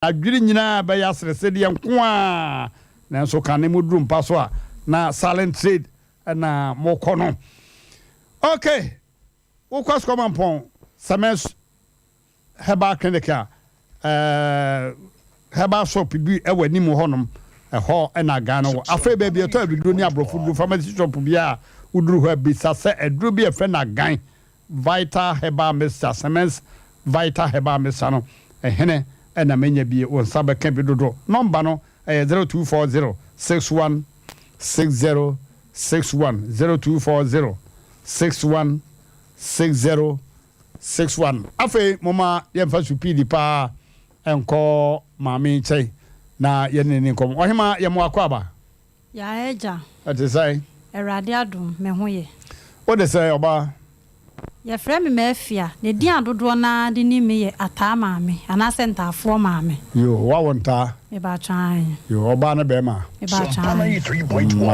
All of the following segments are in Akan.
Adwene nyinaa bɛyɛ asereseredeɛ nko ara, nanso kane moduru mpa so a, na silent trade na mokɔ no. Ok, wokɔ Sukɔmampɔn Cement Herbal Clinic a, eh, herbal shop bi wɔ anim hɔnom, ɛhɔ na Ghana wɔ. Afei baabi ɛtɔ aduduro ne aborɔfo duro, pharmacy shop biara a woduru hɔ a, bisa sɛ aduro bi a ɛfrɛ no agan Vital Herbal Mixture, Cements Vital Herbal Mixture no, ɛhene na manya bi, wo nsa bɛka bi dodo. Nɔmba no yɛ 0240 61 60 61, 0240 61 60 61. Afei momma yɛmfa supiidi paa nkɔ maame nkyɛn na yɛne no nni nkɔmmɔ. Ɔhemaa, yɛ mo akwaaba. Yaa agya. Ɛte sɛn? Awurade adom, me ho yɛ. Wo de sɛn, ɔbaa? Yɛfrɛ me Maafia, na edin a dodoɔ no ara de nim me yɛ Ataa Maame anaasɛ Ntaafoɔ Maame. Yoo, woawo ntaa? Mebaatwa ae. Yoo, ɔbaa ne bɛɛma? Mebaatwa ae.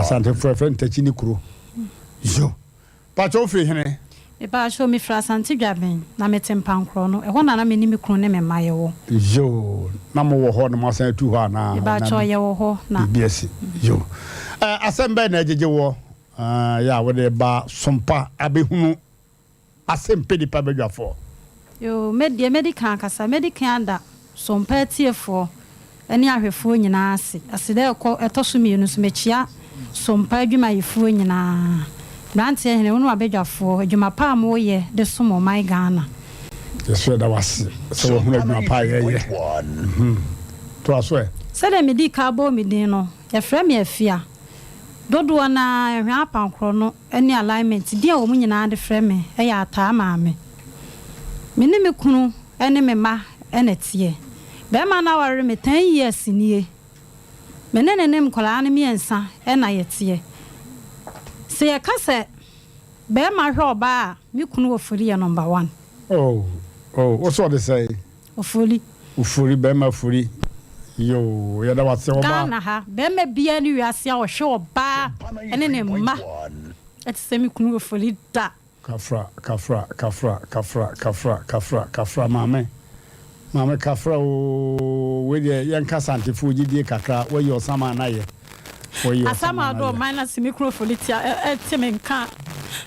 Asantefoɔ yɛfrɛ no Takyi ne kuro. Yoo. Pakyɛ wo firi hene? Mepakyɛw, mefiri Asante Dwaben, na mete Mpankorɔ no, ɛhɔ na na me ne me kunu ne me mma yɛwɔ. Yoo, na mo wɔ hɔ na mo asan atu hɔ anaa? Mepakyɛw, yɛwɔ hɔ, na. Biribi asi. Yoo. Ɛɛ, asɛm bɛn na ɛgyegye woɔ, ɛɛ, yɛ a wode ba Sompa abɛhunu Asɛmpɛ Nipa Badwafoɔ? Yoo, me deɛ mɛdi kan akasa. Mɛdi kan ada Sompa atiefoɔ ne ahwɛfoɔ nyinaa ase. Aseda a ɛkɔ ɛtɔ so mmienu nso, mekyea Sompa adwumayɛfoɔ nyinaa. Mmeranteɛ hene, wo ne w'abadwafoɔ, adwuma pa a moreyɛ de som ɔman Ghana. Yɛso yɛda wo ase sɛ woahunu adwuma pa a yɛreyɛ. Toa so ɛ. Sɛdeɛ medii kan bɔɔ me din no, yɛfrɛ me Afia. Dodoɔ no ara, Ɛhwɛ Apankorɔ no ne Alignment, din a wɔn nyinaa de frɛ me yɛ Ataa Maame. Me ne me kunu ne me mma na ɛteɛ. Barima no aware me ten years nie. Me ne no ne nkwadaa no mmiɛnsa na yɛteɛ. Sɛ yɛka sɛ barima hwɛ ɔbaa a, me kunu Ofori yɛ number one. Oh, oh, wo sɛ ɔde sɛn? Ofori. Ofori, barima Ofori. Yoo, yɛda wo ase ɔbaa. Ghana ha, barima biara nni wiase a ɔhwɛ ɔbaa ne ne mma te sɛ me kunu Ofori da. Kafra kafra kafra kafra kafra kafra kafra maame maame kafra oo wei deɛ yɛnka Asantefoɔ gyidie kakra wayi ɔsaman no ayɛ wayi ɔsaman Asamado no ayɛ. ɔman no ase me kunu Felicia ɛte me nka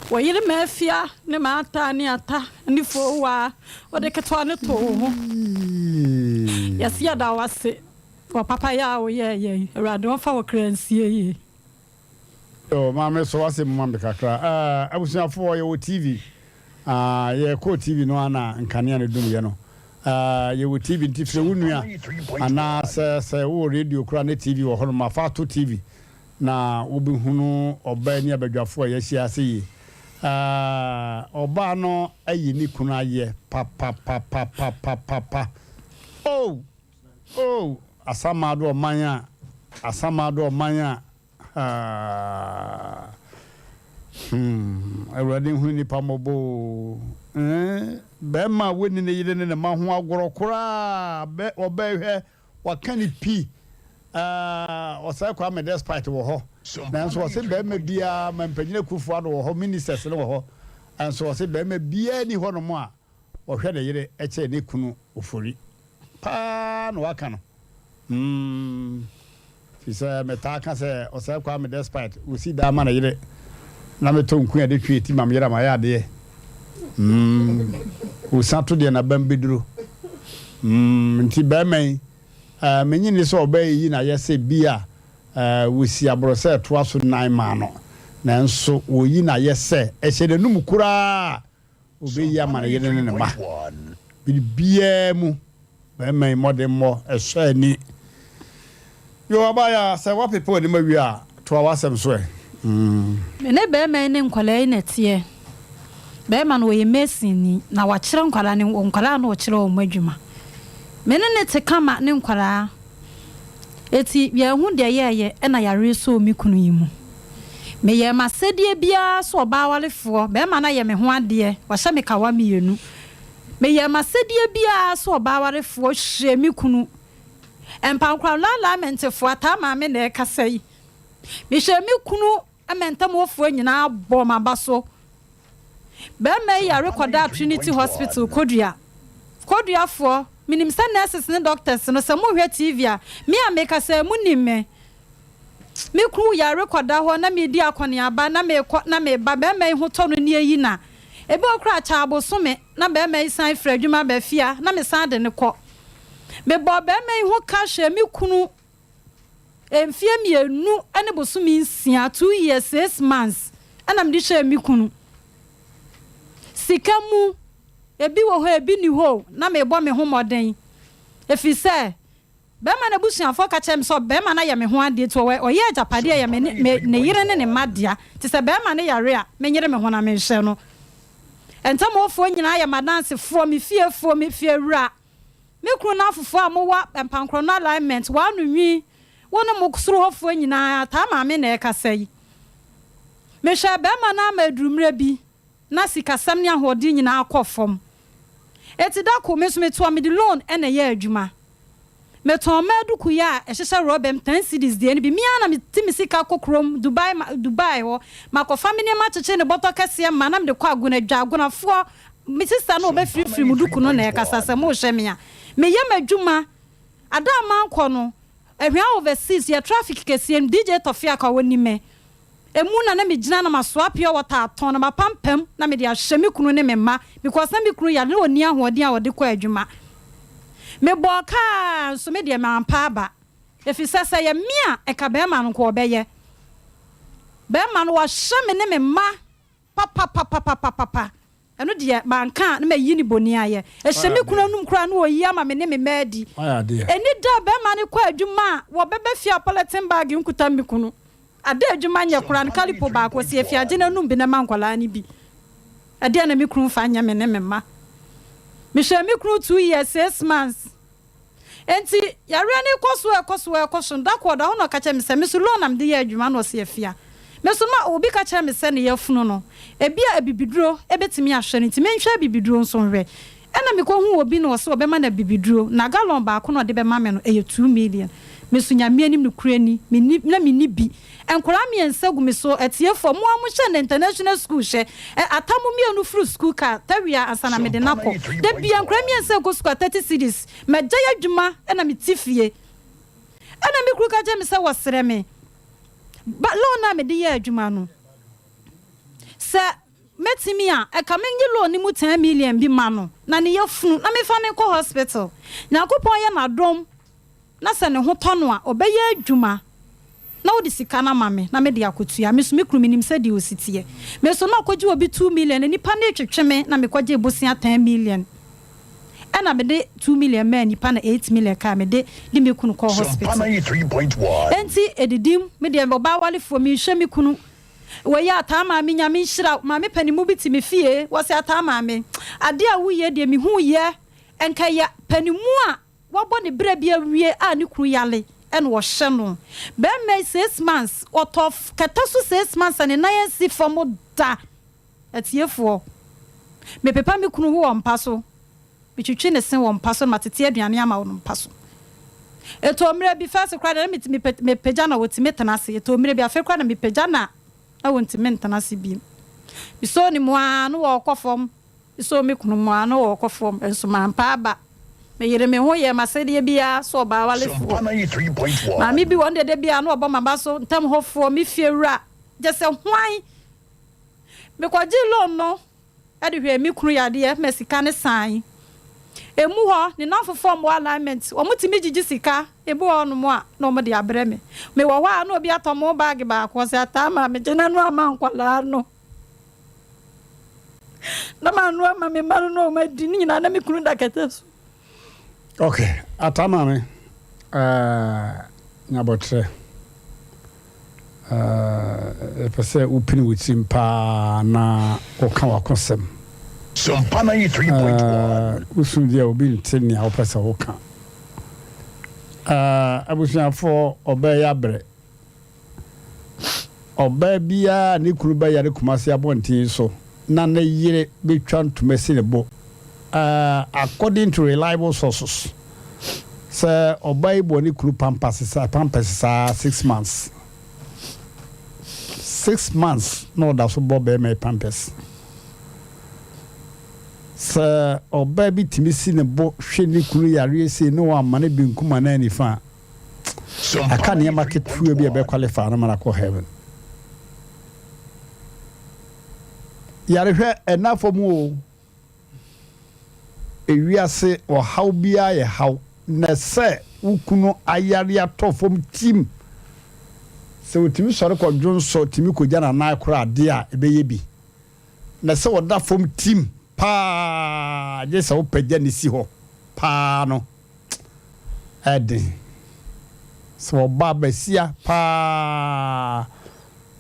wɔ yere Mafia ne Maata ne Ata ne Fowaa wode ketewa no too wo ho yɛse yɛda wo ase wɔ papayɛ a woyɛɛ yɛn Awurade ɔmfa wo kra nsie yie. Yo, maame sɔ w'asɛm mu ma me kakra. Eh, abusuafoɔ, yɛwɔ TV. Ah, yɛkɔɔ TV no ara na nkanea no dumyɛ no. Eh, yɛwɔ TV nti frɛ wo nua anaa sɛ sɛ wowɔ radio koraa ne TV wɔ hɔnom a, fa ato TV na wobɛhunu ɔbaa ne abadwafoɔ a yɛahyia ase yi. Eh, ɔbaa no ayi ne kunu ayɛ papapapapapapa. Oh! Oh! Asamado ɔman a, Asamado ɔman a. Haa hmm Awurade nhunu nnipa mmɔbɔ oo eh Bɛɛma a wɔnni ne yere ne ne mma ho agorɔ koraa bɛ ɔbɛɛ hwɛ waka ne pi ah Ɔsɛe Kwame Despite wɔ hɔ nanso ɔse bɛɛma biara Mampanyini Akufo Addo wɔ hɔ ministers no wɔ hɔ nso ɔse bɛɛma biara nni hɔ nom a ɔhwɛ ne yere kyɛn ne kunu Ofori paa na waka no hmm Firi sɛ metaa ka sɛ Ɔsɛe Kwame Despite ɔsi dan ma ne yere na metɔ nku a yɛde twe ti ma me yere a mayɛ adeɛ hmm Ɔsa to deɛ n'abam bɛduro hmm Nti barima yi eh, menye nni sɛ ɔbɛyiyi n'ayɛ sɛ bi a eh, wɔsi aborɔsɛ ɛtoa so nan maa no nanso wɔyi n'ayɛ sɛ ɛhyɛ n'anum koraa Obeyi ama ne yere ne ne mma. Biribiara mu, barima yi mmɔdemmɔ sɔ ani. Yo, abaayewa, sɛ woapepa w'anim awie a, toa w'asɛm so ɛ. Me ne barima yi ne nkwadaa yi na ɛteɛ. Barima no, ɔyɛ masonni, na wakyerɛ nkwadaa no, nkwadaa na ɔkyerɛ wɔn adwuma. Me ne no te kama ne nkwadaa. Enti yɛanhu deɛ yɛreyɛ ɛna yareɛ sɔɔ me kunu yi mu. Meyɛɛ m'asɛdeɛ biara sɛ ɔbaa warefoɔ, barima no ayɛ me ho adeɛ, wahyɛ me kawa mmienu. Meyɛɛ m'asɛdeɛ biara sɛ ɔbaa warefoɔ hyɛɛ me kunu. Mpankora Lalaamentefoɔ ataa maame na ɛrekasa yi. Mehyɛɛ me kunu ma ntamuofoɔ nyinaa bɔɔ m'aba so. Barima yi yare kɔdaa Trinity Hospital, Kodua. Koduafoɔ. Menim sɛ nurses ne doctors no, sɛ mohwɛ TV a, me a mekasa yi, monim me. Me kunu yare kɔda hɔ na meredi akɔneaba na merekɔ na mereba, barima yi ho tɔ no ne ayi na. Ebi wɔ hɔ koraa a, kyɛ abosome na barima yi san firi adwuma ba fie a, na mesan de no kɔ. Mebɔɔ barima yi ho ka hwɛɛ me kunu mfeɛ mmienu ne bosome nsia, 2 years, 6 months, ɛna mede hwɛɛ me kunu. Sika mu, ebi wɔ hɔ ebi nni hɔ o, na merebɔ me ho mmɔden. Ɛfiri sɛ, bɛrima no abusuafoɔ ka kyerɛ me sɛ bɛrima no ayɛ me ho adeɛ nti ɔyɛ agyapadeɛ ɛyɛ me ne ne yere ne ne mma dea. Nti sɛ bɛrima no yare a, menyere me ho na menhwɛ no. Ntamuofoɔ nyinaa yɛ m'adansefoɔ, me fiefoɔ, me fiewura, me kunu nnamfofoɔ a mowɔ Mpankorɔ alignment, w'ano nwi, wo ne mo soro hɔfoɔ nyinaa, taa maame na ɛrekasa yi. Mehwɛɛ bɛrima no ama aduru mmerɛ bi na sikasɛm ne ahoɔden nyinaa kɔ fam. Eti da ko me nso metoa mede loan ɛna ɛyɛ adwuma. Metɔn mmaa duku yi a ɛhyehyɛ rɔba mu 10 cedis deɛ no bi. Me ara na mete me sika kɔ kurom Dubai ma Dubai hɔ. Makɔfa me nneɛma akyekyere ne bɔtɔ kɛseɛ ma na mede kɔ Agona dwa. Agonafoɔ, me sister no a ɔbɛfirifiri mu duku no na ɛrekasa sɛ mohwɛ me a. Meyɛ m'adwuma. Ada a mankɔ no, Ahwea Overseas yɛ traffic kɛseɛ mu. DJ Tɔfiaka ɔnim me. Emu na na megyina na masoa pure water atɔn na mapampam na mede ahyɛ me kunu ne me mma because na me kunu yare na ɔnni ahoɔden a ɔde kɔ adwuma. Mebɔɔ kaa nso me deɛ mampa aba. Ɛfiri sɛ sɛ ɛyɛ me a ɛka barima no nka ɔbɛyɛ. Barima no wahyɛ me ne me mma papapapapapa. Ɛno deɛ manka a na mayi ne bɔne ayɛ. Ɛhyɛ me kunu anum koraa na ɔyi ama me ne me mma adi. Ɛnni da a barima no kɔ adwuma a wɔbɛba fie a polythene bag nkuta me kunu. Ada adwuma nyɛ koraa no kalipo baako ɔsi afie agye n'anum bi na ma nkwadaa no bi. Ɛdeɛn na me kunu mfa nyɛ me ne me mma? Mehwɛɛ me kunu 2 years 6 months. Enti yareɛ no rekɔ so ɛrekɔ so ɛrekɔ so no, da koro ɔda hɔ na ɔka kyerɛ me sɛ me so loan na mede yɛ adwuma na ɔsi afia. Me so ma obi ka kyerɛ me sɛ ne yafunu no, ebi a abibiduro ebetumi ahwɛ no nti menhwɛ abibiduro nso nhwɛ. Ɛna mekɔhuu obi na ɔsɛ ɔbɛma no abibiduro na gallon baako na ɔde bɛma me no ɛyɛ 2 million. Me so Nyame anim nokorɛ ni, menni na menni bi. Nkwadaa mmiɛnsa gu me so, atiefoɔ, mo a mohyɛ no international school hyɛ, ɛ ata mo mmienu firi school car tawia ansa na mede no akɔ. Da bia nkwadaa mmiɛnsa rekɔ school a 30 cedis. Magyae adwuma ɛna mete fie. Ɛna me kunu ka kyerɛ me sɛ wɔsrɛ me ba loan a mede yɛ adwuma no sɛ mɛtumi a ɛka menye loan no mu 10 million bi ma no na ne yafunu na mefa ne nkɔ hospital. Nyankopɔn yɛ n'adom na sɛ ne ho tɔ no a ɔbɛyɛ adwuma na wode sika no ama me na mede akɔtua. Me so me kunu menim sɛ deɛ ɔsi teɛ. Me so na ɔkɔgye obi 2 million na nipa no retwetwe me na mekɔgye bosea 10 million. Ɛna mede 2 million maa nipa na 8 million kaa mede de me kunu kɔɔ hospital. Enti edidim me deɛ ɔbaa walefoɔ menhwɛ me kunu. Wɔyɛ ataa maame, Nyame nhyira maame panimu bi te me fie. Wɔsɛ ataa maame, adeɛ a woyɛ deɛ mehu yɛ nka yɛ panimu a wabɔ ne berɛ bi awie a ne kunu yale ɛna ɔhyɛ no. Bɛrima yi 6 months ɔtɔ kɛtɛ so 6 months a ne nan asi fam da. Atiefoɔ, mepepa me kunu ho wɔ mpa so, metwitwi ne se wɔ mpa so na matete aduane ama wɔ no mpa so. Ɛtɔ mmerɛ bi first koraa na mepagya na wɔtumi tena ase. Ɛtɔ mmerɛ bi afei koraa na mepagya na wɔntumi ntena ase bio. Mesoo ne mu ara na wɔrekɔ fam. Mesoo me kunu mu ara na wɔrekɔ fam nso mampa aba. Meyere me ho yɛ m'asɛdeɛ biara sɛ ɔbaa walefoɔ. Maame bi wɔn dede biara na ɔbɔ m'aba so ntam hɔfoɔ me fie wura gye sɛ hwan. Mekɔgye loan no ɛde hwɛ me kunu yadeɛ ma sika ne san. Emu hɔ ne namfofoɔ mmɔ alignment wɔn tumi gyigyi sika ebi wɔ hɔnom a na wɔn de abrɛ me. Mewɔ hɔ a na obi atɔ mo bag baako ɔsɛ ataa ma me gye n'ano ama nkwadaa no. Na ma ano ama me mma no na wɔn adi ne nyinaa na me kunu da kɛtɛ so. Okay, ata maame, nyabɔtrɛ, ɛpɛ sɛ wopini wo tirim paa na woka w'akosɛm. Sompa 93.1. Wosu deɛ obi nte nea wopɛ sɛ woka. Abusuafoɔ, ɔbaa yi abrɛ. Ɔbaa biara ne kunu bɛyare Kumase abɔnten so na ne yere bɛtwa ntoma si ne bo. According to reliable sources, sɛ ɔbaa yi bɔ ne kunu pampers saa 6 months. 6 months na ɔda so bɔ bɛrima yi pampers. Sɛ ɔbaa bi tumi si ne bo hwɛ ne kunu yareɛ sei na wamma no benkum anaa nifa a, aka nneɛma ketewa bi a ɛbɛ qualify no ma no akɔ heaven. Yarehwɛ ɛnna fam o. Ewiase ɔhaw biara yɛ haw, na sɛ wo kunu ayare atɔ fam tim, sɛ otumi sɔre kɔ dwonsɔ tumi kogya n'anan koraa de a, ɛbɛyɛ bi. Na sɛ ɔda fam tim paa, gye sɛ wopagya no si hɔ paa no, ɛyɛ den. Sɛ ɔba basia paa,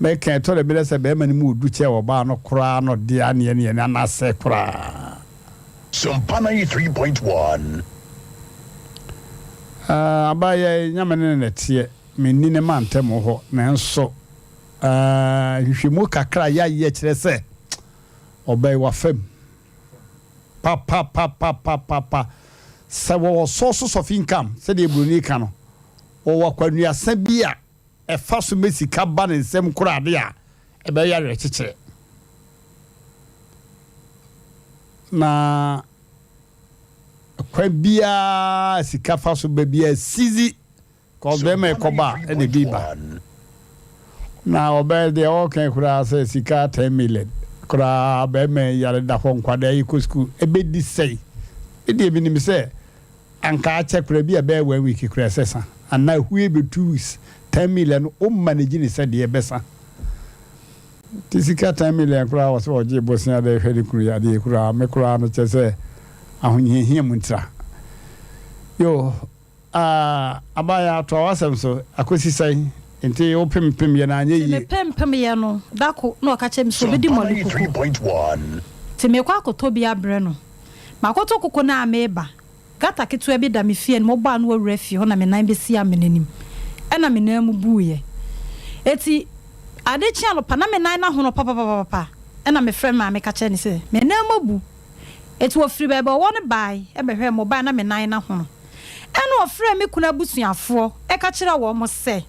mɛka ɛtɔ da bi na sɛ bɛrima no mu odu kyɛn ɔbaa no koraa na ɔde aneɛ ne ɛne anasɛ koraa. Sompa 93.1. Uh, abayɛ nyame ne ne teɛ, menni ne mantam hɔ, nanso uh, nhwehwɛmu kakra a yɛayɛ kyerɛ sɛ ɔbɛn wafam papapapapapa. Sɛ wɔwɔ sources of income, sɛdeɛ buroni ka no, wɔwɔ akwanuasa bi a ɛfa so mɛ sika ba ne nsɛm koraa de a, ɛbɛyɛ awerɛkyekyerɛ. Na kwan biara sika fa so ba biara sizi kɔ bɛrima ɛkɔba a, ɛna ebi ba. Na ɔbɛyɛ deɛ ɔka koraa sɛ sika 10 million koraa, bɛrima yare da hɔ, nkwadaa yi kɔ sukuu, ɛbɛdi sɛn? Ɛdeɛ bi nim sɛ anka akyɛ koraa bi a ɛbɛyɛ one week koraa ɛsɛ sa anaa ehue bɛ 2 weeks. 10 million no, o manage ne sɛ deɛ ɛbɛsa te sika 10 million koraa wɔ sɛ ɔgye bosia de hwɛ ne kunu yadeɛ koraa. Me koraa no kyɛ sɛ ahohiahia mu ntira yo. Abaya ato a wasɛm so akɔsi sɛn? Nti wopempem yɛ no anyɛ nti yie? Mepempem yɛ no dako na ɔka kyerɛ me sɛ obɛdi Sompa mɔle koko. 93.1. Nti mekɔ akɔtɔ bi abrɛ no. Makɔtɔ koko no a, meba, gutter ketewa bi da me fie no, mɔbɔ a no wɔwura fie hɔ na me nan bɛsi amena nim, ɛna me nan mu buiɛ. Eti ade kye anɔpa na me nan no ahono papapapapa, ɛna mefrɛ me maame ka kyerɛ ne sɛ me nan mu abu. Eti wɔfiri baabi a ɔwɔ no bae ɛbɛhwɛ mo bae na me nan no ahono. Ɛna ɔfrɛ me kunu abusuafoɔ ɛka kyerɛ wɔn mo sɛ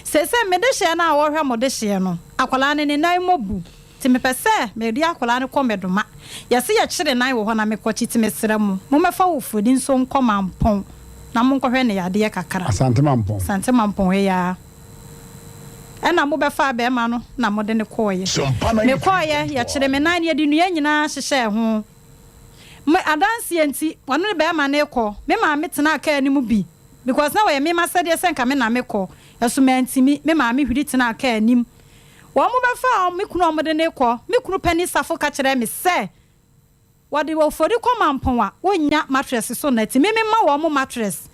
seesei mede hyɛ no a wɔhwɛ mo de hyɛ no, akwadaa no ne nan mu abu, nti mepɛ sɛ mede akwadaa no kɔ Mɛdoma. Yɛse yɛkyere nan wɔ hɔ na mekɔkye, nti mesrɛ mo, mommɛfa wɔ fodi nso nkɔ Mampɔn na monkɔhwɛ ne yadeɛ kakra. Asante Mampɔn. Asante Mampɔn ɛyɛ ɛna mobɛfa bɛrima no na mode ne kɔɔyɛ. Sompa Mekɔɔyɛ, 93.1. yɛkyere me nan no, yɛde nnua nyinaa hyehyɛɛ ho. Me adanseɛ nti ɔno ne bɛrima no kɔ. Me maame tena kaa no mu bi because na wɔyɛ mema sɛdeɛ sɛ nka me na mekɔ ɛso mantimi. Me maame hwiri tena kaa anim. Wɔn mo bɛfa me kunu a wɔde ne kɔ. Me kunu pani Safo ka kyerɛ me sɛ wɔde Ofori kɔ Mampɔn a, wɔnnya mattress so na ti me ma wɔn mo mattress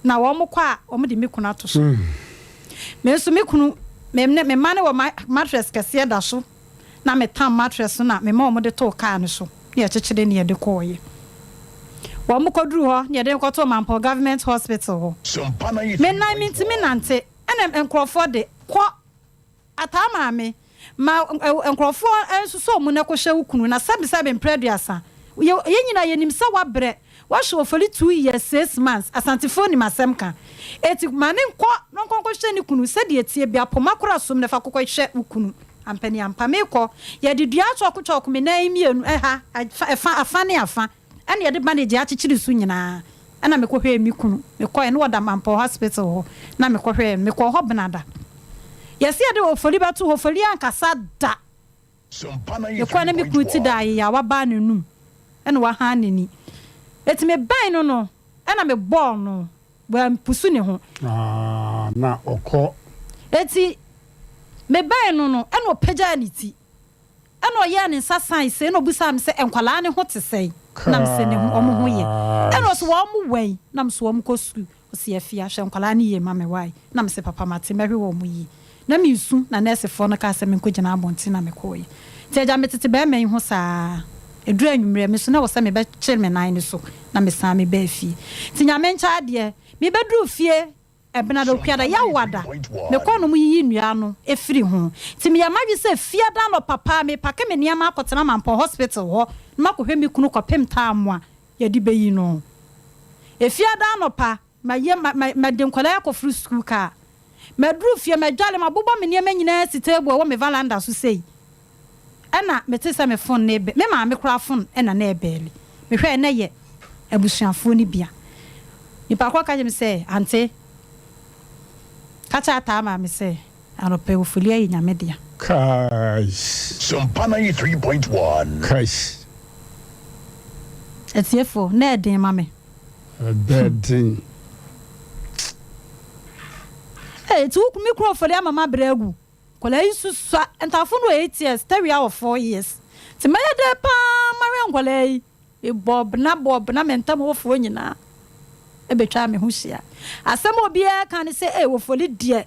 na wɔn mo kɔ a, wɔn de me kunu ato so. Me nso me kunu me ne me ma ne wɔ mattress kɛseɛ da so na me tam mattress no na me ma wɔn de too kaa no so ne yɛkyekyere ne yɛde kɔɔyɛ. Wɔn mo kɔduru hɔ ne yɛde kɔtoo Mampɔn Government Hospital hɔ. Sompa Me nan mentumi 93.1. nante, ɛna nkurɔfoɔ de kɔ ataa maame ma nkurɔfoɔ nso so ɔmo na kɔhyɛ wo kunu na sɛbisɛbi mprɛ 30. Yɛ nyinaa yɛnim sɛ wabrɛ wahyɛ Ofori 2 years 6 months. Asantefoɔ nim asɛm ka, eti ma ne nkɔ na ɔnkɔ nkɔhyɛ ne kunu sɛdeɛ tie bi apoma kora som na fa kɔkɔ hwɛ wo kunu. Ampani ampa, mekɔ, yɛde dua kyɔko kyɔko me nan mmienu ɛha ɛfa afa ne afa, ɛna yɛde bandage akyekyere so nyinaa, ɛna mekɔhwɛɛ me kunu. Mekɔɛ na wɔda Mampɔ Hospital hɔ na mekɔhwɛɛ no. Mekɔɔ hɔ benada. Yɛsi yɛde Ofori bɛto hɔ. Ofori ankasa da. Sompa Mekɔɛ na me kunu ti da 93.1. ayeyɛ a wabaa n'anum ɛna wahan n'ani. Eti mebɛn no, ɛna mebɔɔ no, wampusu ne ho. Ah, na ɔkɔ. Eti mebɛn no, ɛna ɔpagyaa ne ti, ɛna ɔyɛɛ ne nsa san se, ɛna ɔbusaa me sɛ nkwalaa ne ho te sɛn, nam sɛ ne ho ɔmo ho yɛ. Ɛna ɔsɛ wɔn mo wɛn, nam so wɔn kɔ sukuu. Ɔsi afia hwɛ nkwalaa ne yie ma me wae, nam sɛ papa mate, mɛhwɛ wɔn mo yie. Na mi nsu na nɛɛsefoɔ no kaa sɛ menkɔ gyina abɔnten na mekɔɔyɛ. Nti agya, metete bɛrima yi ho saa. Eduru anwummerɛ, me so na wɔ sɛ mebɛkyere me nan no so na mesan me baa fie. Nti Nyame nkyɛ adeɛ, mebɛduru fie ɛbenada, okuada, yawada, mekɔɔ no mu yiyi nnua no efiri ho. Nti meyɛ madwe sɛ fiada no papa mepake me nneɛma akɔtena Mampɔn Hospital hɔ na makɔhwɛ me kunu kɔpem taamu a yɛde bɛyi no. Efiada anɔpa mayɛ ma ma mɛde nkwadaa akɔforo sukuu kaa. Mɛduru fie, mɛdwale, mabobɔ me nneɛma nyinaa si table a ɛwɔ me veranda so sei. Ɛna metee sɛ me fon no rebɛ, me maame koraa fon na na ɛrebɛɛle. Mehwɛɛ na ɛyɛ abusuafoɔ no bi a. Nipa korɔ ka kyerɛɛ me sɛ, Ante, ka kyerɛ Ataa maame sɛ anɔpa yi Ofoli ayɛ Nyame dea. Kaish. Sompa 93.1. Kaish. Atiefoɔ, na ɛden ma me. Ɛbɛɛ den. Ee, nti wo me kunu Ofoli ama mabrɛ agu. Nkwadaa yi susua, ntafo no wɔ 8 years, Tawia wɔ 4 years. Nti mɛyɛ dɛ paa mahwɛ nkwadaa yi. Mebɔɔ bena bɔɔ bena, me ntam hɔfoɔ nyinaa ɛbɛtwaa me ho hyia. Asɛm a obiara ka ne sɛ, ee, Ofoli deɛ,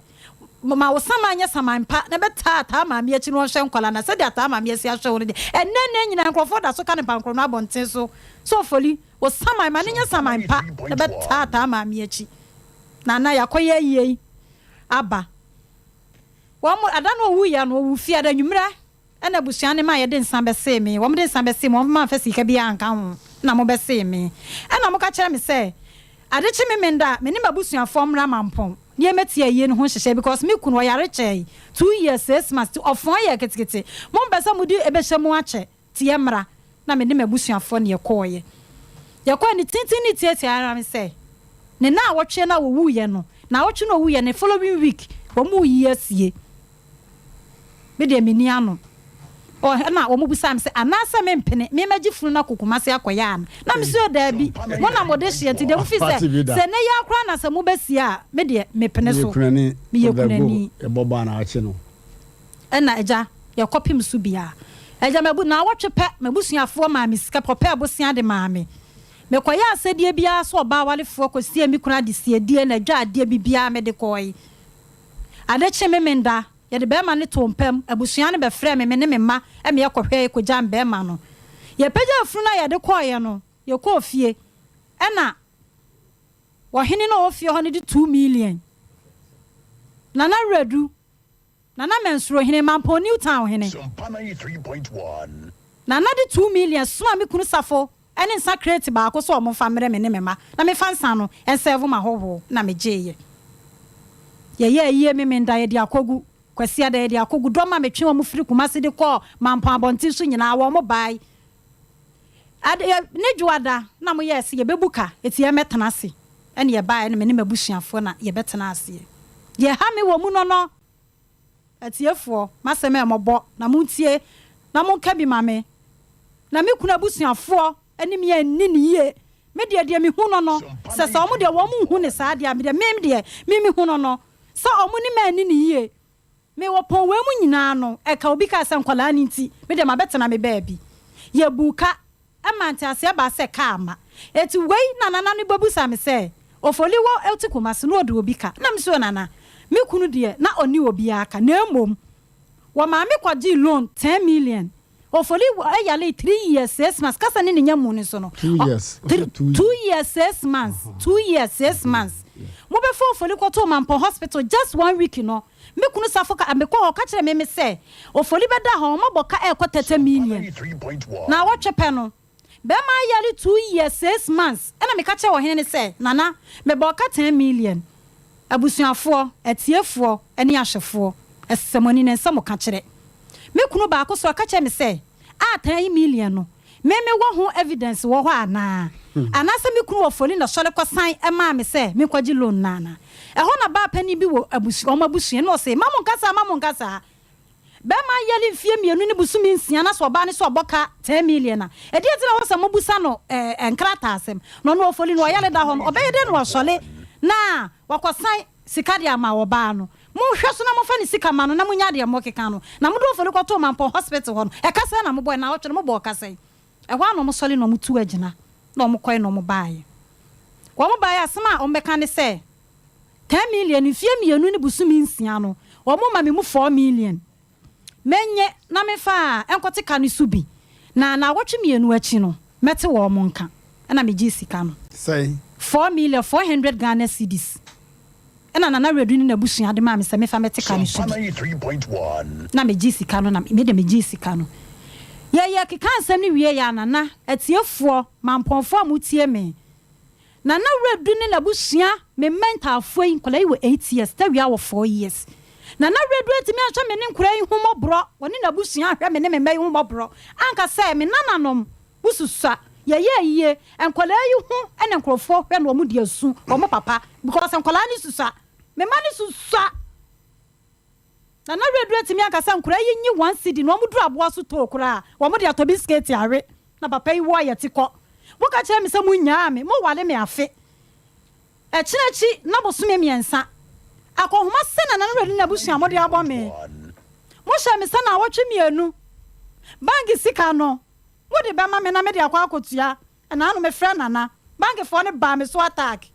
ma wo saman nyɛ saman pa na bɛtaa Ataa maame akyi na ɔnhwɛ nkwadaa na sɛdeɛ Ataa maame asi ahwɛ wo no deɛ, ɛnnɛ nnɛ nyinaa nkurɔfoɔ da so ka ne mpankoro no abɔnten so sɛ Ofoli, wo saman ma no nyɛ saman pa na bɛtaa Ataa maame akyi. Na na yɛakɔyɛ ayie yi aba. Wɔn ada no owuiɛ no, ɔwu fie ada anwummerɛ ɛna abusua no maa yɛde nsa bɛsee me. Wɔn de nsa bɛsee me, wɔn mamfa sika biara anka ho na mobɛsee me. Ɛna moka kyerɛ me sɛ ade kye me menda a, me ne m'abusuafoɔ mmra Mampɔn na yɛmmɛtie ayie no ho nhyehyɛe because me kunu ɔyare kyɛe 2 years 6 months nti ɔfɔn yɛ ketekete. Mompɛ sɛ mode ɛbɛhyɛ mu akyɛ nti yɛmmra na me ne m'abusuafoɔ ne yɛkɔɔyɛ. Yɛkɔɔ ne tenten ne tietia ara ne sɛ ne naawɔtwe no a wɔwuiɛ no, naawɔtwe no a ɔwuiɛ no following week wɔn reyi asie. Me deɛ menni ano. Ɛna wɔn bisaa me sɛ anaasɛ mempene memmɛgye funu no akɔ Kumasi akɔyɛ ana? Na me sɛ daabi, mo na mode hyeɛ nti deɛ mofi sɛ sɛ nnɛ yi ara koraa na sɛ mobɛsie a, me deɛ mepene so. Meyɛ kunani. Yɛbɔ baa na akye no. Ɛna agya yɛkɔpem so biara. Agya mabu naawɔtwe pɛ m'abusuafoɔ maa me sika kɔpɛɛ bosea de maa me. Mekɔyɛɛ asɛdeɛ biara sɛ ɔbaa warefoɔ kɔsiee me kunu adesiedie, n'adwaadeɛ, biribiara mede kɔɔe. Ade kye Memenda, yɛde bɛrima no too mpam, abusua no bɛfrɛɛ me, me ne me mma ma yɛkɔhwɛe kɔgyaa bɛrima no. Yɛpagyaa funu no a yɛde kɔeɛ no, yɛkɔɔ fie. Ɛna ɔhene no a ɔwɔ fie hɔ no de 2 million. Nana Werɛdu, Nana Mansuro hene, Mampɔn New Town hene. Sompa 93.1. Nana de 2 million soma me kunu Safo ne nsa crate baako sɛ ɔmo mfa mmerɛ me ne me mma na mefa nsa no nsɛɛvo ma hɔhoɔ na megyeeɛ. Yɛyɛ ayie Memenda yɛde akɔgu, Kwasiada yɛde akɔgu, dɔm a metwe wɔn firi Kumasi de kɔɔ Mampɔn abɔnten so nyinaa wɔn bae. Ade ne dwoada na moyɛɛ sɛ yɛbɛbu ka eti yɛmmɛtena ase ɛne yɛbaeɛ no me ne m'abusuafoɔ na yɛbɛtena aseɛ. Deɛ ɛha me wɔ mu no, atiefoɔ, m'asɛm a ɛmmɔbɔ na montie na monka bi ma me. Na me kunu abusuafoɔ ne me anni ne yie. Me deɛ deɛ mehu no, sɛ ɔmo deɛ wɔn nhu ne saa deɛ a, me deɛ me deɛ me mehu no sɛ ɔmo ne me anni ne yie. Mewɔ pɔn wei mu nyinaa no, ɛka obi kaa sɛ nkwadaa no nti, me deɛ mabɛtena me baabi. Yɛbu ka ɛma nteaseɛ baa sɛ kaa ma. Eti wei na nana no bɛbusa me sɛ, Ofoli wɔ ɛte Kumasi na ɔde obi ka. Na me so nana, me kunu deɛ na ɔne obiara ka. Na mmom, wɔ maame kɔgyee loan 10 million. Ofoli ɛyale 3 years 6 months. Kasa ne ne nya mu ne so no. 2 years. 2 years 6 months. 2 years 6 months. Mobɛfa Ofoli kɔtoo Mampɔn hospital just one week no. Me kunu Safo ka mekɔ hɔ ka kyerɛ me me sɛ Ofoli bɛda hɔ ɔmabɔ ka ɛkɔ 30 million. 93.1. Na wɔtwe pɛ no. Bɛrima ayare 2 years 6 months. Ɛna meka kyerɛ ɔhene ne sɛ nana mebɔ ka 10 million. Abusuafoɔ, atiefoɔ ne ahwɛfoɔ, ɛsɛ mo ani ne nsa mo ka kyerɛ. Me kunu baako so ɔka kyerɛ me sɛ a 10 million no me me wɔ ho evidence wɔ hɔ anaa? Anaasɛ me kunu wɔ foli na sɔre kɔsan ɛmaa me sɛ menkɔgye loan no ana? Ɛhɔ na baa panin bi wɔ abusua ɔmo abusua na ɔse ma mo nkasa, ma mo nkasa. Bɛrima ayare mfie 2 ne bosome 6 na sɛ ɔbaa ne sɛ ɔbɔ ka 10 million a, ɛdeɛ nti na wɔ sɛ mobusa no ɛɛ nkrataa asɛm na ɔno ɔfoli no ɔyare da hɔ no ɔbɛyɛ dɛ na wasɔle na wakɔsan sika de ama ɔbaa no. Monhwɛ so na momfa ne sika ma no na monya deɛ mokeka no. Na mode Ofoli kɔtoo Mampɔn hospital hɔ no, ɛka sɛn na mobɔɛ na ɔtwe no mobɔɔ ka sɛn? Ɛhɔ a na ɔmo sɔle na ɔmo tu agyina na ɔmo kɔɛ na ɔmo baeɛ. Wɔn baeɛ, asɛm a ɔmo bɛka ne sɛ 10 million mfie 2 ne bosome 6 no, wɔn ma me mu 4 million. Menyɛ na mefa a ɛnkɔte ka no so bi na naawɔtwe 2 akyi no mɛte wɔn mo nka ɛna megye sika no. Sɛn? 4 million 400 Ghana cedis ɛna Nana Redu ne n'abusua de maa me sɛ mefa mɛte ka no so Sompa bi. 93.1. Na megye sika no na mede megye sika no yɛyɛ keka nsɛm no wie yɛ a, nana atiefoɔ, mampɔnfoɔ a motie me, Nana Redu ne n'abusua, me mma ntaafoɔ yi, nkwadaa yi wɔ 8 years, Tawia wɔ 4 years. Nana Wiredu antumi anhwɛ me ne nkoraa yi ho mmɔborɔ, ɔne n'abusua anhwɛ me ne me mma yi ho mmɔborɔ anka sɛ me nananom, wosusua, yɛyɛ ayie, nkwadaa yi ho na nkorɔfoɔ hwɛ na wɔn de asu wɔn papa because nkwadaa no susua, me mma no susua. Nana Wiredu antumi anka sɛ nkoraa yi nyi one cedi na wɔn duru aboa so too koraa a, wɔn de atɔ biscuit awe na papa yi wɔ yɛ ti kɔ. Moka kyerɛ me sɛ monnyaa me, moware me afe. Ɛkyena akyi na bosome miɛnsa. Akɔnhoma sɛ na Nana Awuradu ne n'abusua mode abɔ me. Mohyɛɛ me sɛ naawɔtwe mienu. Bank sika no, mode bɛma me na mede akɔ akɔtua. Ɛnaano mefrɛ Nana. Bankfoɔ no baa me so attack.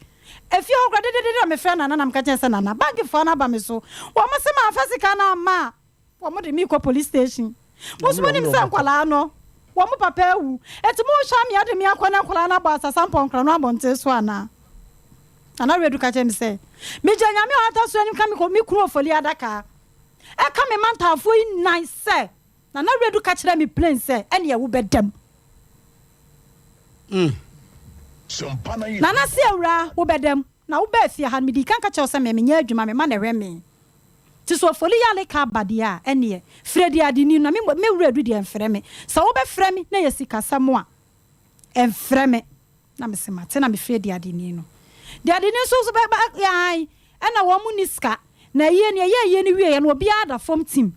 Efie hɔ koraa dededede na mefrɛ Nana na meka kyerɛ no sɛ Nana, bankfoɔ no aba me so. Wɔn se mamfa sika no amma a, Wɔn de me kɔ police station. Mo nso mo nim sɛ nkwadaa no wɔn papa awu. Enti mo hwɛ me ade me akɔ na nkwadaa no abɔ asasa mpɔnkra no abɔnten so anaa? Nana Redu ka kyerɛ me sɛ, me gya Nyame a ɔata soro anim ka me kɔ me kunu ofoli adaka. Ɛka me mantaafoɔ yi nan sɛ Nana Redu ka kyerɛ me plain sɛ ɛneɛ wo bɛ dam. Nana se awuraa wo bɛ dam na wo baa fie ha no me dii kan ka kyerɛ wo sɛ me menyɛ adwuma me ma na ɛhwɛ me. Nti sɛ ofoli yale ka ba deɛ a, ɛneɛ, frɛ deɛ adeni no, na me me wura du deɛ mfrɛ me. Sɛ wobɛfrɛ me na ɛyɛ sikasɛm a, mfrɛ me. Na mese mate na mefrɛ deɛ adeni no. Deɛ adeni nso so bɛ bɛ ae, ɛna wɔn nni sika. Na ayie no, yɛyɛɛ ayie no wieeɛ no, obiara da fam tim.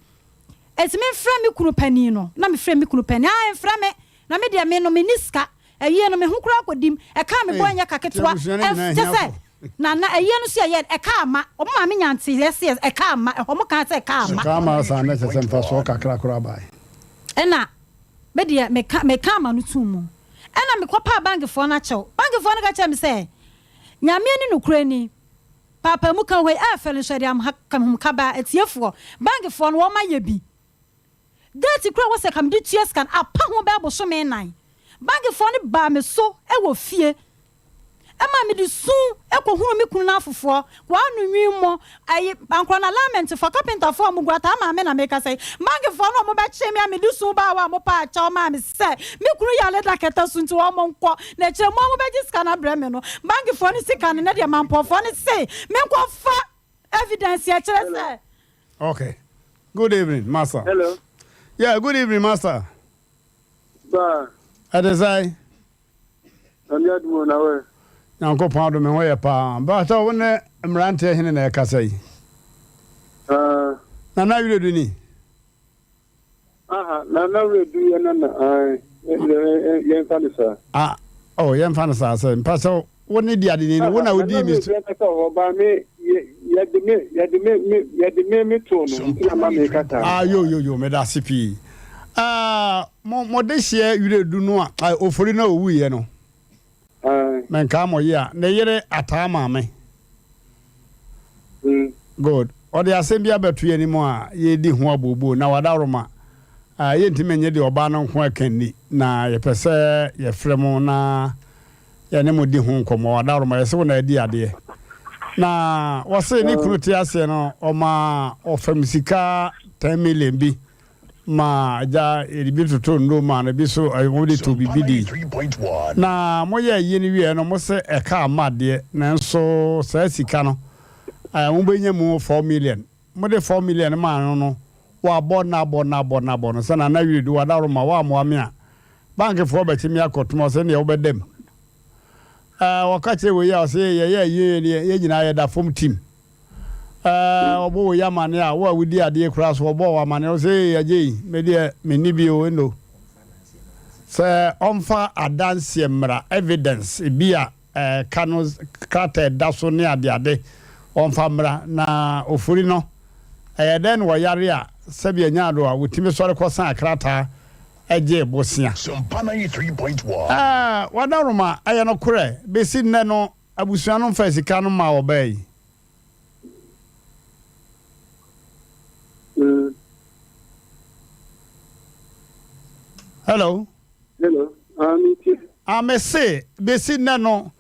Enti memfrɛ me kunu panin no, na mefrɛ me kunu panin, ae mfrɛ me, na me deɛ me no menni sika. Ayie no, me ho koraa kɔdim. Ɛkaa me bɔ ɛnyɛ ka ketewa. Ɛf, kyɛ sɛ, na, na ayie no nso yɛyɛɛ no, ɛkaa ma. Wɔn maame nyaa nteeɛ sɛ ɛkaa ma. Ɛhɔ wɔkaa sɛ ɛkaa ma. Ɛkaa ma saa na kyerɛ sɛ mfasoɔ kakra koraa baeɛ. Ɛna me deɛ, meka, mekaa ma no too mu. Ɛna mekɔpaa bankfoɔ no akyɛw. Bankfoɔ no ka kyerɛɛ me sɛ, Nyame ani nokorɛ ni, paapaemu ka hɔ yi, ɛɛfɛ no nso ɛde amha, ka hom kabaa. Atiefoɔ, bankfoɔ no, wɔayɛ bi. Date koro a ɛwɔ sɛ ka mede tua sika no, apa ho bɛyɛ bosome nnan. Bankfoɔ no baa me so wɔ fie ma mede su kɔhunuu me kunu no afofoɔ, wɔano nwi mmɔ, ayi, ankorɔ no alignmentfoɔ, kapentafoɔ a wɔgu ataa maame na mekasa yi. Bankfoɔ no a wɔbɛkyee me a mede su baa hɔ a wɔpaa kyɛw maa me sɛ me kunu yare da kɛtɛ so nti wɔn nkɔ na akyire mo a mobɛgye sika no abrɛ me no. Bankfoɔ no sika no, nnɛ deɛ mampɔfoɔ no se menkɔfa evidence a ɛkyerɛ sɛ. Okay. Good evening, Master. Hello. Yeah, good evening, Master. Ba. Ɛte sɛn? Nyame adom o, na wɛ? Nyankopɔn adom me ho yɛ paa. Mpakyɛ wo ne mmeranteɛ hene na ɛkasa yi? Ah. Nana Wiredu ni? Aha, Nana Wiredu yɛ nana, ae, yɛmfa no saa. Ah, oh, yɛmfa no saa sɛ, mpakyɛ Wo ne di ade ni no, wo na wodii me su. Nana sɛ ɔba me yɛde me yɛde me me yɛde me me too no nti na ma me kasa. Ah yo yo yo meda ase pii. Ah mo mo de hyeɛ wiredu no a ofori na owuiɛ no. Menkaa mo ye a ne yere ataa maame. Good. Ɔde asɛm bi abɛto yɛn anim a yɛredi ho abooboo na wadaworoma. Yɛntumi nnye deɛ ɔbaa no nko ɛka nni na yɛpɛ sɛ yɛfrɛ mo na yɛne mo di ho nkɔmmɔ. Wadaworoma, yɛse wo na adi adeɛ. Na wɔse ne kunu te aseɛ no ɔmaa ɔfam sika 10 million bi ma agya yɛde bi toto nnuro maa no bi so wɔde to biribi di. Na moyɛ ayie no wieɛ no mo se ɛka ama adeɛ nanso saa sika no mobɛnya mu 4 million. Mode 4 million no maa no no wabɔ no abɔ no abɔ no abɔ no sɛ Nana Wiredu Wadaroma woammoa me a bankfoɔ bɛkye me akɔtom ɔse neɛ wobɛda mu. Wɔka kyerɛ wei a ɔse yɛyɛ ayie yɛn nyinaa yɛda fam tim. Ɛɛ ɔbɔ wei amaneɛ a, wo a wodi adeɛ koraa so ɔbɔɔ wo amaneɛ wo sɛ ee agyei me deɛ menni bi o eno. Sɛ ɔmfa adanseɛ mmra, evidence, bi a ɛka no krataa ɛda so ne adeade ɔmfa mmra na ofori no ɛyɛ dɛn na ɔyare a sɛbi anya ado a wɔtumi sɔre kɔsan krataa gyee bosea. Ɛɛ Wadaroma ɛyɛ nokorɛ bɛsi nnɛ no Abusua no mfaa sika no mmaa ɔbaa yi. Hello. Hello. Ah, me tie. Ah, me se, besi nnɛ no,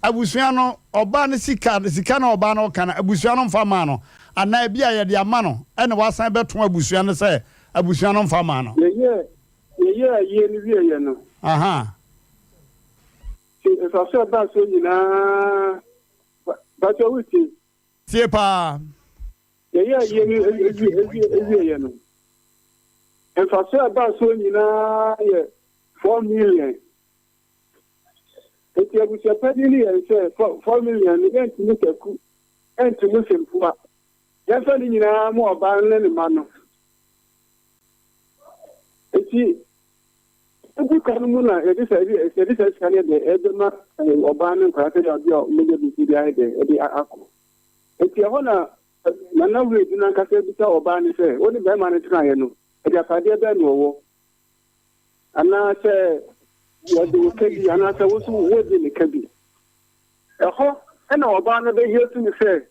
abusua no, ɔbaa no sika, sika na ɔbaa no ka no, abusua no mfa maa no. Anaa ebi a yɛde ama no, ɛna wasan bɛto abusua no sɛ abusua no mfa maa no. Yɛyɛ yɛyɛ ayie no wieɛ no. Aha. Te mfaso a ɛbaa so nyinaa. Mpakyɛ wo tie? Tie paa. Yɛyɛɛ ayie no wieeɛ no, mfasoɔ a ɛbaa soɔ nyinaa yɛ 4 million. Enti abusuapanin no yɛe sɛ 4 million no yɛntumi taku, ɛntumi sempoa. Yɛmfa ne nyinaa ma ɔbaa no ne ne mma no. Enti egu ka no mu na yɛde saa yɛde saa sika no yɛ dɛ ɛbɛma ɔbaa ne nkwadaa sɛdeɛ ɔde a wɔbɛnya biribi de ayɛ dɛ ɛde akɔ. Enti ɛhɔ na Nana Wuradu no ankasa bisa ɔbaa no sɛ, wo ne barima no tenaeɛ no, agyapadeɛ bɛn na ɔwɔ? Anaasɛ wɔde wo ka bi anaasɛ wo nso wode ne ka bi? Ɛhɔ na ɔbaa no bɛgye atum sɛ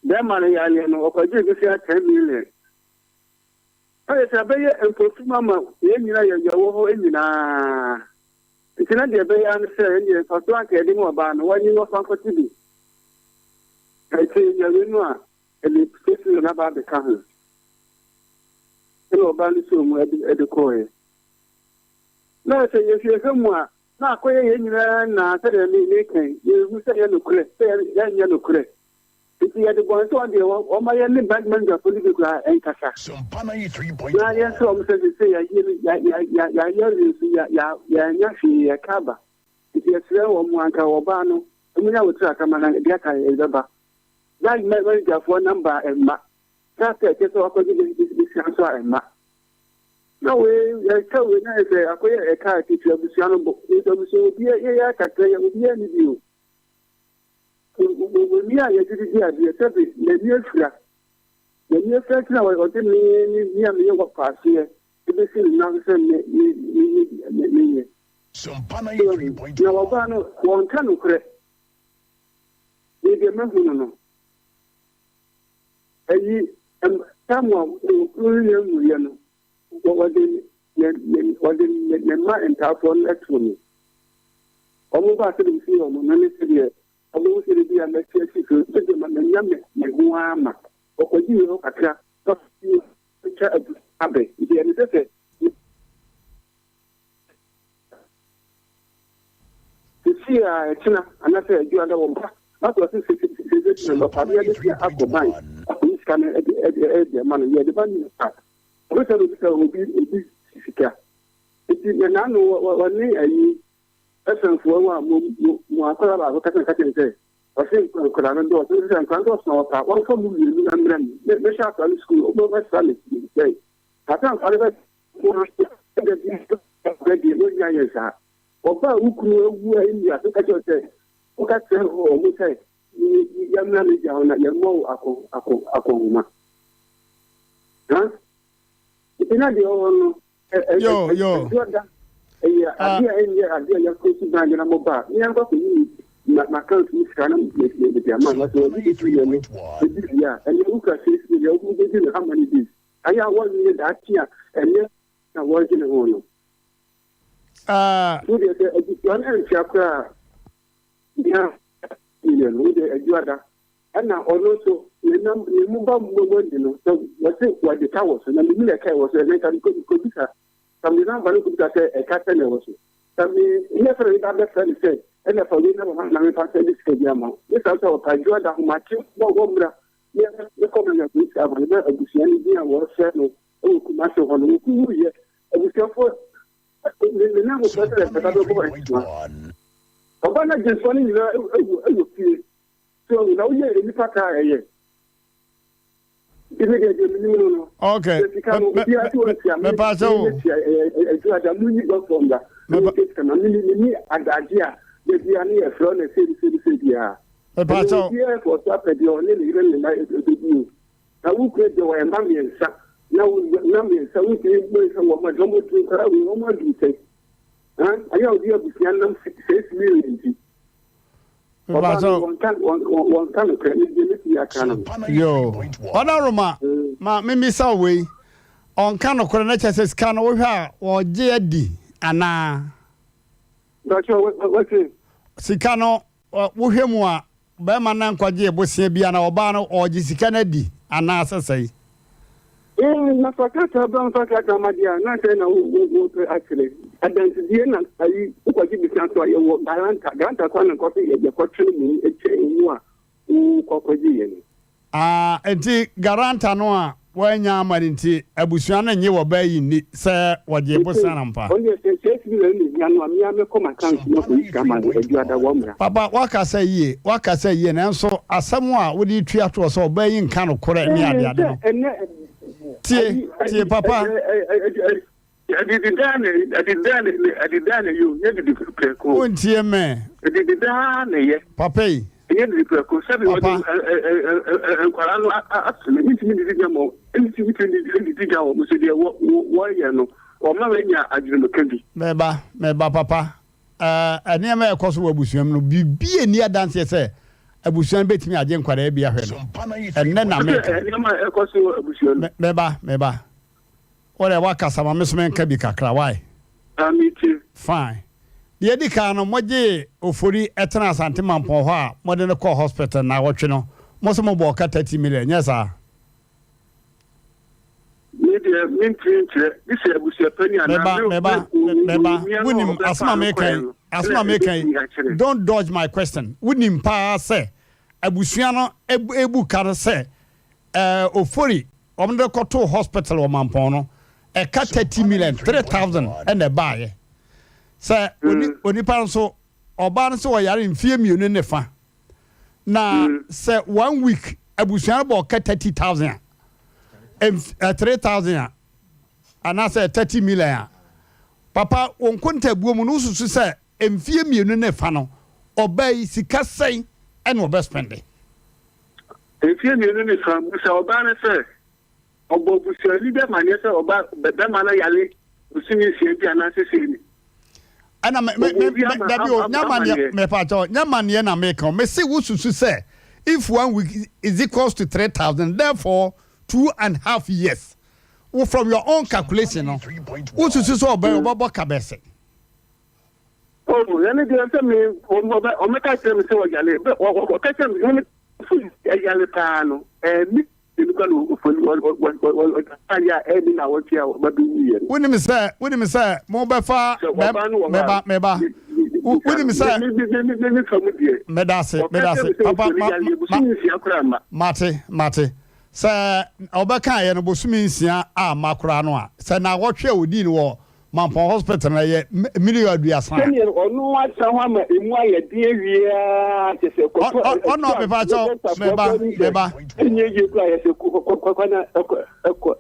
barima no yareɛ no, ɔkɔgyee bosea 10 million. Ayɛ sɛ ɛbɛyɛ mpofirim ama yɛn nyinaa yɛ yɛwɔ hɔ nyinaa. Nti na deɛ ɛbɛyɛ ara ne sɛ ɛndeɛ mfasoɔ anka yɛde ma ɔbaa no, wɔnye no ɔfa nkɔte bi. Ɛnti yɛwe no a, ɛde six million aba abɛka ho. Ɛna ɔbaa no sɔɔ mu ɛde ɛde kɔɔeɛ. Na sɛ yɛhwɛ mu a, na akɔyɛ yɛn nyinaa naa sɛdeɛ me meka yi, yɛhu sɛ ɛyɛ nokorɛ, sɛ ɛnyɛ nokorɛ. Nti yɛde bɔn sɛ wɔn deɛ wɔma yɛn ne bank managerfoɔ no bi koraa nkasa. Na yɛnsrɛ wɔn sɛ seesei yɛayɛ no yɛayɛ awie nso yɛannya hwee yɛka aba. Nti yɛsrɛ wɔn anka wɔbaa no wɔnya wotiri aka ma na deɛ aka yɛde bɛba. Bank managerfoɔ namba mma. Krataa a ɛkyerɛ sɛ wakɔgye bosea nso a ɛmma. Na wei yɛka wei na yɛ sɛ akɔyɛ ɛka a titiri abusua no bo. Nti abusua obiara yɛyɛ kakra yɛ obiara nni bi o. Wɔ ni a yɛde didi adeɛ, sɛbe n'ani afira. N'ani afira nti na ɔde me ne me a meyɛ wɔfaaseɛ bɛsi ne nan so sɛ me me me menyɛ. Na wɔbaa no, wɔnka nokorɛ. Me deɛ mahu no no, ayi, tam a okunu no nwuiɛ no, wɔde ne ne wɔde ne ne mma ntaafoɔ no too me. Wɔn baa sɛdeɛ mesi yɛ wɔn no ne sɛdeɛ wɔbɛhu sɛ ebi a mɛte asi so sɛdeɛ ma manya me me ho ara ma. Wɔkɔgyee hɔ kakra na wɔtwa abu abɛ nti ɛne sɛ sɛ sisi a ɛkyena anaasɛ adwuma da wɔba na sɛ ɔse sɛ sɛ ɔpadeɛ de sia akɔ ban akɔyi sika no ɛde ɛde ɛde ama no yɛde ba no a Ɔbɛsɛ no bisa obi obi sika. Nti na n'ano wɔne ayi ɛsɛnfoɔ wɔ a mo mo mo akwadaa baako kasa kasa kyerɛ sɛ ɔse nkwadaa no dɔɔso sɛ nkwadaa no dɔɔso na wɔpa wɔmfa mu mmienu mmerɛ mu mɛhyɛ akwadaa no sukuu ɔbɛsra me sɛ asa nkwadaa no bɛ da bi da bi wɔnya yɛ saa ɔbaa wo kunu awu a ɛnni ase ka kyerɛ sɛ woka kyerɛ wɔn sɛ Yɛmmra m'agya hɔ na yɛmmɔ wo akɔ akɔ akɔnhoma. Ha? Nti na deɛ ɔwɔ no, Yo, yo. ɛdɔ da, ɛyɛ adeɛ a ɛnyɛ adeɛ a yɛakɔ so ban de na mo ba a, me ankɔ akɔyi ma m'account mu sika na mede ama no. Sɛ ɔde bɛsi yɛ no, ɛdi wie a, ɛnɛ wokura six million, wobɛdi no how many days? Ayɛ a wɔnyɛ daakye a ɛnɛ na wɔredwene ho no. Ah. Wo deɛ sɛ abusua no antua koraa a, Nea yɛ no, wode adwuada ɛna ɔno nso ne nam ne mu ba mu mu ani no sɛ wɔse wɔde ka wɔ so na menim ɛka ɛwɔ so ɛnɛ nka mekɔbisa sɛ mede namba no kɔbisa sɛ ɛka sɛ na ɛwɔ so sɛ me nyɛ sɛ meba bɛfrɛ no sɛ ɛna fa wei na mama na mefa sɛ de sika bi ama wo ne saa sɛ ɔpa adwuada ahomakye bɔ wɔ mmra ne mekɔ ma yɛ sika ama no na abusua no din a wɔsɛ no ɛwɔ Kumase hɔ no wɔku wuyɛ abusuafoɔ Ne ne abofra sɛ ɛba bɛbɔ adwuma. Ɔba no adwensoa no nyinaa wɔ wɔ fie. So na woyɛ nnipa kaa ɛyɛ. Nti me deɛ deɛ menim no no. Okay. Sɛ sika no obiara sɛ ɔntua me Mepa sɛ wo. metua adwuma da mu yi dɔfoɔ mmra. Mepa. Metua sika ma me me adagye a da biara ne yɛfrɛ no sɛ sɛ sɛ biara. Mepa Ɛno sɛ wo. obiara fɔ so apɛ deɛ ɔne ne yere ne mma ɛbɛdi o. Na wo kura deɛ wɔyɛ mma mmiɛnsa na wo mma mmiɛnsa wontumi mmɔ nhwɛ wɔn ma deɛ wɔn aduru nkwadaa wei wɔn aduru sɛn ha ayɛ a wɔde abusua nam 6 million nti ɔbaa no wɔnka wɔnka no korɛ ne deɛ mɛtumi aka no. Yo ɔdaroma ma memisa wei ɔnka nokorɛ na kyerɛ sɛ sika no wohwɛ a wɔgye adi anaa? Wɔse sika no wohwɛ mu a bɛrima no nkɔgye bosea bi anaa ɔbaa no ɔgye sika no adi anaa sɛ sɛe? Na fa krataa bra mfa krataa ma deɛ a na sɛ na wopɛ akyerɛ adansedie na ayi wokɔgye bosea so a yɛwɔ guarantor guarantor koraa na nkɔso yɛkɔtwene mu kyɛn mu a wokɔkɔgye yɛ no. Ah, enti guarantor no a wɔannya amma no nti, abusua no nnye wɔbaa yi nni sɛ wɔgyee bosea no ampa? Ɔno deɛ sɛ sɛ sika na ɛhia no a, me ara mɛkɔ m'account mu akɔyi sika ama no, Aduada, wɔmmra. Papa, woakasa yie, woakasa yie, nanso asɛm a wode retua toɔ sɛ ɔbaa yi nka nokorɛ ne adeade no, tie, tie papa. Adidi daa na adidi daa na adidi daa na yɛ o, nyɛ didi prɛko. Wontie me. Adidi daa na yɛ. Papa yi. Ɛnyɛ didi prɛko. Sɛbi wɔde nkwadaa no ato me, mentumi didi gya ma mentumi didi gya wɔn so deɛ wɔyɛ no, wɔma manya adwenemka bi. Meba, meba papa. Ɛɛ, nneɛma a ɛkɔ so wɔ abusua mu no, biribi nni adanseɛ sɛ abusua no bɛtumi agye nkwadaa bi ahwɛ no. Ɛnnɛ na meka. Nneɛma a ɛkɔ so wɔ abusua no. Meba, meba. Wo deɛ woakasa ma me nso menka bi kakra, why? Ah, metie. Fine. Deɛ ɛdi kan no, mogyee Ofori tenaa Asante Mampɔn hɔ a mode no kɔɔ hospital nnawɔtwe no, mo se mobɔɔ ka 30 million, nyɛ saa? Me deɛ mentumi nkyerɛ, gye sɛ abusuapanin anaa Meba, me meba, me meba, nua no a wonim asɛm ɔbɛfaa a no meka kɔeɛ yi, no asɛm na a meka yi, ɛbɛtumi akyerɛ. don't dodge my question, wonim paa sɛ abusua no bu ka no sɛ Eh Ofori wɔn de kɔtoo hospital wɔ Mampɔn no ɛka 30 million 3000 ɛna ɛbaayɛ sɛ oni onipa nso ɔbaa no sɛ ɔyare mfie mmienu ne fa na sɛ one week abusua no bɔ ɔka 30,000 a 3000 a anaasɛ 30 million a papa wɔn nkontabuo mu no wosusu sɛ mfie mmienu ne fa no ɔbaa yi sika sɛn ɛna ɔbɛspɛnde. Mfeɛ mmienu ne fa, bisa ɔbaa no sɛ ɔbɔ busuani bi amaneɛ sɛ ɔba bɛma no yare bosome nsia bi anaasɛ sei ni. Ɛna me me me me dabi o nyɛ amaneɛ mepa kyɛw nyɛ amaneɛ na meka o mese wo susu sɛ if one week is equals to 3000 therefore 2.5 years wo from your own calculation no wo susu sɛ ɔbɛ ɔbɛbɔ ka bɛsɛ. Oh, ɛno deɛ sɛ me ɔmɛka kyerɛ me sɛ ɔyale ɔka kyerɛ me ɔmɛ ɛyale paa no ɛmi nipa na ofoli ɔyɛ a ɛmi na awɔtwe a ɔba bɛ wuyɛ no. Wonim sɛ wonim sɛ mo bɛfa mɛba mɛba wonim sɛ. Me fa mu deɛ. Mɛda ase mɛda ase papa ma mate mate sɛ ɔbɛka yɛ no bosome 6 a ma koraa no a sɛ na awɔtwe a odii no wɔ Mampɔn hospital no ɛyɛ million 30. Sɛdeɛ ɔno atra hɔ ama emu ayɛ den awie ara kyɛ sɛ kɔtɔ Ɔnɔ mepa kyɛw meba meba. Ɛnyɛ yie koraa yɛ sɛ kɔkɔ na ɛkɔ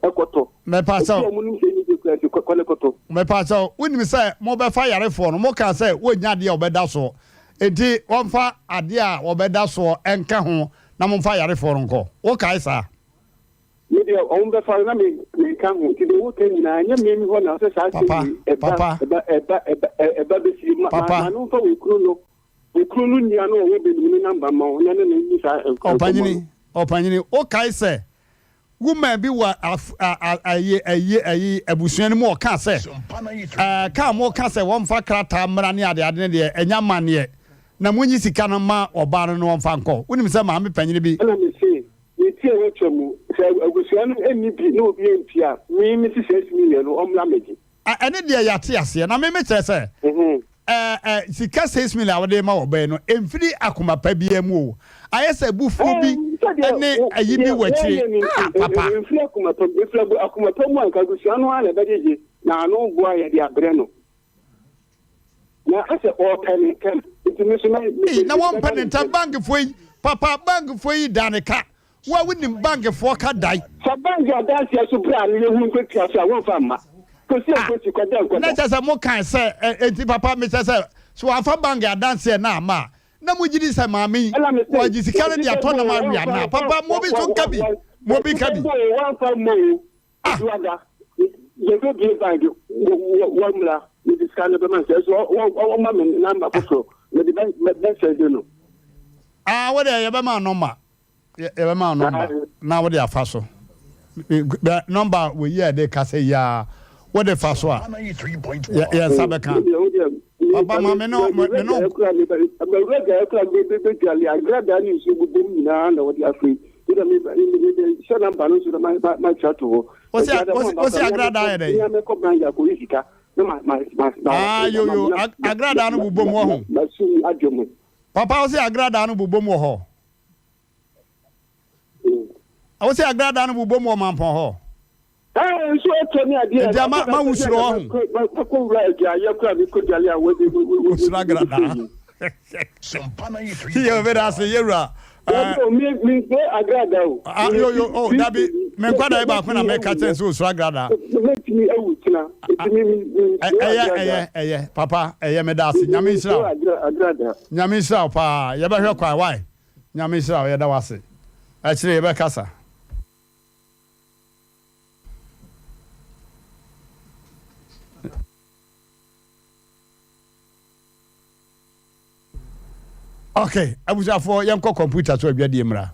ɛkɔtɔ. Mepa kyɛw. Ebi a wɔn nim sɛ ɛnyɛ yie koraa yɛ sɛ kɔkɔ na ɛkɔtɔ. Mepa kyɛw wonim sɛ mobɛfa yarefoɔ no mokaa sɛ wɔnnya adeɛ a wɔbɛda soɔ enti wɔmfa adeɛ a wɔbɛda soɔ nka ho na momfa yarefoɔ no nkɔ wokae saa? Me deɛ wɔn bɛfa no na me menka ho nti deɛ woka nyinaa ɛnyɛ me mi hɔ na sɛ saa asɛm yi ɛba ɛba ɛba ɛba ɛba bɛsie ma ma no mfa wɔ kunu no wɔ kunu no nua no ɔwɔ bɛnim no namba ma wo na ne no nni saa nkɔmmɔ no. Ɔpanyini ɔpanyini wokae sɛ woman bi wɔ af a a ayi ayi ayi abusua no mu ɔka sɛ ɛɛ ka a moka sɛ wɔmfa krataa mmra ne adeade no deɛ ɛnyɛ amanneɛ na monyi sika no ma ɔbaa no na ɔmfa nkɔ wonim sɛ maame panyini bi Ɛna mese Metie wo kyɛ mu. Sɛ abusua no nni bi na obi antua a, me mese saa sini yɛ no ɔmmra mmɛgye. Ɛne deɛ yɛate aseɛ. Na me mekyerɛ sɛ, ɛ ɛ sika 6 million a wode rema ɔbaa yi no, ɛmfiri akoma pa biara mu o. Ayɛ sɛ abufuo bi ne ayi bi wɔ akyire. Ah, papa. Ɛmfiri akoma pa mu. Ɛfiri akoma pa mu a, anka abusua no ara na ɛbɛgyegye na ano boa yɛde abrɛ no. Na asɛ ɔɔpɛ ne ntɛm nti me nso mɛ. Ei na wɔmpɛ ne ntɛm bankfoɔ yi papa bankfoɔ yi da ne ka wo a wonim bankfoɔ ka dae. Fa bank adanseɛ so bra na yɛhunu nkɔtua so a wɔmfa mma. Kɔsi Ah nkosi kɔda na nkɔda. kyerɛ sɛ mo kae sɛ ɛ enti papa mekyerɛ sɛ so wɔamfa bank adanseɛ no amma a na mo gyidi sɛ maame yi Ɛna me se wɔgye sika no de sika atɔ bɔ nam o awe wɔmfa anaa papa mo bi so nka bi mo bi sika ka bi. bɔ o wɔmfa mmɔ o Ah! Aduada, yɛbɛbue bank wɔ mmra mede sika no bɛma sɛ so ɔma me namba foforɔ mede bɛsɛnde no. Ah, wo deɛ yɛbɛma nɔmba yɛbɛma nɔmba na wode afa so nɔmba wɔ yi a yɛde kasa yi a wode fa so a yɛn nsa bɛka papa ma me no me no. Mawura gya ɛkura bɛdwale agradaa ne nsuo bobom nyinaa na wɔde afei hyɛ namba no nso na makyerɛ to hɔ. Wosi agradaa yɛ dɛ? Mɛkɔ bank akɔyi sika na ma ma ma. Ah yo yo agradaa no bobom wɔ ho. Masum adwo mu. Papa wosi agradaa no bobom wɔ hɔ. Wo se agradaa no bobom wɔ mampɔn hɔ? Ɛɛ nso ɛtɔ ne adeɛ. Nti ama ma wusuro ɔho. Makɔ wura adwaeɛ koraa mekɔ dwale a wɔde. Wosuro agradaa. Yɛ obi da ase yɛwura. Dabi o mi mi nsuro agrada o. Ah yo yo oh dabi me nkwadaa yi baako na mɛka kyɛn sɛ osuro agrada. Mɛtumi awu kyena nti mi mi mi nsuro agrada. Ɛyɛ ɛyɛ ɛyɛ papa ɛyɛ meda ase nyame nhyira wo. Nyame nhyira wo paa yɛbɛhwɛ kwan why nyame nhyira wo yɛda wo ase akyire yɛbɛkasa. Ok abusuafoɔ yɛnkɔ kɔmputa so adwadie mmra.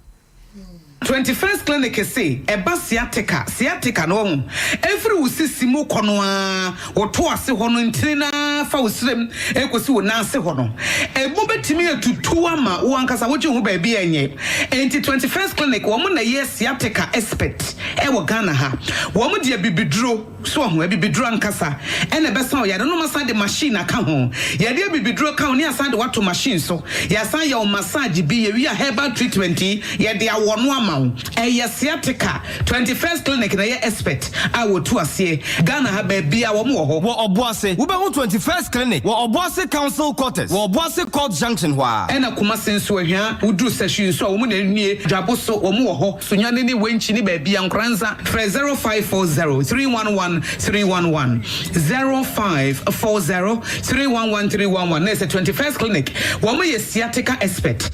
21st Clinic se ɛba sciatica, sciatica no wahu, ɛfiri wo sisi mu kɔ no ara, wo to ase hɔ no ntini no ara fa wo srem ɛkɔsi wo nan ase hɔ no, ɛmu bɛtumi atutu ama wo ankasa wogye wo ho baabi a ɛnyɛ. Enti 21st Clinic wɔn na ɛyɛ sciatica expert ɛwɔ Ghana ha. Wɔn de abibiduro. So wahu? Abibiduro ankasa na ɛbɛsa wo yare no. Wɔasan de machine aka ho. Yɛde abibiduro ka ho na yɛasan de wo ato machine so. Yɛasan yɛ wo massage bi. Yɛwie a herbal treatment yi, yɛde awɔ no ama wo. Ɛyɛ sciatica. 21st Clinic na ɛyɛ expert a wɔtu aseɛ. Ghana ha baabiara wɔn wɔ hɔ. Wɔ Ɔboase, wobɛhu 21st Clinic wɔ Ɔboase Council Quarters wɔ Ɔboase Court Junction hɔ ara. Ɛna Kumasi nso, Ahwia, woduru Sahwi nso a, wɔn na ɛnie. Dwabo so, wɔn wɔ hɔ. Sunyani ne Wenchi ne baabia Nkoranza frɛ 0540 311 311 0540 311 311 na ɛsɛ 21st clinic wɔn yɛ sciatica expert.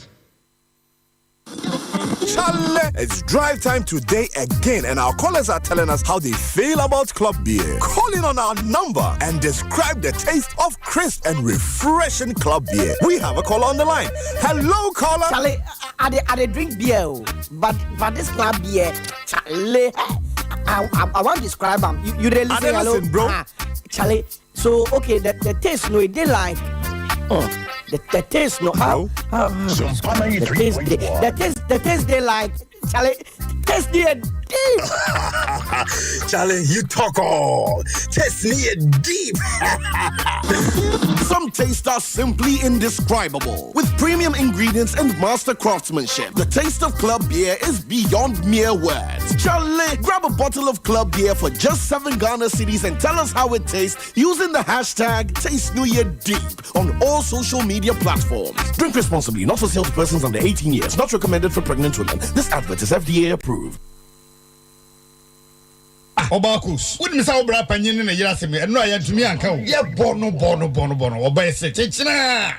Chale, it's drive time today again, and our callers are telling us how they feel about club beer. Call in on our number and describe the taste of crisp and refreshing club beer. We have a caller on the line. Hello, caller. Charlie, I, I, I, I drink beer, oh, but but this club beer, Charlie, I, I, I want to describe them. You, you really listen, hello, listen, bro. Ah, Charlie, so okay, the, the taste no, it did like. Oh, the, the taste no. How, how, the taste, the, the taste, the taste they like. Charlie, taste the deep. Charlie, you talk all. Taste me deep. Some tastes are simply indescribable. With premium ingredients and master craftsmanship, the taste of club beer is beyond mere words. Charlie, grab a bottle of club beer for just 7 Ghana cedis and tell us how it tastes using the hashtag TasteNewYearDeep on all social media platforms. Drink responsibly, not for sale to persons under 18 years, not recommended for pregnant women. This advert is FDA approved. Ah, Ɔbaakus, wonim sɛ wo bra panyin ne ne yere asɛm yi, ɛno a yɛantumi anka o. Yɛbɔ no bɔ no bɔ no bɔ no, ɔbɛyɛ sɛ kyekyena a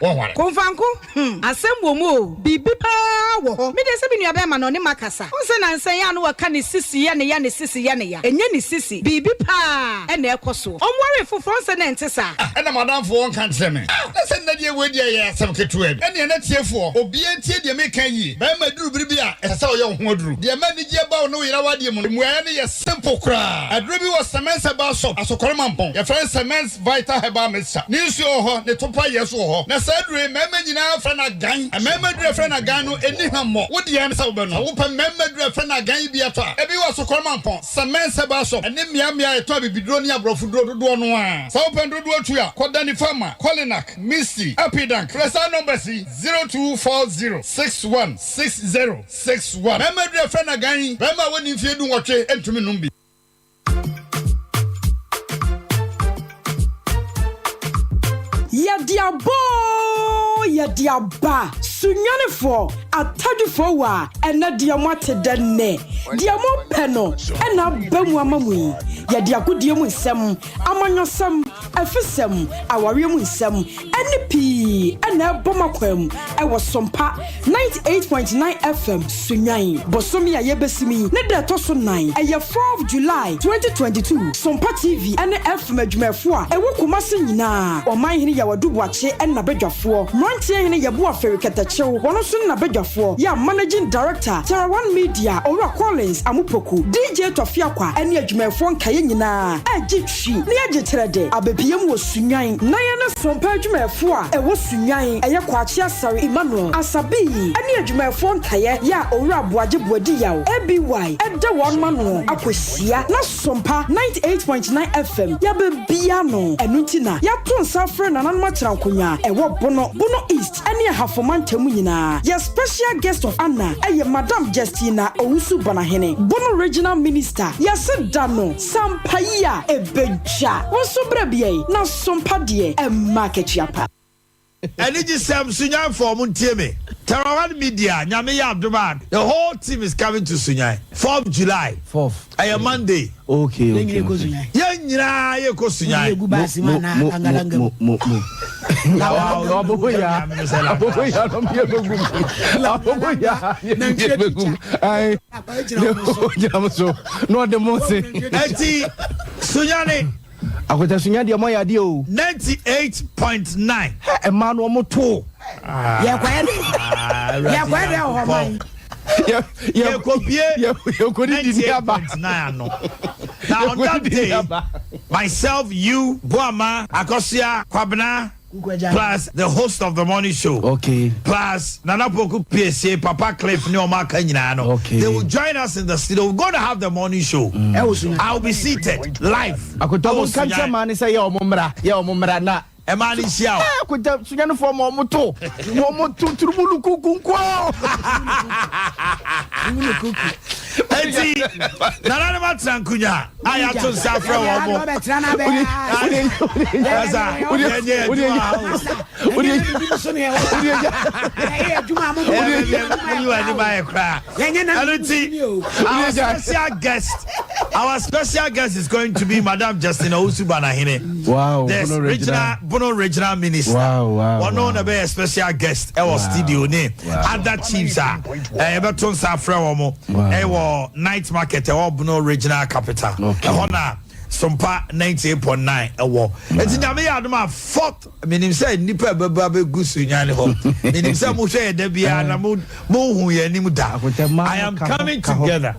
wɔnware. Komfanko, hmm, asɛm wɔ mu o, biribi paa wɔ hɔ. Me deɛ sɛ me nuabɛrima no, ɔne makasa. Wohu sɛ nansa yi a na wɔka ne sisi yɛ ne ya, ne sisi yɛ ne ya. Ɛnyɛ ne sisi, biribi paa na ɛrekɔ soɔ. Ɔnwaree foforɔ, wohu sɛ na ɛnte saa. Ah, ɛna m'adamfo ɔnka nkyerɛ me. Ah, na sɛ nnɛ deɛ wei deɛ ɛyɛ asɛm ketewa bi. Ɛnneɛ na tiefoɔ, obiara ntie deɛ mereka yie. Barima duru bere bi a, ɛsɛ sɛ ɔyɛ wo ho aduru. Deɛ ɛma anigyeɛ ba wo ne wo yere awadeɛ mu no, mmuaeɛ no yɛ simple koraa. Aduro bi wɔ Semens Herbal Shop, Asokore Mampong. Yɛfrɛ no Semens Vital Herbal Mixture. Ne nsuo wɔ hɔ, ne topa yɛ nso wɔ hɔ. Na saa aduro yi, mmarima nyinaa frɛ no agan. Mmarima aduro a yɛfrɛ no agan no, ɛnni hwammɔ. Wo deɛ ne sɛ wobɛnom. Sɛ wopɛ mmarima aduro a yɛfrɛ no agan yi bi atɔ a, ebi wɔ Asokore Mampong, Semens Herbal Shop, ne mmeammea a yɛtɔn abibiduro ne aborɔfoduro dodoɔ no ara. Sɛ wopɛ no dodoɔ tu a, kɔ Danny Pharma, Kolinak, Misty, Apidank. Frɛ saa numbers yi, 0240 61 60 61. Mmarima aduru a yɛfrɛ no agan yi, barima a wadi mfeɛ dunwɔtwe ntumi nnom bi. Yɛde aba oo, yɛde aba. Sunyanifoɔ, Atadwifoɔ wa, ɛnɛ deɛ moate dɛ nnɛ. Deɛ mopɛ no na aba mu ama mo yi. Yɛde agodie mu nsɛm, amanyɔsɛm, afisɛm, awareɛ mu nsɛm, ne pii na ɛbɔ mo akwan mu wɔ Sompa 98.9 FM Sunnwan. Bosome a yɛbɛsim yi ne da ɛtɔ so nan, ɛyɛ fourth July 2022. Sompa TV ne FM adwumayɛfoɔ a ɛwɔ Kumasi nyinaa, Ɔmanhene Yaw Adu Boakye ne n'abadwafoɔ, Mmeranteɛ Hene Yeboah Ferry Kɛtɛkyew, wɔn nso ne n'abadwafoɔ, yɛ a Managing Director, Terra One Media, Owura Collins Amupoku, DJ Tɔfi Akwa ne adwumayɛfoɔ nkaeɛ nyinaa regye Twi ne agyekyerɛde abɛpue mu wɔ Sunnwan. Na yɛne Sompa adwumayɛfoɔ a ɛwɔ Sunnwan, ɛyɛ Kwakye Asare Emmanuel, Asabii, ne adwumayɛfoɔ nkaeɛ yɛ a Owura Aboagye Boadi Yaw, ABY, da wɔn ano akɔhyia na Sompa 98.9 FM yɛabɛbue ano. Ɛno nti na yɛato nsa afrɛ Nananom Aterankonwa a ɛwɔ Bono, Bono East ne Ahafo mantam. mu nyinaa. Yɛ special guest of honour yɛ Madam Justina Owusu Banahene, Bono Regional Minister. Yɛse da no, sampa yi a ɛbɛdwa. Wo nso bra biai na sompa deɛ ɛmma akatua pa. Anigyesɛm, Sunyanfoɔ mo ntie me. Terawan Media, Nyame yɛ adom a, the whole team is coming to Sunyan, fourth July, ɛyɛ Monday. Okay, okay, okay. Yɛn nyinaa yɛkɔ Sunyan. Mo, mo, mo, mo, mo, mo. Abobo ya, abobo ya, no mi ebegu mu. Abobo ya, mi ebegu mu. Ayi, gyina mo so, na ɔde mo se. Eti Sunyani. Akwata Sunya deɛ mo ayɛ adeɛ o. 98.9. Hɛ ɛmaa no ɔmo to. Yɛkɔyɛ de yɛkɔyɛ de wɔ hɔ man. Yɛkɔbie Yɛkɔdidi ni aba. 98.9 ano. Na on that day, myself, you, Boama, Akosua, Kwabena, plus the host of the morning show. Okay. Plus Nana Poku PSA, Papa Cliff, ne ɔmo aka nyinaa no. Okay. They will join us in the studio. We're going to have the morning show. Ɛwɔ Sunyani. I will be seated live. Akwata Ɛwɔ ɔmo nka nkyɛn Sunyani. maa ne sɛ yɛ ɔmo mmra, yɛ ɔmo mmra na. Ɛmaa ne nhyia o. Ɛ akwata Sunyanifoɔ ma ɔmo to, ma ɔmo to turubulu kuku nkoa. Eti Nana ne ma tena nkunya a yɛato nsa afrɛ wɔn mo. Ɛsa yɛnyɛ adwuma Ɛno nti our special guest our special guest is going to be Madam Justina Owusu Banahene. Wow, The Bono regional Bono regional minister. Wow, wow, Ɔno wow. na bɛyɛ special guest ɛwɔ studio ne other chiefs a yɛbɛto nsa afrɛ wɔn mo ɛwɔ night market ɛwɔ Bono regional capital. Okay. Ɛhɔ na Sompa 98.9 ɛwɔ. Eti Nyame yɛ adom a fourth menim sɛ nnipa a ɛbɛba bɛgu Sunyani hɔ. Menim sɛ mohwɛ yɛ da biara na mo monhu yɛn anim da. Akwata mmaa I am ka ho- coming ka ho. together.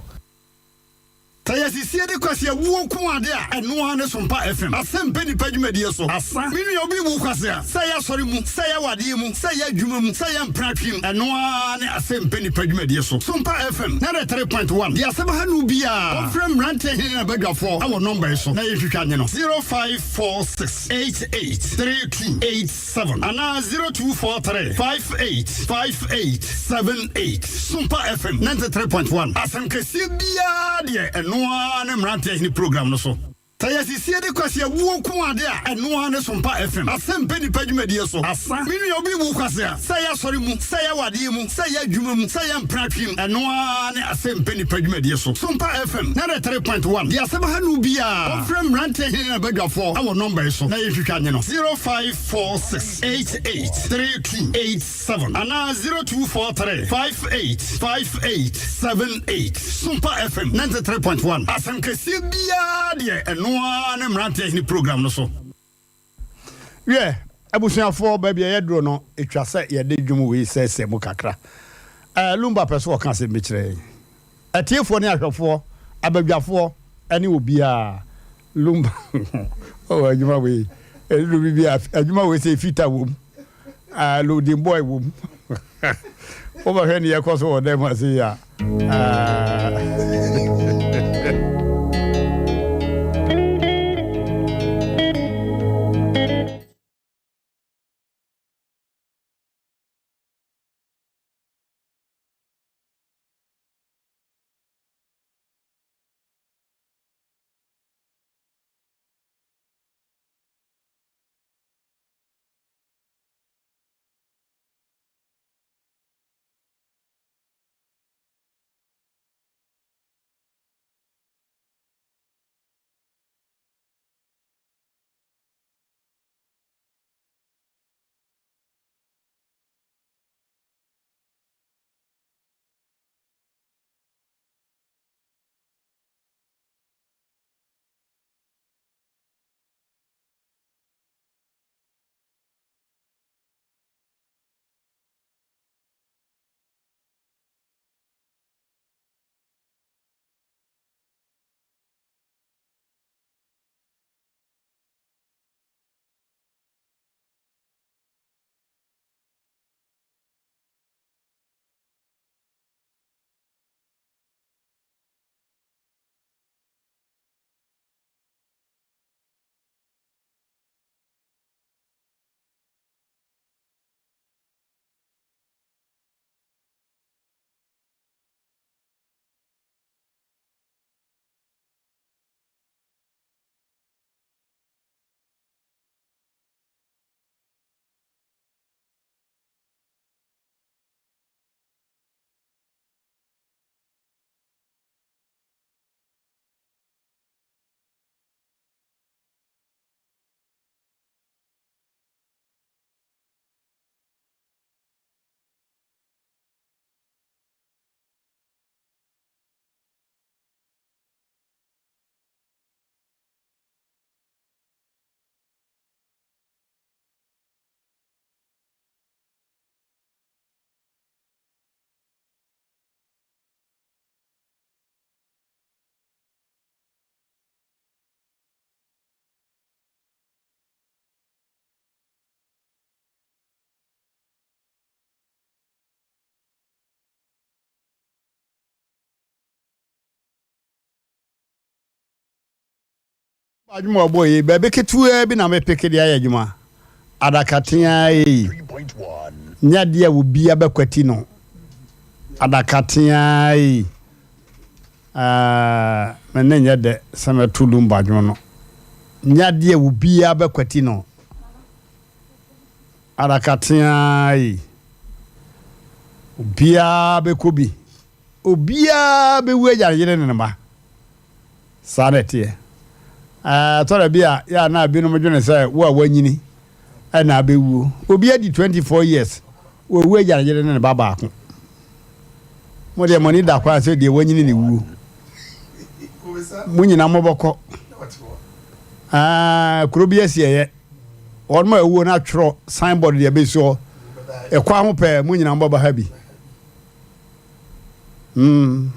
Sɛ yɛsisie de kwasi awuo nko ade a ɛno ara ne Sompa FM asɛm pɛ nipa dwumadie so asa. Me nua obi wu kwase a, sɛ ɛyɛ asɔre mu, sɛ ɛyɛ awadeɛ mu, sɛ ɛyɛ adwuma mu, sɛ ɛyɛ mpratwe mu, ɛno ara ne asɛm pɛ nipa dwumadie so. Sompa FM 93.1 deɛ asɛm ha no biara, wɔmfrɛ mmeranteɛ hene ne n'abadwafoɔ wɔ nɔmba yi so na yɛntwitwa nye no, 0546 88 3287 anaa 0243 58 58 78. Sompa FM 93.1 asɛm kɛseɛ biara deɛ ɛno ara ne mmeranteɛ hene program no so. Sɛ yɛsisie de kwasi awuo nko ade a ɛno ara ne Sompa FM asɛm pɛ nipa dwumadie so asa. Me nua obi wu kwasi a, sɛ ɛyɛ asɔre mu, sɛ ɛyɛ awadeɛ mu, sɛ ɛyɛ adwuma mu, sɛ ɛyɛ mpratwe mu, ɛno ara ne asɛm pɛ nipa dwumadie so. Sompa FM 93.1 deɛ asɛm ha no biara, wɔmfrɛ mmeranteɛ hene ne n'abadwafoɔ wɔ nɔmba yi so na yɛntwitwa nye no, 0546 88 3287 anaa 0243 58 58 78. Sompa FM 93.1 asɛm kɛseɛ biara deɛ ɛno ara ne mmeranteɛ hene program no so. Wiɛ, abusuafoɔ, baabi a yɛduro no, ɛtwa sɛ yɛde dwom wei sɛsɛ mu kakra. Lumba pɛ so ɔka asɛm bi kyerɛ yɛn. Atiefoɔ ne ahwɛfoɔ, abadwafoɔ ne obiara. Lumba, oh, adwuma wei, ɛduro bi bi a, adwuma wei sɛ fita wom, loading boy wom. Wobɛhwɛ ne yɛkɔ so wɔ dɛm ase yi a, Adwuma a ɔbɔɔ yi, baabi ketewaa bi na mepeke de ayɛ adwuma. Adaka teaa yi nyɛ adeɛ a obiara bɛkwati no. Adaka teaa yi, ah, me nne nyɛ dɛ sɛ mɛto lumba dwom no. Nyɛ adeɛ a obiara bɛkwati no. Adaka teaa yi, obiara bɛkɔ bi. Obiara bɛwu agya ne yere ne ne mma. Saa na ɛteɛ. Ɛtɔ da bi a, yɛ a na binom dwene sɛ wo a woanyini na abɛwuo. Obi adi 24 years, wawu agya ne yere ne ne ba baako. Mo deɛ mo ani da kwan sɛ deɛ wanyini ne wuo. Mo nyina mobɛkɔ. Kuro bi asi ɛyɛ. Wɔn a awuo no atwerɛ signboard deɛ bɛsi hɔ. Ɛkwan ho pɛɛ, mo nyina mobɛba ha bi. Mm.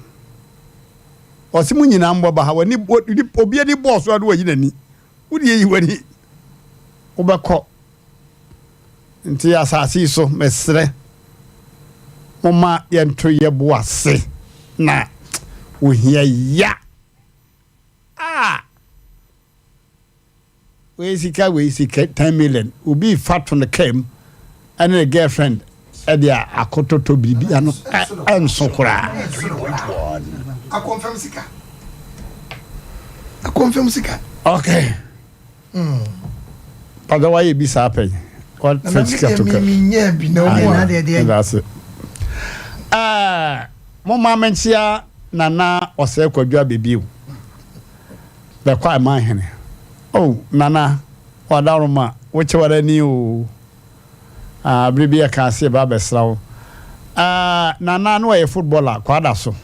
Ɔse mo nyinaa mbɔ ba ha w'ani obi ani bɔɔ so a na wayi n'ani. Wo deɛ yi w'ani. Wobɛkɔ. Nti asase yi so mesrɛ momma yɛnto yɛ bo ase na ohia ya. Ah! Wei sika wei sika 10 million obi fa to ne kaa mu ɛne ne girlfriend ɛde akɔtɔtɔ biribi ano ɛnso koraa. Akɔnfɛm sika. Akɔnfɛm sika. Okay. Pàtó wayɛ bi saa pɛn. Wafa sika to kaa. Nyɛ bi na ɔmo a. Ɛda ase. Ɛɛ mo maa mi nkyia Nana Ɔsɛe Kwadwo Abɛbiew. Bɛkwae man hene. Oh Nana w'adaworoma wo kyɛ w'ara ni oo Ah bere bi yɛkaa se yɛba abɛsra wo Ah Nana na ɔyɛ footballer Kwada so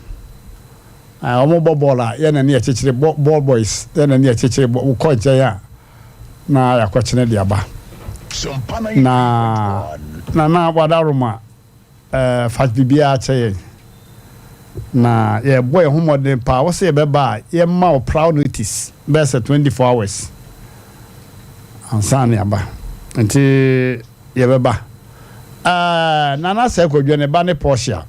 Ah wɔn bɔ bɔɔl a yɛn na ne yɛkyekyere bɔ ball boys yɛn na ne yɛkyekyere bɔ wokɔ nkyɛn a na yɛakɔkyene de aba Na Nana w'adaworoma Fa biribiara kyɛ yɛn. Na yɛbɔ yɛn ho mmɔden paa. Wo sɛ yɛbɛba a, yɛma wo prior notice bɛyɛ sɛ 24 hours ansa na yɛaba. Nti yɛbɛba. Uh, Nana Sɛ Kwadwo ne ba ne Portia.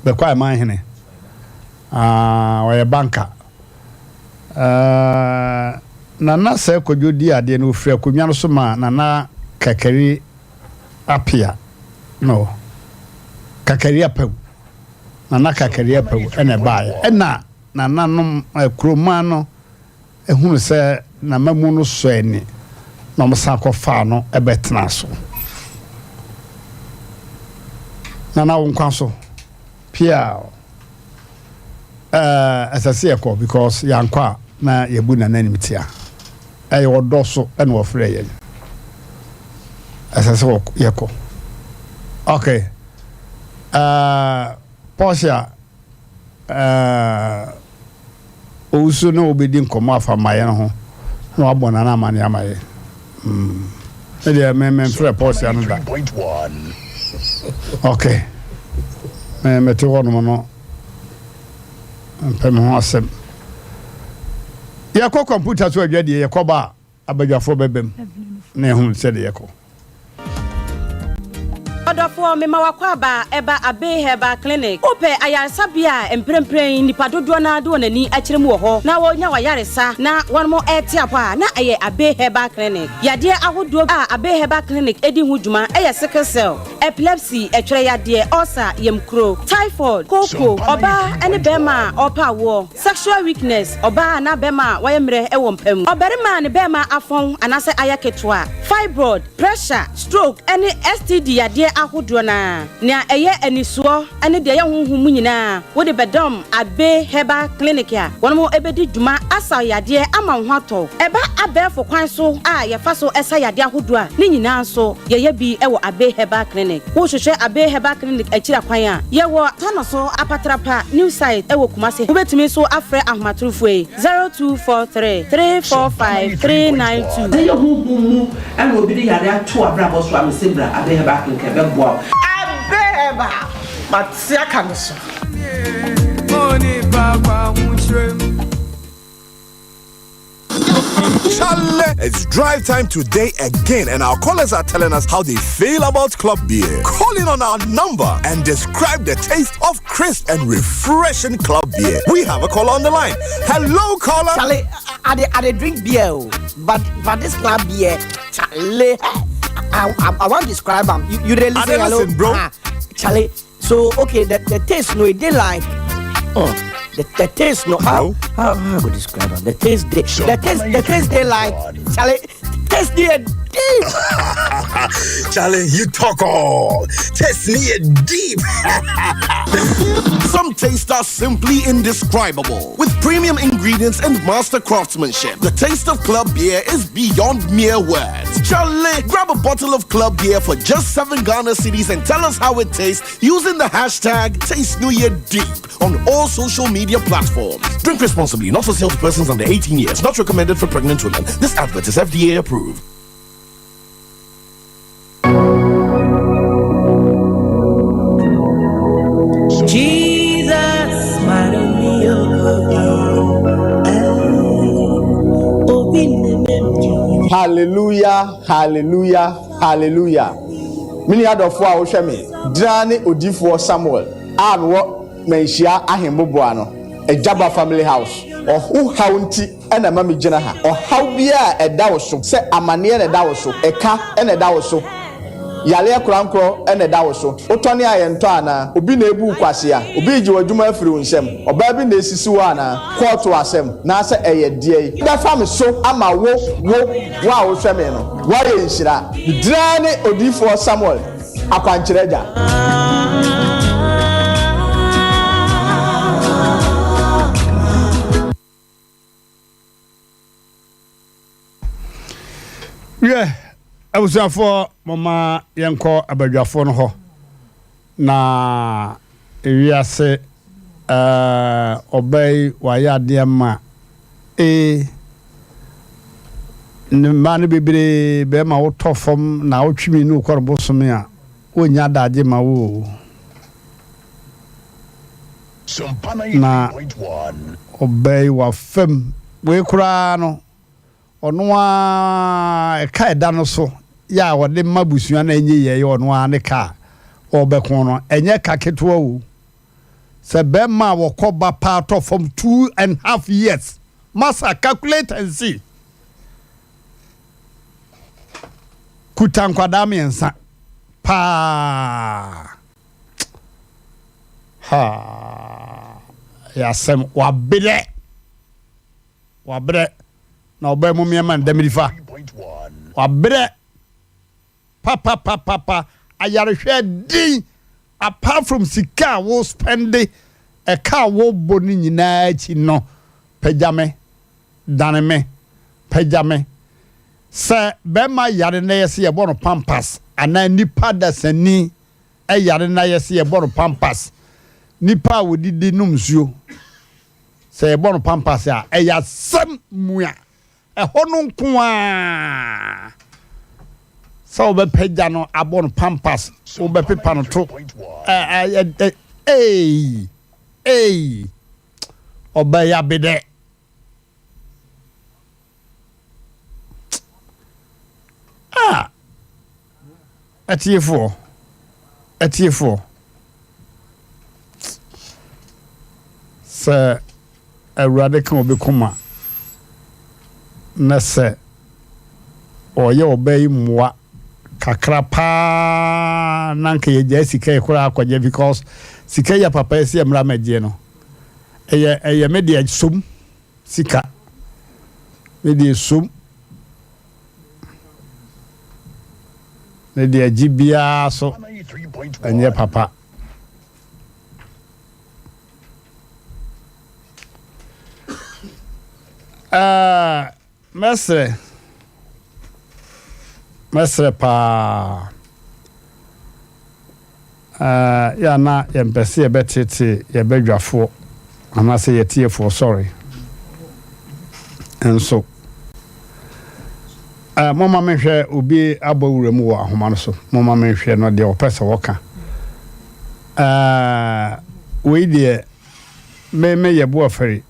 Bɛkɔ Aman hene. Uh, ɔyɛ banka. Uh, Nana Sɛ Kwadwo di adeɛ no, ɔfiri akonnwa no so ma Nana Kakari Apia no Kakari Apawu, Nana Kakari Apawu na ɛbaeɛ. Ɛna nananom kuroma no hunu sɛ n'amamu no sɔ ani na wɔsan kɔfaa no bɛtenaa so. Nana wo nkwa so. Piaw. Ɛɛ ɛsɛ sɛ yɛkɔ because yɛankɔ a na yɛbu Nana animtia. Ɛyɛ ɔdɔ so na wɔfrɛɛ yɛn. Ɛsɛ sɛ yɛkɔ. Okay. Ɛɛ Portia ɛɛ Owusu ne wo bɛdi nkɔmmɔ afa mmaeɛ no ho na wabɔ Nana amanneɛ ama yɛn. Mm. Me deɛ me memfrɛ Portia no da. Okay. Me mete hɔnom no mpɛ me ho asɛm. Yɛkɔ kɔmputa so adwadie, yɛkɔba a abadwafoɔ bɛbam na yɛhunu sɛdeɛ yɛkɔ. Ɔdɔfoɔ, mema w'akwaaba ɛba Abbey Herbal Clinic. Wopɛ ayaresabea a mprempren nnipa dodoɔ no ara de wɔn ani akyerɛ mu wɔ hɔ na wɔnya w'ayaresa na wɔn rete apɔ a, na ɛyɛ Abbey Herbal Clinic. Yadeɛ ahodoɔ a Abbey Herbal Clinic di ho dwuma yɛ sickle cell, epilepsy, ɛtwerɛ yadeɛ, ulcer, yamkuro, typhoid, kooko, ɔbaa ne barima a ɔrepɛ awoɔ, sexual weakness, ɔbaa anaa barima a wayɛ mmerɛ wɔ mpa mu, ɔbarima a ne barima afɔn anaasɛ ayɛ ketewa, fibroid, pressure, stroke ne STD yadeɛ ahodoɔ no ara. Nea ɛyɛ anisoɔ ne deɛ ɛyɛ honhom mu nyinaa, wode bɛdɔm Abbey Herbal Clinic a wɔn bɛdi dwuma asa wo yadeɛ ama wo ho atɔ wo. Ɛba abɛɛfo kwan so a yɛfa so sa yadeɛ ahodoɔ a, ne nyinaa nso yɛyɛ bi wɔ Abbey Herbal Clinic. Wohwehwɛ Abbey Herbal Clinic akyiri akwan a, yɛwɔ Tanoso Apatrapa New Site wɔ Kumasi. Wobɛtumi nso afrɛ ahomatorofoɔ yi, 0243 345 392. Sɛ ɛyɛ honhom mu na obi de yare ato w'abrabɔ so a, mese bra Abbey Herbal Clinic ɛbɛboa wo. Abbey Herbal, mate aka me so. Chale, it's drive time today again, and our callers are telling us how they feel about club beer. Call in on our number and describe the taste of crisp and refreshing club beer. We have a caller on the line. Hello, caller. Chale, I, I, I, I drink beer, oh, but but this club beer, Charlie, I, I, I want to describe them. You, you really I listen, hello, listen, bro. Ah, Charlie. So okay, the, the taste no, it dey like, oh, the, the taste no. How how how I go describe them? The taste they, the taste the taste they like, Charlie, taste they deep. Charlie, you talk all. Test me deep. Some tastes are simply indescribable. With premium ingredients and master craftsmanship, the taste of club beer is beyond mere words. Charlie, grab a bottle of club beer for just 7 Ghana cedis and tell us how it tastes using the hashtag TasteNewYearDeep on all social media platforms. Drink responsibly, not for sale to persons under 18 years, not recommended for pregnant women. This advert is FDA approved. Jesus, my Hallelujah, hallelujah, hallelujah. Me nua dɔfoɔ a wohwɛ me, gyina ne odiyifoɔ Samuel a mewɔ Manhyia Ahemmoboa no, Agyaba Family House. Ɔho haw nti na ɛma megyina ha. Ɔhaw biara a ɛda wo so, sɛ amaneɛ na ɛda wo so, ɛka na ɛda wo so, yareɛ korankorɔ na ɛda wo so, wotɔne a yɛntɔ anaa? Obi na ɛrebu wo kwasea? Obi regye w'adwuma afiri wo nsam? Ɔbaa bi na ɛresisi wo anaa? Kɔɔto asɛm, naasɛ ɛyɛ deɛn? Bɛfa me so ama wo, wo, wo a wohwɛ me no, woayɛ nhyira. Me din ara ne Odiyifoɔ Samuel Akwankyerɛ Agya. Wiɛ, abusuafoɔ, momma yɛnkɔ abadwafoɔ no hɔ, na ewiase eh, ɔbaa yi wayɛ adeɛ ma ee, ne mmaa no bebree bɛrima wotɔ fam na wotwe mmienu kɔ no bosome a, wonnya adagye ma wo o. Na ɔbaa yi wafam wei koraa no ɔno ara ɛka ɛda no so yɛ a ɔde ma abusua no ɛnyɛ yɛ yɛ ɔno ara ne ka a ɔbɛko no ɛnyɛ ka ketewa o sɛ bɛrima a wɔkɔ ba paa tɔ fam 2½ years masa calculate and see kuta nkwadaa mmiɛnsa paa. Haa ɛyɛ asɛm wabrɛ wabrɛ na ɔbaa mu mmeɛma ndamirifa wabrɛ papapapapa ayarehwɛ den apart from sika a wo spɛnde ɛka a wobɔ no nyinaa akyi no pagya me dane me pagya me sɛ bɛrima yare na yɛsɛ yɛbɔ no pampas anaa nipa dasani yare na yɛse yɛbɔ no pampas, nipa a wɔdidi nom nsuo, sɛ yɛbɔ no pampas a, ɛyɛ asɛm mua. Ɛhɔ no nko ara sɛ wobɛpagya no abɔ no pampas, wobɛpepa no to, ei, ei, ɔbɛyɛ abedɛ. Ah! Atiefoɔ, atiefoɔ, sɛ Awurade ka obi koma na sɛ ɔyɛ ɔbaa yi mmoa kakra paa na nka yɛgyae sika yi koraa akɔgye because sika yi a papa yi sɛ yɛmmra mmɛgye no ɛyɛ ɛyɛ me deɛ som sika me deɛ som ne deɛ gye biara so ɛnyɛ papa. Ɛɛ mɛsrɛ mɛsrɛ paa. Ɛɛ yɛ a na yɛmpɛ sɛ yɛbɛteetee yɛn badwafoɔ anaasɛ yɛn atiefoɔ, sorry, nso. Ɛɛ momma menhwɛ obi abɔ wura mu wɔ ahoma no so. Momma menhwɛ no deɛ ɔpɛ sɛ ɔka. Ɛɛ wei deɛ me meyɛ boafari.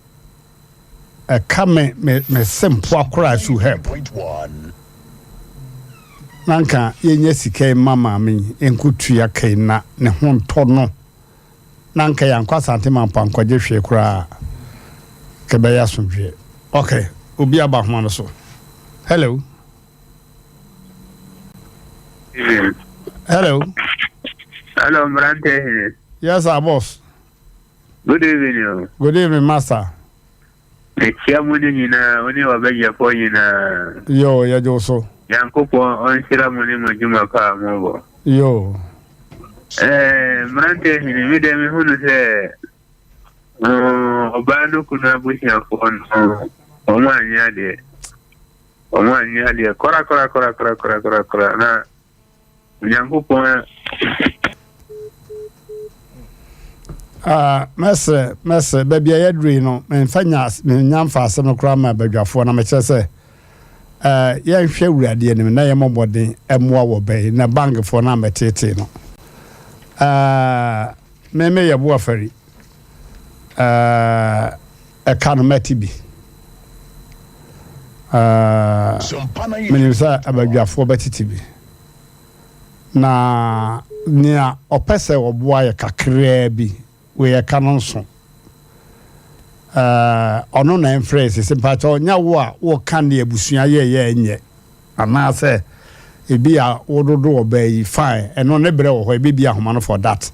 Ɛka me me me se mpoa koraa su help. Na nka yɛnya sika yi ma maame yi nkotua ka yi na ne ho ntɔ no. Na nka yɛankɔ Asante Mampɔ ankɔgye hwee koraa a, nka ɛbɛyɛ asomdwoeɛ. Ok. Obi aba ahoma no so. Hello. Hello. Hello, Mmerante Hene. Yes, sir, boss. Good evening. O. Good evening, master. Mekyia mo ne nyinaa, wo ne w'abadwafoɔ nyinaa. Yo, yɛgye wo so. Nyankopɔn ɔnhyira mo ne mo adwuma pa a mobɔ. Yo. Eh, Mmerante Hene, me deɛ mehunu sɛ ɔbaa no kunu abusuafoɔ no, wɔn anyɛ adeɛ. Wɔn anyɛ adeɛ korakorakorakorakorakorakora na Onyankopɔn Ah, mɛsrɛ, mɛsrɛ, baabi a yɛaduru yi no, memfa nya, menya mfa asɛm no koraa ma badwafoɔ, na mekyerɛ sɛ, eh, yɛnhwɛ Awurade anim na yɛmmɔ mmɔden mmoa wɔ bɛn na bankfoɔ no ammɛteetee no. Eh, me meyɛ boafari. Eh, ɛka no mɛte bi. Eh, menim sɛ abadwafoɔ bɛtete bi. Na nea ɔpɛ sɛ ɔboa yɛ kakraa bi, wei ɛka no nso. Eh, ɔno na ɛmfrɛ yɛ sese mpakyɛ ɔnyɛ wo a woka nea abusua yɛɛyɛ ɛnyɛ anaasɛ ebi a wododo ɔbaa yi fine ɛno ne berɛ wɔ hɔ ɛbɛbi ahoma no for that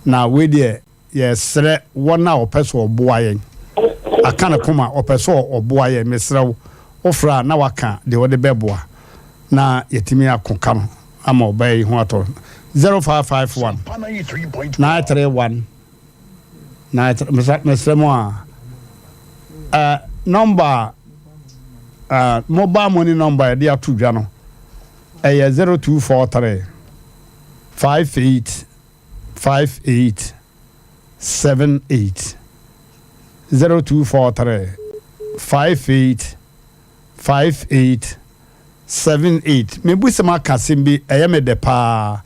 na wei deɛ Yɛsrɛ wɔn a wɔpɛ sɛ wɔboa yɛn. Aka ne koma, ɔpɛ sɛ ɔboa yɛn. Mesrɛ wo, wofrɛ a na waka deɛ wode bɛboa na yɛatumi ako ka no ama ɔbaa yi ho atɔ no. 0551 931 93 Mesrɛ mo a, eh, nɔmba a, eh, mobile money nɔmba a yɛde ato dwa no, ɛyɛ 0243 58 58 78 0243 58 58 78 Mebu sɛ maka asɛm bi, ɛyɛ me dɛ paa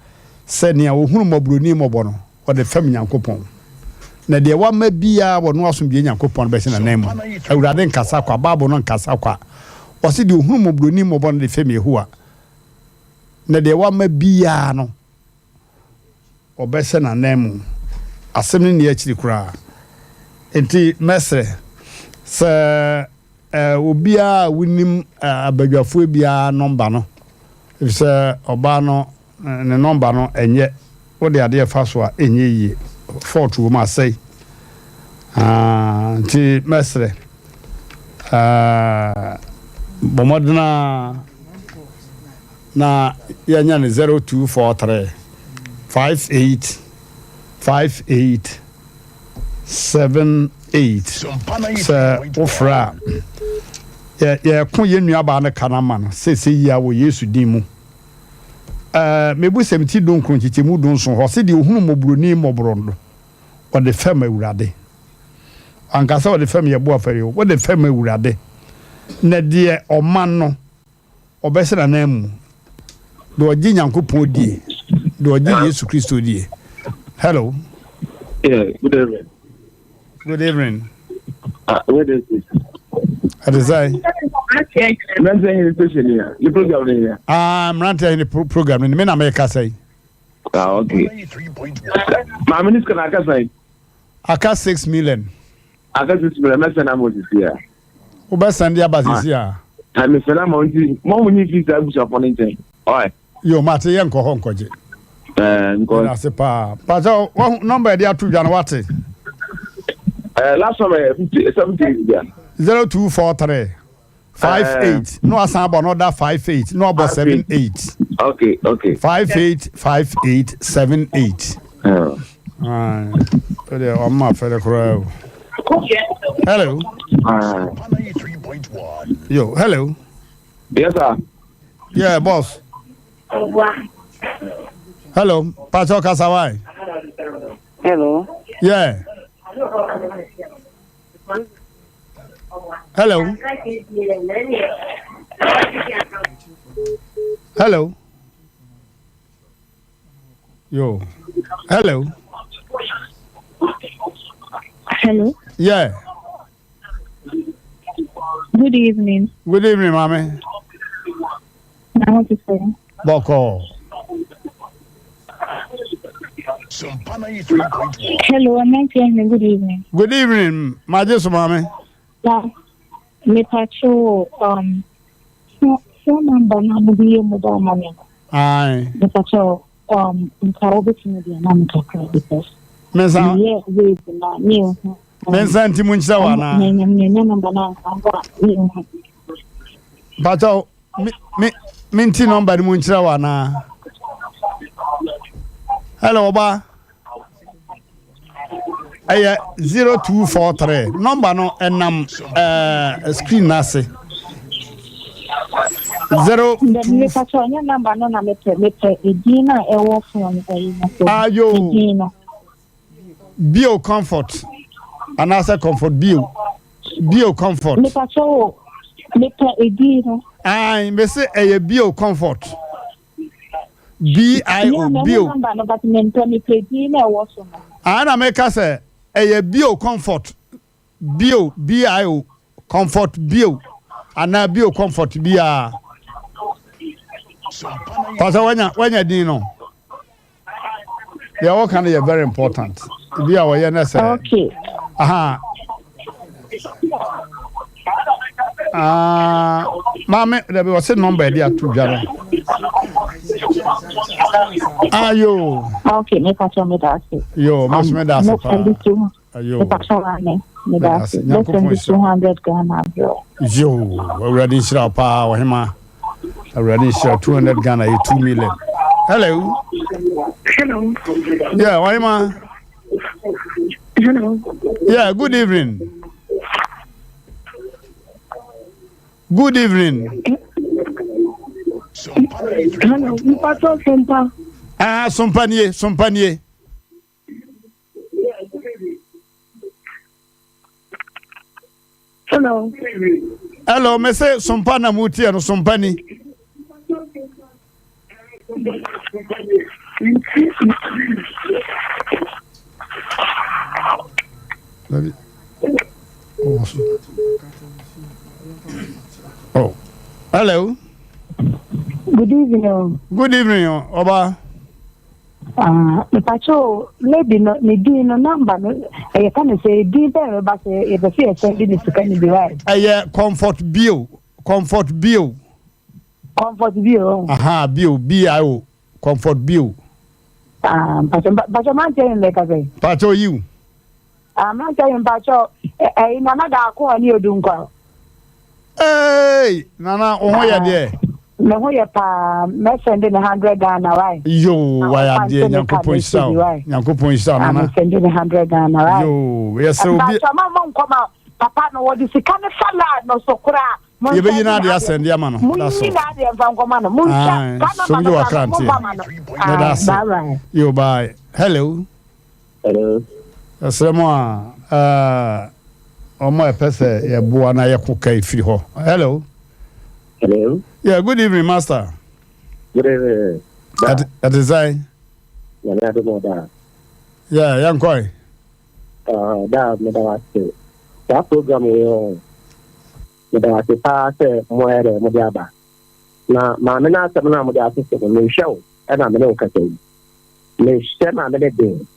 sɛ nea ɔhunu mmɔborɔni mmɔbɔ no, ɔde fɛm Nyankopɔn. Na deɛ wama biara wɔ no asomdwoeɛ Nyankopɔn no bɛhyɛ n'ananmu. Awurade nkasa kwa, Bible no nkasa kwa. Ɔse deɛ ɔhunu mmɔborɔni mmɔbɔ no de fɛm Yehowa. Na deɛ wama biara no, wɔbɛhyɛ n'ananmu. Asɛm no nni akyiri koraa. Enti mɛsrɛ sɛ obiara a wonim abadwafoɔ biara nɔmba no, efisɛ ɔbaa no ne nɔmba no ɛnyɛ, wode adeɛ fa so a ɛnyɛ yie, fault wɔ mu, asɛe. Nti mɛsrɛ, bɔ mmɔden ara. Na yɛanya no 0243 58 58 78. Sɛ wofrɛ a, yɛ, yɛreko yɛn nuabaa no ka no ama no seesei yi ara wɔ Yesu din mu. Ɛɛ, Mebusɛm ti dunkron nkyekyɛmu dunson hɔ, se deɛ ohunu mmɔborɔni mmɔborɔ no, ɔde fɛm Awurade. Wanka sɛ ɔde fɛm yɛn boafɛre o, wode fɛm Awurade. Na deɛ ɔma no, ɔbɛhyɛ n'ananmu. Deɛ ɔgye Nyankopɔn die, deɛ ɔgye Yesu Kristo die. Hello. Yeah, good evening. Good evening. Where is this? Ɛte sɛ. Mmeranteɛ hene station ni ya, ne program ni ya. Ah, mmeranteɛ hene program ni, me na meka sɛ. Ah, okay. Maame ni sika na aka sɛn? Aka 6 million. Aka 6 million, mɛsɛn ama osisi ya. Wobɛsɛn de aba sisi a. Ah, mesɛn ama nti, mo mo nyi fi saa abusuafo no nkyɛn. Ɔyɛ. Yo, mate yɛ nkɔ hɔ nkɔgye. Ɛɛ nkɔ. Ɛda ase paa. Pakyɛ wahu nɔmba yɛde ato dwa no wate. Ɛɛ last one yɛ 50 78 bia. 0243 58 na wasan abɔ no ɔda 58 na wabɔ 78. Okay. 58 58 78. O deɛ ɔmma fɛrɛ koraa o. Hello. Yo, hello. Yes, sir. Yeah, boss. Hello, Pacho Kasawai. Hello. Yeah. Hello. Hello. Yo. Hello. Hello. Yeah. Good evening. Good evening, mommy. I want to say. Boko. Hello, I'm not hearing. Good evening. Good evening, Majesu, mommy. Yeah. Mepakyɛw o, um, phone number no a mode yɛ mobile money no. Ae. Mepakyɛw, um, nka wobɛtumi de ama me kakra because Mensa. meyɛ wave na menhu. Mensa nti mu nkyerɛ wo anaa? Menya number no anka mbɔ a menhu. Mpakyɛw, me me menti number no mu nkyerɛ wo anaa? Hello, ɔba. Ɛyɛ 0243. Number no ɛnam ɛɛ screen n'ase. 02. Mepakyɛw, ɛnyɛ number no na mepɛ, mepɛ edin no a ɛwɔ phone ɛyi no so. Ayo. Edin no. Bio comfort anaasɛ comfort bio. Bio comfort. Mepakyɛw o, mepɛ edin no. Ae, mese ɛyɛ bio comfort. B I O bio. Number no but mempɛ mepɛ din na ɛwɔ so no. Ae na meka sɛ ɛyɛ bio comfort. Bio B I O comfort bio anaa bio comfort biara. Pastor wanya wanya din no. Deɛ wɔka no yɛ very important. Bi a wɔyɛ no sɛ. Okay. Aha. Ah, maame, dabi wɔse nɔmba yɛde ato dwa no. Ah, yo. Okay, me pacho me da ase. Yo, me so me da ase pa. Ayo. Me pacho ame. Me da ase. Nyankopɔn nhyira. 200 Ghana bro. Yo, Awurade nhyira wo paa ɔhema. Awurade nhyira 200 Ghana yɛ 2 million. Hello. Hello. Yeah, ɔhema. Hello. Yeah, good evening. Good evening. Hello, Mpacho Sompa. Ah, Sompa nie, Sompa nie. Hello. Hello, me se sompa na mu tie no sompa ni. Oh, hello. Good evening. Good evening, Oba. Ah, mepakyɛ lady no ne din no number no ɛyɛ ka ne sɛ din bɛn bɛba sɛ yɛpɛ sɛ yɛsɛnde ne sika no bi wae. Ɛyɛ comfort bio comfort bio. Comfort bio. Aha bio b i o comfort bio. Ah, mpakyɛ mpakyɛ mante ne ka sɛ. Mpakyɛ oyiw. Ah, mmeranteɛ yi mpakyɛw, ɛyi Nana Daako a ɔne Odunkwa. Eeii Nana wo ho yɛ deɛ? Me ho yɛ paa, mɛsɛnde ne hundred Ghana wai. Yoo wayɛ adeɛ Nyankopɔn nhyira wo, Nyankopɔn nhyira wo Nana. Mɛsɛnde ne hundred Ghana wai. Yoo yɛsrɛ obi. Mpakyɛw ma mo nkɔ ma papa no wɔde sika ne fa line no so koraa. Yɛbɛyi n'adeɛ asɛnde ama no. That's all. Munyi n'adeɛ mfa nkɔma no. Muntwa saa nɔmba no koraa no momfa ma no. Meda ase. Yoo bye. Hello. Hello. Yɛsrɛ mo a wɔn a ɛpɛ sɛ yɛboa na yɛko ka efiri hɔ. Hello. Hello. Yeah, good evening, master. Good evening. Ɛte sɛn? Nyame adom ɔda. Yeah, yɛn kɔe. Da meda wase. Saa program yi ɔ meda wase paa sɛ mo ayɛ dɛ mode aba. Na maame no asɛm no a mode ato so no mehwɛ wo ɛna me ne wo kasa yi. Mehyɛ maame no den.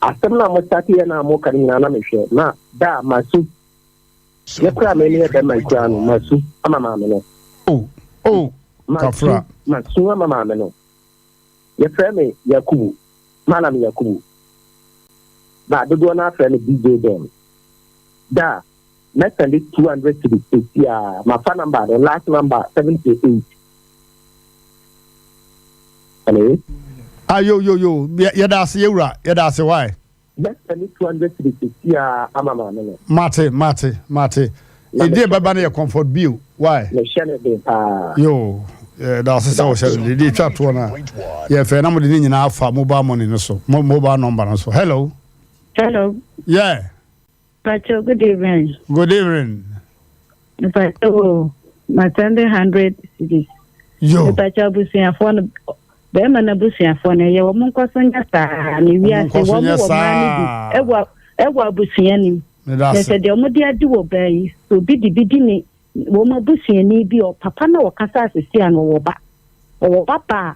Asɛm no a mo start yɛ no a moka no nyinaa na mehwɛ na da a masu. Me koraa me meyɛ bɛrima yi koraa no masu ama maame no. Oh, oh, kafra. Masu ama maame no. Yɛfrɛ me Yakubu, Malam Yakubu. Ba dodoɔ no afrɛ me DJ Don. Da mɛsɛnde 200 cedis seesei ara. Mafa number no, last number 78. Hello? Ah, yo, yo, yo. Yɛda ase, yɛwura. Yɛda ase, why? Mɛsɛnde 200 cedis seesei ara ama maame no. Mate, mate, mate. Ɛdi ɛbɛba no yɛ comfort bill, why? Mehyɛ no den paa. Yo, yɛda ase sɛ wohyɛ no den. Deɛ ɛtwa toɔ no a, yɛfɛ na mode ne nyinaa afa mobile money no so, mobile number no so. Hello? Hello. Yeah. Pacho, good evening. Good evening. Pacho, ma send 100 cedis. Yo. Pacho, abusuafoɔ no, bɛrima no abusuafoɔ no, ɛyɛ wɔn nkɔ so nyɛ saa ne wiase wɔn wɔ mmaa no bi ɛwɔ ɛwɔ abusua no mu. Na sɛ deɛ wɔn de adi wɔ baa yi, sɛ obi de bi di ne wɔn abusuani bi ɔpapa na ɔkasa asese a na ɔwɔ ba, ɔwɔ ba baa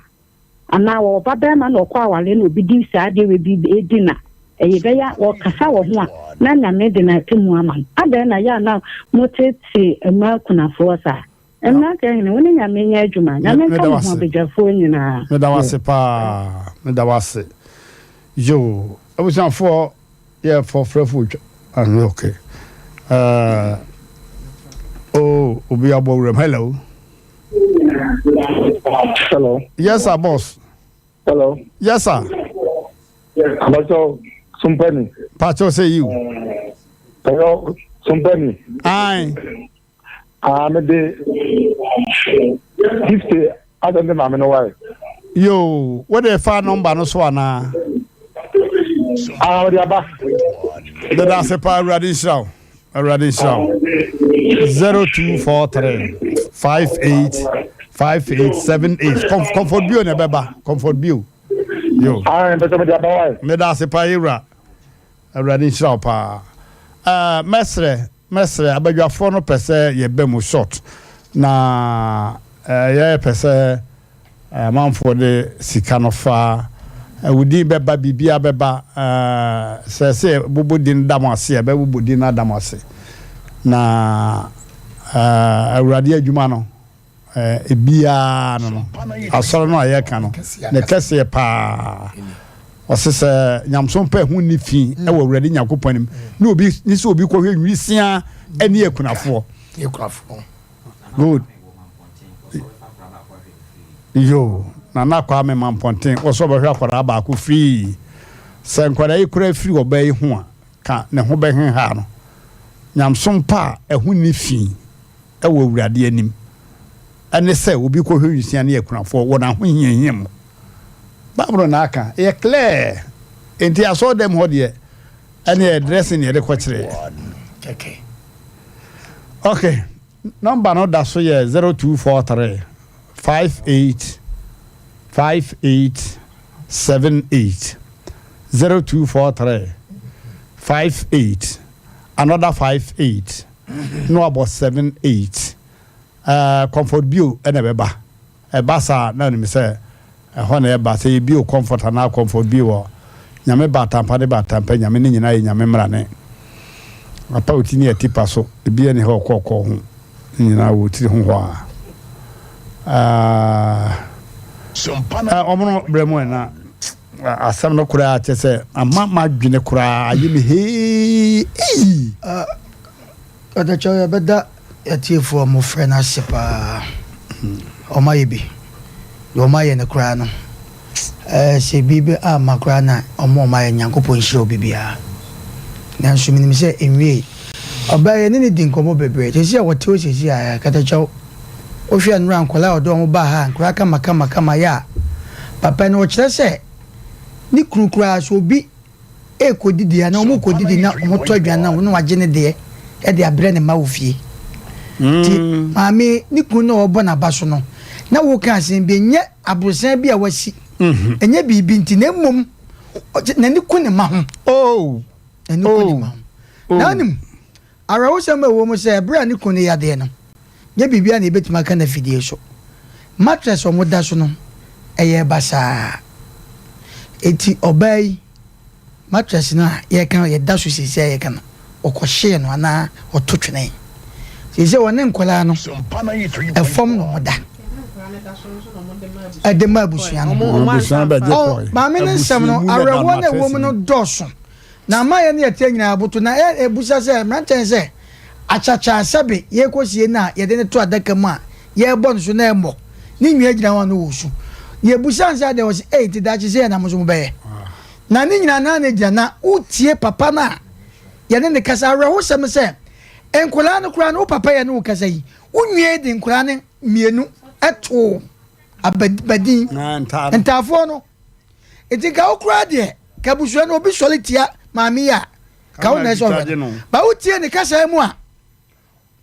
anaa ɔwɔ ba bɛrima na ɔkɔ awareɛ na obi di saa adeɛ wɔ bi edi na. ɛyɛ bɛyɛ a wɔkasa wɔ ho a na Nyame de no atemmu ama no. Adɛn na yɛ a na moteetee mmaa akunafoɔ saa? Mmeranteɛ hene, wo ne Nyame nyɛ adwuma. Nyame nka Meda mo wo ho ase. abadwafoɔ nyinaa. Meda wo ase paa. Meda wo ase. Yoo, abusuafoɔ yɛ fɔ frɛfo twa. Ah, okay. Uh, oh, obi abɔ wuram. Hello. Hello. Yes, sir, boss. Hello. Yes, sir. Abacho Sumpani. Pacho say you. Hello, Sumpani. Aye. Ah, me de 50 adam de maame no why. Yo, what the fa number no so ana? Ah, ɔde aba. Dada ase pa Awurade nhyira wo. Awurade nhyira wo. 0243 58 5878 Comfort Bio na ɛbɛba. Comfort Bio. Yo. Ah, mpɛsɛ mede aba wae. Meda ase pa yewura. Awurade nhyira wo paa. Uh, mɛsrɛ mɛsrɛ abadwafoɔ no pɛ sɛ yɛbɛ mu short na uh, yɛpɛ sɛ Amanfoɔ de sika no fa. Wo din bɛba, biribiara bɛba. Sɛ ɛsɛ yɛbobɔ din da mo ase a, yɛbɛbobɔ din no ada mo ase. Na Awurade adwuma no, ebiara no no, asɔre no a yɛreka no, ne kɛseɛ paa. Ɔse sɛ nyamesom pa ɛho nni fi wɔ Awurade Nyankopɔn anim, ne obi ne sɛ obi kɔhwɛ nwisiaa ne akunafoɔ. Good. Yoo, Nana Kwame Mampɔnten, wɔ sɛ ɔbɛhwɛ akwadaa baako free. Sɛ nkwadaa yi koraa firi ɔbaa yi ho a, ka ne ho bɛhenha no. Nyamesom pa a ɛho nni fi wɔ Awurade anim ne sɛ obi kɔhwɛ nwisiaa ne akunafoɔ wɔ n'ahohiahia mu. Bible na aka, ɛyɛ clear. Enti asɔredɛm hɔ deɛ, ɛne dressing na yɛde kɔkyerɛ. Okay. Number no da so yɛ 0243 58 58 78 0243 58 another 58 na wabɔ 78 uh, Comfort Bio ɛna ɛbɛba. Ɛba saa a, na onim sɛ ɛhɔ na ɛba. Sɛ yɛ bio comfort anaa comfort bio wɔ Nyame baatampa ne baatampa Nyame ne nyinaa yɛ Nyame mmrane. Apa oti ne atipa so, ebi ɛne hɔ ɔkɔ ɔkɔ ho, ne nyinaa wɔ tiri ho hɔ a. Ah, ɔmono brɛ mu ɛna asɛm no koraa kyɛ sɛ ama m'adwene koraa ayɛ me hee. Ei! Ɔdakyɛw yɛbɛda yɛatiefoɔ a wɔfrɛ no ase paa. Wɔayɛ bi. Deɛ wɔayɛ no koraa no, ɛɛ sɛ biribi amma koraa na wɔn a wɔayɛ Nyankopɔn nhyira obi biara. Nanso menim sɛ ɛnwiei. Ɔbaa yi yɛne no di nkɔmmɔ bebree. Seesei a wɔte hɔ seesei a, Katakyɛw, wohwɛ nnora nkwadaa a ɔde wɔn baa ha, nkwadaa kama kama kama yɛ a, papa no ɔkyerɛ sɛ ne kunu koraa sɛ obi rekɔdidi anaa wɔrekɔdidi na wɔtɔ aduane na na wagye ne deɛ de abrɛ ne mma wɔ fie. Nti maame ne kunu na ɔrebɔ n'aba so no, na woka asɛm bi, ɛnyɛ aborosan bi a wasi, ɛnyɛ biribi nti, na mmom n'ani ku ne mma ho. Oh. N'ani ku ne mma ho. Na wonim, Awerɛhosɛm a ɛwom sɛ bere a ne kunu no yadeɛ no, nyɛ biribiara na yɛbɛtumi aka no afidie so. Mattress a wɔda so no, ɛyɛɛ basaa. Enti ɔbaa yi, mattress no a yɛreka yɛda so seesei a yɛreka no, ɔkɔhyee no anaa ɔto twenee. Seesei ɔne nkwadaa no, ɛfam na wɔda. Ɛde ma abusua no. Maame no nsɛm no, awerɛhoɔ no a ɛwɔ mu no dɔɔso. Na ama yɛne yɛteɛ nyinaa aboto, na yɛbisa sɛ, mmeranteɛ no sɛ, Akyakya sɛbe yɛrekɔsie no a yɛde no to adaka mu a yɛrebɔ no so na ɛmmɔ ne nua gyina hɔ a na ɔresu. Yɛbisa no sɛ adɛn, ɔse, Ei, nti daakye sei na mo nso mobɛyɛ? Na ne nyinaa na na ɛgyina. Na wotie papa no a yɛne no kasa, awerɛhosɛm sɛ, nkwadaa no koraa no, wo papa yɛne wo kasa yi, wo nua yi de nkwadaa no mmienu too abadin, ntaafoɔ no. Nti nka wo koraa deɛ ka abusua no obi sɔre tia maame yi a ka wo na ɛsɛ ɔhwɛ no ba wo tie ne kasa mu a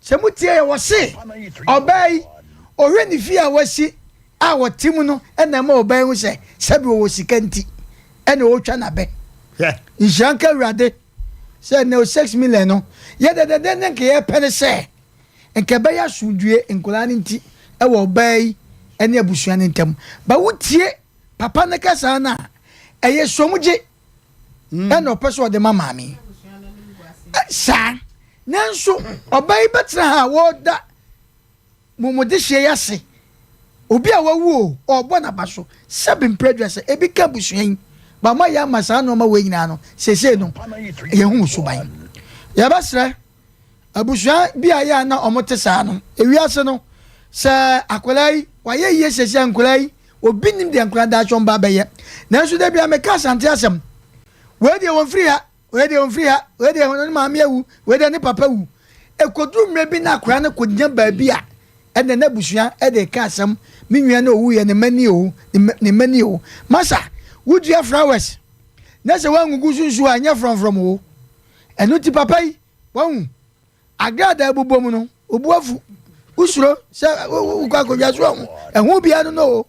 sɛ mo tie yɛ wɔse ɔbaa yi ɔhwɛ ne fie a wasi a wɔte mu no ɛna ɛma ɔbaa yi ho sɛ sɛbi ɔwɔ sika nti ɛna ɔretwa n'abɛ nhyira nka awurade sɛ ɛnɛ o 6 million no yɛ dɛdɛdɛ ne nka yɛpɛ ne sɛ nka ɛbɛyɛ asomdwie nkwadaa no nti ɛwɔ ɔbaa yi ɛne abusua no ntam ba wotie Papa no ka saa no a, ɛyɛ somgye. Ɛna ɔpɛ sɛ ɔde ma maame yi. Saa. Nanso ɔbaa yi bɛtena ha a wɔreda mo mo dehyeɛ yi ase. Obi a wawu o, ɔrebɔ n'aba so. Sɛbe mprɛ aduasa, ebi ka abusua yi. Ba moayɛ ama saa nnoɔma wei nyinaa no, seesei no, yɛhu wo suban. Yɛbɛsrɛ abusua bi a yɛ a na wɔte saa no, ewiase no, sɛ akwadaa yi, wayɛ yie seesei a nkwadaa yi, obi nim deɛ nkwadaa daakye wɔn ba bɛyɛ. Nanso da biara meka Asante asɛm, wei deɛ wɔmfiri ha, Wei deɛ ɔmfiri ha, wei deɛ ne maame awu, wei deɛ ne papa wu. Ɛkɔduru mmerɛ bi na akwadaa no kɔgyina baabi a, ɛnna n'abusua de reka asɛm, me nua no ɔwuiɛ, ne mma ni o, ne mma ni o. Masa, wodua flowers na sɛ woangugu so nsuo a, ɛnyɛ frɔmfrɔm o. Ɛno nti papa yi, wahu, agradaa bobɔ mu no, wo bo afu, wosuro sɛ wokɔ akɔdwa so ahu, ɛho biara no no o.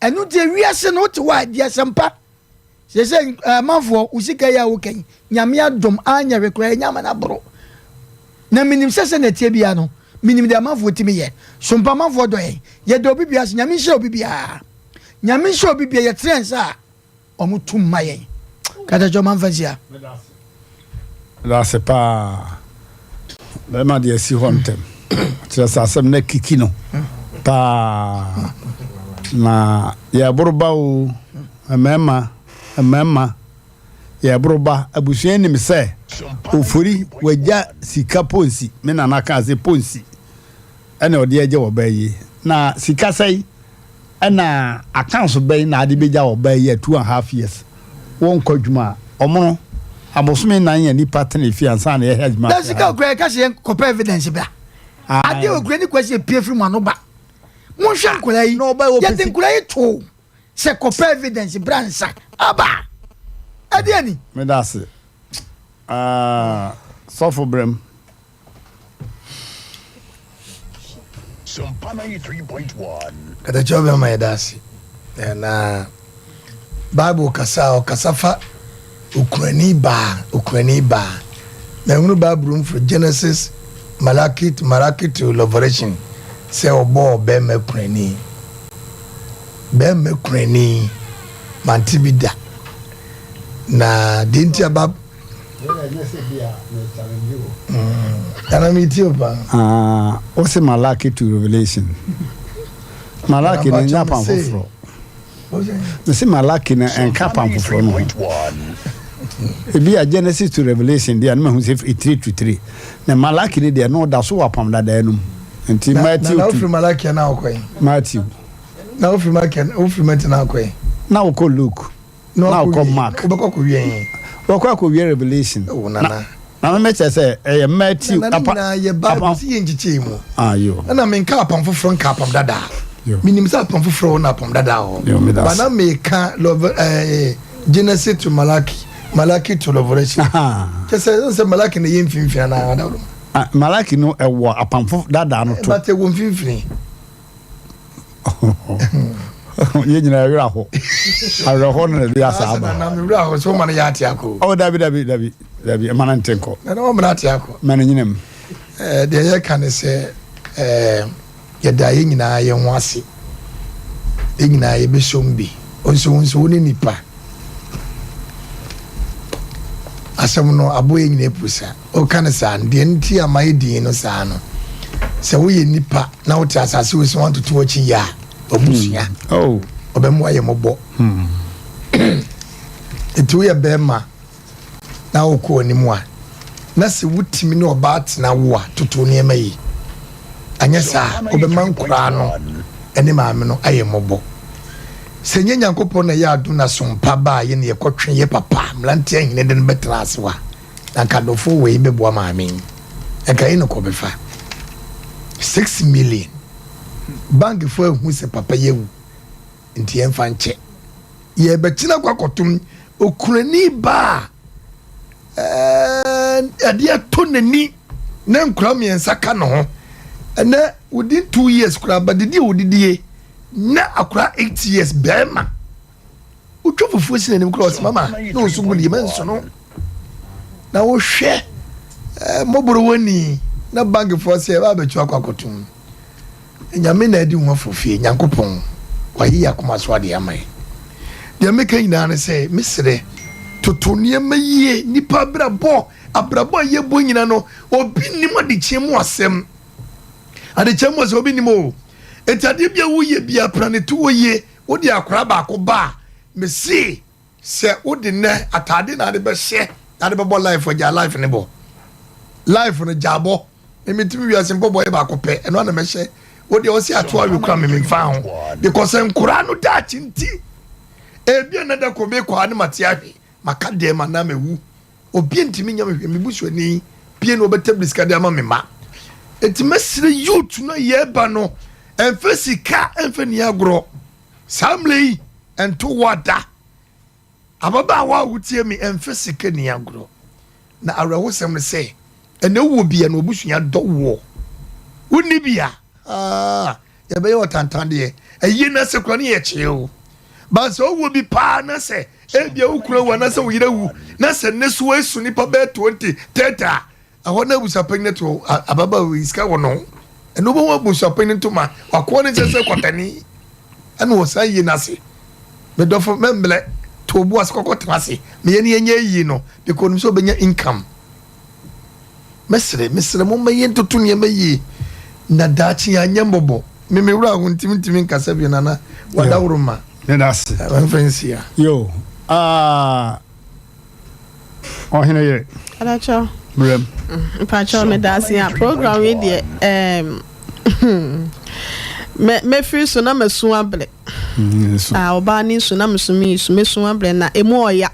Ɛno nti ewiase no wote hɔ a, di asɛmpa. Seesei amanfoɔ, wo sika yi a woka yi, Nyame adom anyɛ hwee koraa yɛnya ama no aboro. Na menim sɛ sɛnea ɛteɛ biara no, menim deɛ amanfoɔ tumi yɛ. Sompa amanfoɔ dɔ yɛn. Yɛdɔ obi biara so. Nyame nhyira obi biara. Nyame nhyira obi biara. Yɛtene yɛn nsa a, wɔn tum ma yɛn. Katakyɛ ɔma mfa nsia. Meda ase paa. Bɛrima deɛ asi hɔ ntɛm. Kyerɛ sɛ asɛm no akiki no paa. Na yɛboro ba o. Mmarima, mmarima, yɛboro ba. Abusua nim sɛ Ofori wagya sika ponsi, me nana kaa sɛ ponsi ɛna ɔde agya ɔbaa yi. Na sika sɛn ɛna accounts bɛn na ade bɛgya ɔbaa yi a 2½ years wɔnkɔ adwuma a ɔmono abosome nan a nipa tena efie ansa na yɛhɛ adwuma. Na sika okura yɛka sɛ yɛn kɔpɛ evidence bra. Adeɛ okura ni kwasi epie firi mu ano ba. Monhwɛ nkwadaa yi. Yɛde nkwadaa yi too. Sɛ kɔpɛ evidence bra nsa aba ɛdeɛ ni. Meda ase. Ah, sɔfo brɛm. Sompa 93.1. Katakyɛ ɔbɛma yɛda ase na Bible kasa a ɔkasa fa okunani baa okunani baa na ehunu Bible mu firi Genesis Malachi to Malachi to Revelation sɛ ɔbɔɔ bɛrima kunani. Bɛrima kunani, mante bi da. Na deɛ nti aba. Nana mi ti o paa. Ah, o se Malachi to Revelation. Malachi no nya apam foforɔ. Mese Malachi no ɛnka apam foforɔ no ho. Ebi a Genesis to Revelation deɛ no mahu sɛ three to three. Na Malachi no deɛ no ɔda so wɔ apam dadaa no mu. Nti Matthew na wofiri Malachi na wokɔ yi. Matthew. Na wofiri Malachi wofiri Matthew na wokɔ yi. Na wokɔ Luke. Na wokɔ Mark. Wobɛkɔ akɔwie he? Wɔkɔ akɔwie Revelation. Oh, nana. Na me kyerɛ sɛ ɛyɛ Matthew. Nana ne nyinaa yɛ Bible si yɛ nkyekyɛɛ mu. Ah, yo. Ɛna menka apam foforɔ nka apam dadaa. Menim sɛ apam foforɔ wɔ na apam dadaa wɔ. Yo, meda Ba na meka love eh, Genesis to Malachi, Malachi to Revelation. Kyɛ sɛ sɛ Malachi na ɛyɛ mfimfini anaa adaworo. Ah, Malachi no ɛwɔ apam foforɔ dadaa no to. But ɛwɔ mfimfini. Yɛn nyinaa werɛ aho. Awerɛhoɔ no na ɛde asa aba. Na me werɛ aho sɛ woma no yɛ ate akɔ. Oh, dabi dabi dabi dabi ɛma no nte nkɔ. Na na wɔma no ate akɔ. Ma no nyina mu. Eh, deɛ yɛka ne sɛ eh, yɛda yɛn nyinaa yɛn ho ase. Yɛn nyinaa yɛbɛsom bi. Nso wo nso wo ne nipa. Asɛm no abɔ yɛn nyinaa pusa. Woka no saa no, deɛ nti a mayɛ din no saa no, sɛ woyɛ nipa na wote asase wei so wantoto w'akyi yie a, w'abusua hmm. oh. ɔbɛma wayɛ mmɔbɔ. Hmm. Nti woyɛ bɛrima na wokɔ w'anim a, na sɛ wotumi ne ɔbaa tena wo a, toto nneɛma yi. Anyɛ saa wobɛma nkoraa no ne maame no ayɛ mmɔbɔ. Sɛ nyɛ Nyankopɔn na ɛyɛ adom na sompa baa yɛ ne yɛkɔtwe yɛ papa mmeranteɛ ahene de no bɛtena ase wa. Na nka dɔfoɔ wei bɛboa maame yi. Nka yi no kɔ bɛfa. 6 million. Bank foɔ ahu sɛ papa yi awu. Nti yɛmfa nkyɛ. Yɛbɛkyena kɔ akɔtom okunani ba a ɛɛ adeɛ atɔ n'ani na nkura mmiɛnsa ka ne ho. Ɛnɛ within 2 years koraa ba didi a odidie na akora 8 years bɛrima. Wotwa fufuo si n'anim koraa ɔsɛ mama na ɔsu gu ne yam nso no na wohwɛ eh, mmɔborɔwani na bankfoɔ sɛ ɛbɛ abɛtu akɔ akɔtom. Nyame na adi ho afofie. Nyankopɔn wayi yɛ akoma so adeɛ ama yɛ. Deɛ meka nyinaa ne sɛ mesrɛ. Toto nneɛma yie. Nnipa abrabɔ, abrabɔ a yɛbɔ nyina no, obi nnim adekyeɛ mu asɛm. Adekyeɛ mu asɛm obi nnim o. Enti adeɛ bi a woyɛ biara, pra ne to hɔ yie. Wode akwadaa baako ba a, mese Sɛ wode nnɛ ataade na ade bɛhyɛ na ade bɛbɔ life a, gyaa life no bɔ. Life no, gyaa bɔ. Me metumi wiase mpɔbɔ yɛ baako pɛ, ɛno ara na mɛhyɛ. Wo deɛ ɔse ato awe kora me memfa ho. Because nkoraa no daakye nti. Ebia na da koro mekɔ a ne mate ahwe, maka dɛm anaa mawu. Obi ntumi nyɛ me hwee, me busuani pie na ɔbɛtabiri sika de ama me mma. Enti mɛsrɛ youth no a yɛreba no, ɛmfa sika ɛmfa nni agorɔ. Saa mmerɛ yi, Ɛnto wo ada. Ababaawa a wotie me, ɛmfa sika nni agorɔ. Na awerɛhosɛm ne sɛ, ɛnnɛ wowɔ bi a na w'abusua dɔ woɔ. Wonni bi a, haa, yɛbɛyɛ wo atantandeɛ. Ayie no ase koraa ne yɛkyee wo. But sɛ wowɔ bi paa na sɛ ebia wo kunu awu anaasɛ wo yere awu na sɛ nnesoa asu nnipa bɛyɛ 20, 30 a, Ɛhɔ na abusuapanyin no to ababaawa yi sika wɔ ne ho. Ɛna wobɛhu abusuapanyin ntoma, wakoa ne nsɛ sɛ kwatani. Ɛna wɔsan yie no ase. Me dɔfo, mɛmmerɛ, to wo bo ase kɔkɔ tena ase. Meyɛ ne yɛnyɛ yie no, because onim sɛ ɔbɛnya income. Mɛsrɛ, mesrɛ mo mma yɛntoto nneɛma yie na daakye yɛanyɛ mmɔbɔ. Me me werɛ aho nti mentumi nkasa bio, Nana. Wadaworo ma. Meda ase. Mfa nsia. Yo, ah. Ɔhene yere. Mpakyɛw. Brɛm. Mpakyɛw meda ase a program yi deɛ ɛɛm mɛ mɛfiri so na masu abrɛ. Ah ɔbaa ne nsu na meso me nsu mɛsu abrɛ na emu ɔya.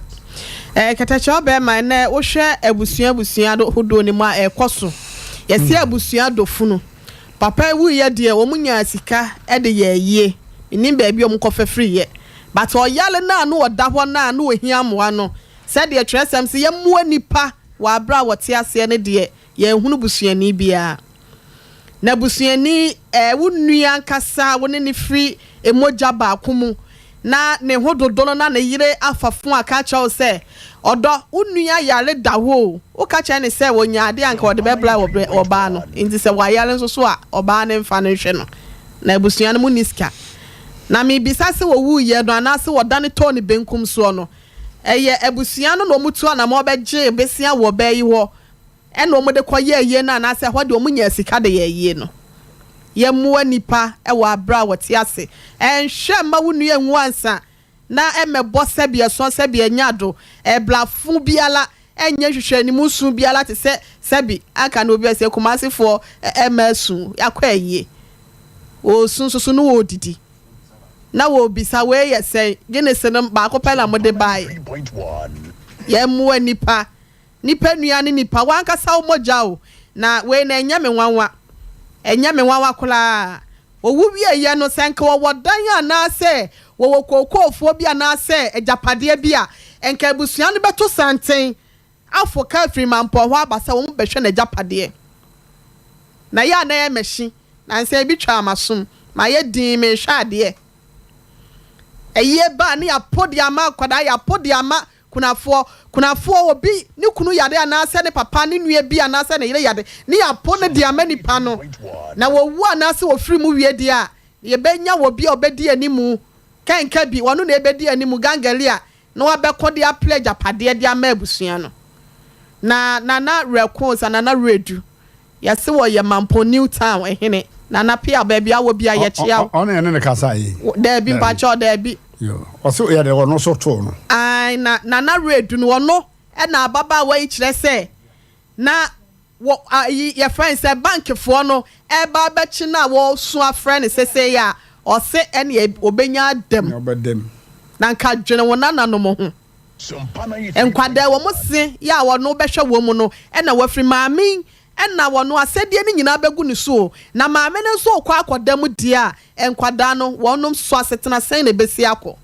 Ɛɛ kɛtɛkyɛ ɔbɛrima ɛnɛ wohwɛ abusua abusua hodoɔ no mu a ɛkɔ so. Yɛsi abusua dɔfunu. Papa yi wuiɛ deɛ wɔn nyaa sika de yɛɛ ayie, mennim baabi a wɔn kɔfa firiiɛ but ɔyare no a na ɔda hɔ no a na ɔhia mmoa no sɛdeɛ twerɛsɛm se yɛmmoa nnipa wɔ aberɛ a wɔte aseɛ no deɛ yɛnhunu busuani biara. Na busuani ɛɛ wo nua ankasa wo ne no firi mogya baako mu na ne ho dodo no na ne yere afa fon aka akyerɛ wo sɛ, Ɔdɔ, wo nua yare da hɔ o. Woka kyerɛ no sɛ ɔnya ade a anka ɔde bɛbra ɔbaa no, enti sɛ wayare nso so a, ɔbaa no mfa no nhwɛ no. Na abusua no monni sika. Na mebisa sɛ ɔwuiɛ no anaasɛ wɔdane tɔɔ ne benkum soɔ no, ɛyɛ abusua no na wɔtu anamɔn bɛgyee besia wɔ ɔbaa yi hɔ Ɛna wɔn de kɔ yɛɛ ayie no anaasɛ ɛhɔ deɛ wɔn nyaa sika de yɛɛ ayie no. Yɛmmoa nnipa wɔ aberɛ a wɔte ase. Ɛnhwɛ mma wo nua nwu ansa na ɛmmɛbɔ sɛbi ɛsɔn sɛbi ɛnya do. Ɛblafo biara ɛnyɛ nhwehwɛanimu su biara te sɛ sɛbi anka na obi bɛsɛ Kumasefoɔ ɛmma asu yakɔ ayie. Wɔresu nso so no wɔredidi. Na wɔrebisa wei yɛ sɛn? Guinness no baako pɛ na mode baeɛ. Yɛmmoa nnipa Nipa nua ne nipa, w'ankasa wo mogya o, na wei no ɛnyɛ me nwanwa, ɛnyɛ me nwanwa koraa. Owu wieeɛ no, sɛ nka wɔwɔ dan anaasɛ wɔwɔ kookoofoɔ bi anaasɛ agyapadeɛ bi a, nka abusua no bɛto santen afo ka afiri Mampɔn hɔ aba sɛ wɔbɛhwɛ n'agyapadeɛ. Na ɛyɛ a na ɛyɛ mɛhye, nansa ebi twaa m'asom, mayɛ dinn merehwɛ adeɛ. Ayie ba a, ne yɛapo de ama akwadaa, yɛapo de ama Kunafoɔ, Kunafoɔ, obi ne kunu yare anaasɛ ne papa, ne nua bi anaasɛ ne yere yare, ne yɛapo no de ama nipa no, na wɔwu anaasɛ wɔfiri mu wie deɛ a, yɛbɛnya obi a ɔbɛdi animu, kɛnka bi, ɔno na ɛbɛdi animu, gangali a, na wabɛko de apere agyapadeɛ de ama abusua no. Na Nana Werɛko, sɛ Nana Werɛdu. Yɛse wɔ yɛ Mampong New Town hene. Nana Piaw baabi a wɔ bia yɛkyea wo. Ɔno yɛne no kasa yi? Daabi mpakyɛw daabi. Yoo ɔse yɛde ɔno so too no. Ae na Nana Werɛdu no ɔno na ababaawa yi kyerɛ sɛ na wɔ ayi yɛfrɛ no sɛ bank foɔ no ɛreba abɛkye no a wɔresu afrɛ no sesei a ɔse ɛneɛ ɔbɛnya adam. Na nka dwene wo nananom ho. Nkwadaa wɔn se yɛ a wɔn bɛhwɛ wɔn no na wafiri maame yi na wɔn asɛdeɛ no nyinaa bɛgu ne so o, na maame no nso rekɔ akɔda mu deɛ a, nkwadaa no wɔn nso asetena sɛn na ɛbɛsi akɔ?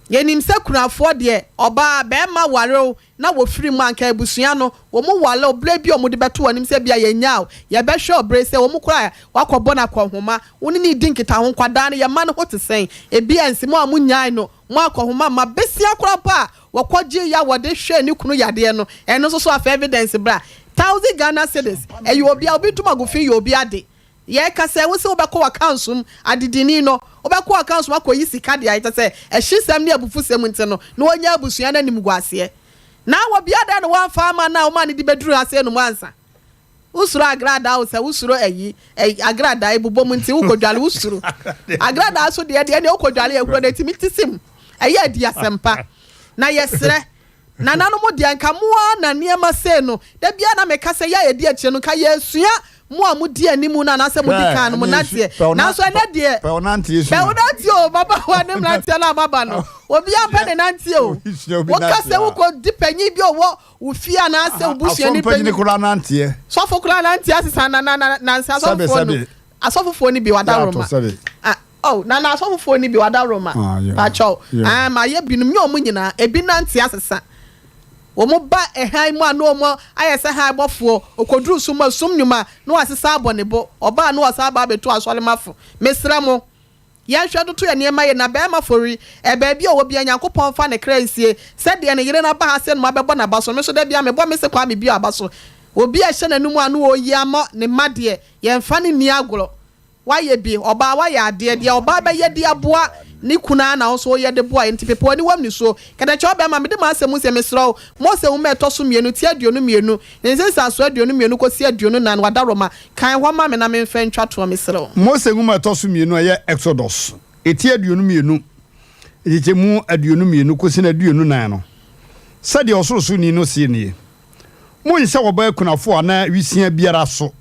Yɛnim sɛ kunafoɔ deɛ ɔbaa, barima ware wo na wɔfiri mu a, anka abusua no wɔn ware wo berɛ bi a wɔde bɛto wɔn anim sɛ bia yɛnyaa wo, yɛbɛhwɛ wo berɛ sɛ wɔn koraa wakɔbɔ no akɔnhoma, wo ne no redi nkitaho, nkwadaa no yɛn mma no ho te sɛn? Ebia nsi mo a monnyae no Mo akɔhoma mma besia koraa mpo a wɔkɔ gyee ya wɔde hwɛɛ ne kunu yadeɛ no ɛno nso so afɛ evidence bra thousand Ghana cedis ɛyɛ obi a obi ntom agu fi yɛ obi ade. Yɛka sɛ wo sɛ wobɛkɔ w'accounts mu, adedini no, wobɛkɔ w'accounts mu akɔyi sika de ayɛ kyɛ sɛ ahyisɛm ne abufusɛm nti no, na wɔnya abusua no animguaseɛ. Na wɔ bia dɛn na woamfa amma no a womaa no de bɛduru ha sei nom ansa? Wosuro agradaa o sɛ wosuro ayi, ayi, agradaa ebobɔ mu nti wokɔdwale wosuro. Agradaa so deɛ deɛ ɛneɛ wokɔdwale ahuro no ɛtumi te sim. Ɛyɛ adi asɛmpa. Na yɛsrɛ. Nananom deɛ nka mo ara na nneɛma sei no, da biara na meka sɛ yɛ a yɛdi akyire no nka yɛresua mo a modi anim no anaasɛ modi kan no mo nanteɛ. Nanso ɛnɛ deɛ, Pɛ wo nanteɛ sua. Pɛ wo nanteɛ o, mmabaawa ne mmeranteɛ no a moaba no, obiara mpɛ ne nanteɛ o. Woka sɛ wokɔdi panyin bi a ɔwɔ wo fie anaasɛ wo busuani panyin. Asɔmpanyin koraa nanteɛ. Sɔfo koraa nanteɛ asesa na na na nansa asɔfofoɔ no. Asɔfofoɔ no bi wadaworoma. Ah. Oh nana asɔfofoɔ no bi wadaworoma pakyɛw ah mayɛ binom nyɛ ɔmo nyinaa ebi nante asesa wɔn ba ɛhan mu a na wɔn ayɛ sɛ han bɔfoɔ okoduru sum a sum nwuma na wasesa abɔ ne bo ɔbaa na wasan aba abɛtu asɔremafo mesrɛ mo yɛnhwɛ ntoto yɛn nneɛma yie na bɛɛma fori ɛ baabi a ɔwɔ bia Nyankopɔn mfa ne kra nsie sɛdeɛ ne yere no aba ha sɛ no abɛbɔ naba so me nso da bia mebɔ me se Kwame bio aba so obi a ɛhyɛ n'anum a na ɔyi ama ne mma deɛ yɛnfa no nni agorɔ Wayɛ bi, ɔbaa wayɛ adeɛ, deɛ ɔbaa bɛyɛ de aboa ne kunu ara na wo nso woyɛ de boa yɛn, nti pepa w'ani wam nisuo. Kɛtɛkyɛw bɛrima, mede m'asɛm mu sie, mesrɛ wo, Mose nwoma a ɛtɔ so mmienu, ti 22, ne nsensansoɔ 22 kɔsi 24, w'adaworoma, kan hɔ ma me na memfa ntwa toɔ, mesrɛ wo. Mose nwoma a ɛtɔ so mmienu a ɛyɛ Exodus, ti 22, nkyekyɛmu 22 kɔsi no 24 no, sɛdeɛ Ɔsorosoroni no seɛ nie, Monnhyɛ ɔbaa kunafoɔ anaa awisiaa biara so.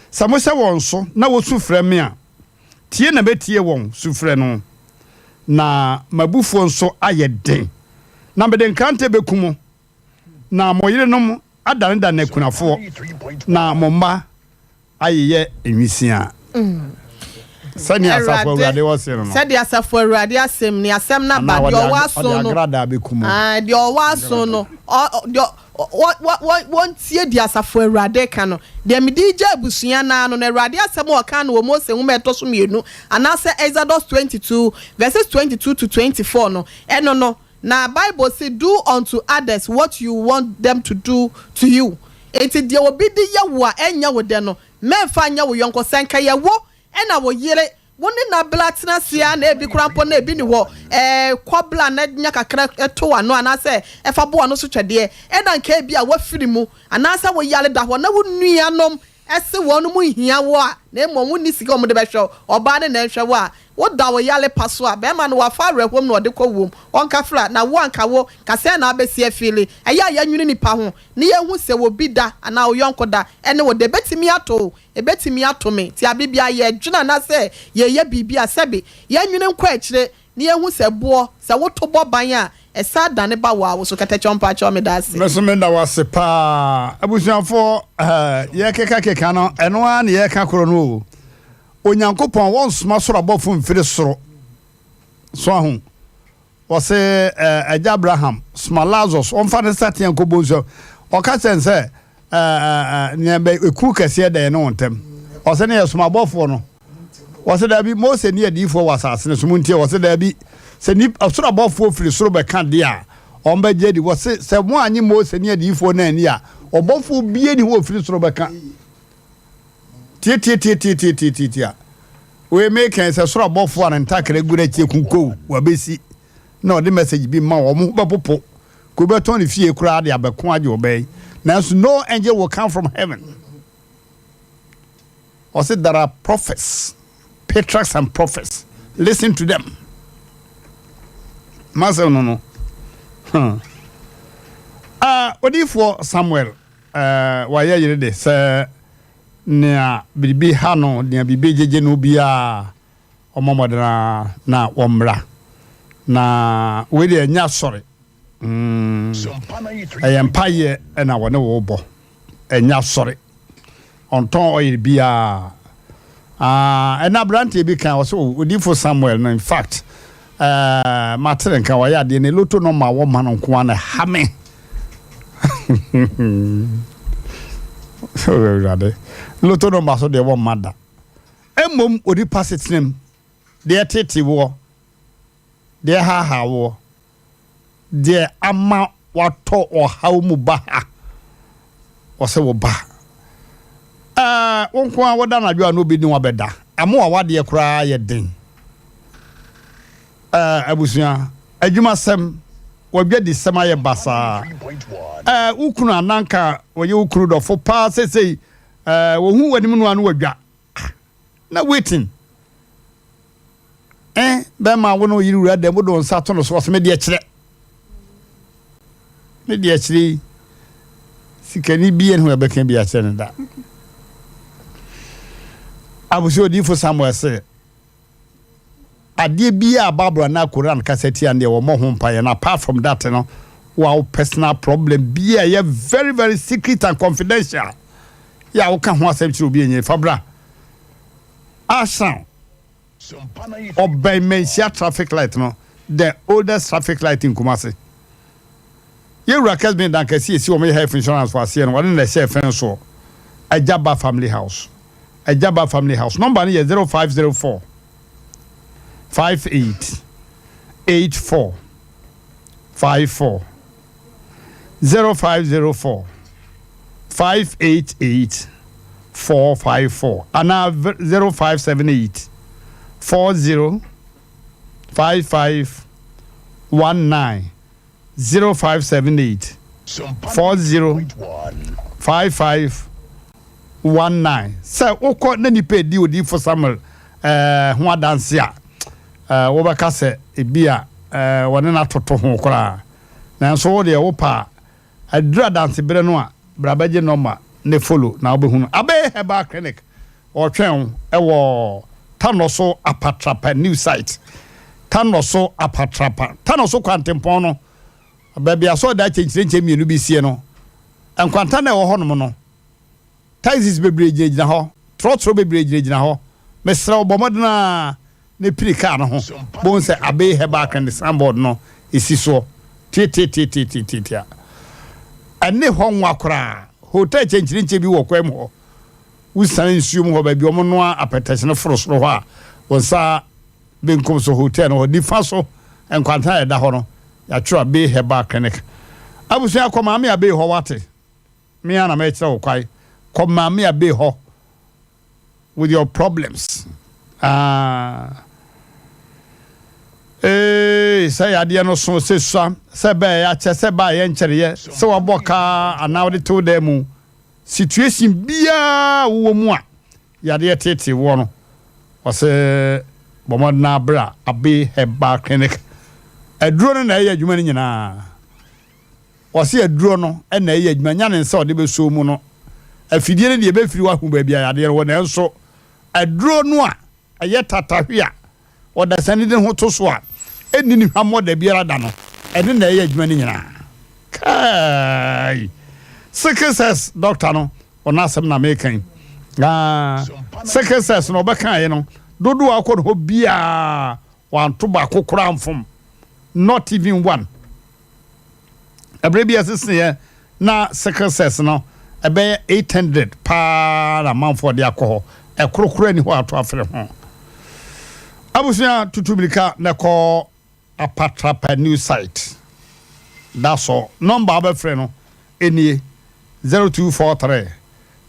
Sɛ mohyɛ wɔn so na wosu frɛ me a, tie na mɛtie wɔn sufrɛ no, na m'abufuo nso ayɛ den, na mede nkrantɛ bɛku mo, na mo yerenom adanedane akunafoɔ, na mo mma ayeyɛ nwisiaa. Sɛnea asafo Awurade wɔ se no no. Sɛdeɛ asafo Awurade asɛm ni, asɛm no aba, Anaa deɛ ɔde ɔwɔ ag- aso ɔde no, agradaa bɛku mo. ae, deɛ ɔwɔ aso no, ɔ- ɔ- deɛ ɔ- wɔ- wɔ- wɔntie deɛ asafo Awurade reka no. Deɛ mede regya abusua no ara no, na Awurade asɛm a ɔkaa no wɔ Mose nwoma a ɛtɔ so mmienu, anaasɛ Exodus 22, verses 22 to 24 no, ɛno no, na Bible se, Do unto others what you want them to do to you. Enti deɛ obi de yɛ wo a ɛnyɛ wo dɛ no, mɛmfa nyɛ wo yɔnko. Sɛ nka ɛyɛ wo na wo yere, wo ne no abla tena ase ara na ebi koraa mpo na ebi nni hɔ, ɛɛ, kɔ bla na nya kakra to w'ano anaasɛ fa bɔ w'ano so twɛdeɛ, ɛna nka ebi a woafiri mu anaasɛ wo yare da hɔ na wo nuanom se wɔnom nhia wo a, na mmom wonni sika a wɔde bɛhwɛ wo, ɔbaa no na ɛnhwɛ wo a, woda wo yare pa so a, barima no wafa awerɛhoɔ mu na ɔde kɔ wuom, ɔnkafra, na wo anka wo, ka sɛn na abɛsi afeeli? Ɛyɛ a yɛnwene nnipa ho na yɛhu sɛ obi da anaa wo yɔnko da ne wo da, ɛbɛtumi ato wo, Ebetumi ato me. Nti bere biara yɛdwene anaasɛ yɛreyɛ biribi a, sɛbe yɛnnwene nkɔ akyire na yɛnhu sɛ boɔ, sɛ woto bɔ ban a, ɛsan dane ba wo ara wo so. Kɛtɛkyɛw mpakyɛw meda ase. Me nso meda wo ase paa. Abusuafoɔ eh, yɛkeka keka no, ɛno ara na yɛka korɔ no o. Onyankopɔn wɔnsoma soro abɔfo mfiri soro. So ahu? Ɔse, eh, Agya Abraham, soma Lazarus, ɔmfa ne nsateaa nkɔbɔ nsuo. Ɔka kyerɛ no sɛ, eh, eh, eh, nea bɛ, ekuo kɛseɛ da yɛne wɔn ntam. Ɔse, ne yɛsoma abɔfoɔ no. Ɔse, daabi, Mose ne adiyifoɔ wɔ asase no so, montie. Ɔse, daabi, sɛ nip, ɔsoro abɔfoɔ firi soro bɛka deɛ a, wɔn bɛgye adi. Ɔse, sɛ moanye Mose ne adiyifoɔ no anni a, ɔbɔfoɔ biara nni hɔ a ɔfiri soro bɛka. Tiatiatiatiatiatiatia. Wei meka yi sɛ soro abɔfoɔ a ne ntakra gu n'akyi akunkow wabɛsi na ɔde message bi ma wɔn ho bɛpopo ka obɛtɔn ne fie koraa de abɛko agye ɔbaa yi nanso no angel will come from heaven. Ɔse there are prophets, patriarchs and prophets listen to them. Masɛm no no. Hmm. Uh, odiyifoɔ Samuel uh, wayɛ yere de sɛ Nea biribi ha no, nea biribi gyegye no biara, ɔmmɔ mmɔden ara na wɔmmra. Na wei deɛ ɛnyɛ asɔre. Mm, ɛyɛ mpaeɛ na wɔne wo bɔ. Ɛnyɛ asɔre. Ɔntɔn oil biara. Ah, ɛna aberanteɛ bi kan ɔsɛ oh, odifo Samuel no in fact eh, mate ne nka wayɛ adeɛ ne loto no ma wɔma no nko ara na ɛha me. Awurade loto no ma so deɛ wɔmma da. Mmom onipa setenam deɛ ɛtete woɔ, deɛ ɛhaahaa woɔ, deɛ ama watɔ ɔhaw mu ba ha, ɔsɛ wo ba. Ɛɛ, wo nko ara woda anadwo a na obi ne wo abɛda. Ama w'awadeɛ koraa ayɛ den. Ɛɛ, abusua, adwumasɛm, w'adwadisɛm ayɛ basaa. Ɛɛ, wo kunu a na anka ɔyɛ wo kunu dɔfo paa seesei, ɛɛ, ɔhu w'anim no a na wadwa. Ah, na waiting. Eh, bɛrima a wo ne wo yere wura dɛm wode wo nsa to no so ɔsɛ me deɛ kyerɛ. Me deɛ kyerɛ yi, sikani bi ɛne ho ɛbɛka bi akyerɛ no da. Abusua odiyifo Samuel se, adeɛ biara a Bible anaa Koran kasa tia no deɛ wɔmmɔ ho mpaeɛ na apart from that no, wo a wo personal problem bi a ɛyɛ very very secret and confidential yɛ a woka ho asɛm kyerɛ obi ɛnyɛ fa bra. Arsenal ɔbɛn Manhyia traffic light no, the oldest traffic light in Kumasi. Yɛwura Kesben Dankɛse esi wɔn yɛ health insurance wɔ aseɛ no, wɔne na ɛhyɛ fɛn soɔ. Agyaba family house. Agyaba family house. Number no yɛ 0504 58 84 54. 0504 588 454 anaa 0578 40 55 19 0578 40 55 19 Sɛ wokɔ na nnipa redi odiyifo Samuel eh, ho adanse a, eh, wobɛka sɛ ebia eh, wɔne no atoto ho koraa. Nanso wo deɛ wopɛ a, aduru adanse berɛ no a, bra bɛgye nɔma ne follow na wobɛhunu. Abee Herbal Clinic wɔretwɛn wo wɔ Tanɔso Apatrapa New Site. Tanɔso Apatrapa, Tanɔso kwantempɔn no, baabi asɔredan kyɛnkyerɛnkyɛn mmienu bi sie no, nkwanta no a ɛwɔ hɔnom no, Taxis bebree gyinagyina hɔ, trɔtrɔ bebree gyinagyina hɔ. Mesrɛ wo, bɔ mmɔden ara na piri kaa no ho. Bohu sɛ Abbey Herbal Clinic signboard no si soɔ tiatiatiatiatiatia. Ɛne hɔ nwa koraa. Hotel kyɛnkyerɛnkyɛn bi wɔ kwan mu hɔ. Wosiane nsuo mu hɔ baabi a wɔnoa apɛtɛs no foro soro hɔ a, wo nsa benkum so hotel no hɔ, nifa so nkwanta a ɛda hɔ no, yɛatwerɛ Abbey Herbal Clinic. Abusua, kɔ Maame Abbey hɔ, woate? Me ara na mɛkyerɛ wo kwan. Kɔ Maame Abbey hɔ with your problems. Ah. Ee, sɛ yadeɛ no so, sɛ sua, sɛ bɛɛ akyɛ, sɛ baa yɛ nkyɛreyɛ, sɛ wabɔ kaa anaa wode tew dan mu. Situation biara wowɔ mu a yadeɛ teetee woɔ no, ɔsɛ bɔ mmɔden abra Abbey Herbal Clinic. Aduro no na ɛyɛ adwuma no nyinaa. Ɔse aduro no na ɛyɛ adwuma nya ne nsa a ɔde bɛsɔ mu no. Afidie no deɛ ɛbɛfiri hɔ ahu baabi a yadeɛ no wɔ nanso aduro no a ɛyɛ tatahwe a ɔdasani de ne ho to so a ɛnni ne hwammɔ da biara da no, ɛno na ɛyɛ adwuma no nyinaa. Kai! Sickle cells doctor no, ɔno asɛm na meka yi. Ah, sickle cells no ɔbɛkaeɛ no, dodoɔ a wokɔ ne hɔ biara, wanto baako koraa mfom. Not even one. Ɛberɛ bi a ɛseseeɛ na sickle cells no ɛbɛyɛ 800 paa na amanfoɔ de akɔ hɔ. Ɛkoro koraa nni hɔ a ato afere ho. Abusua tutu mirika na kɔ Apatrapa new site. That's all. Number a wobɛfrɛ no nie, 0243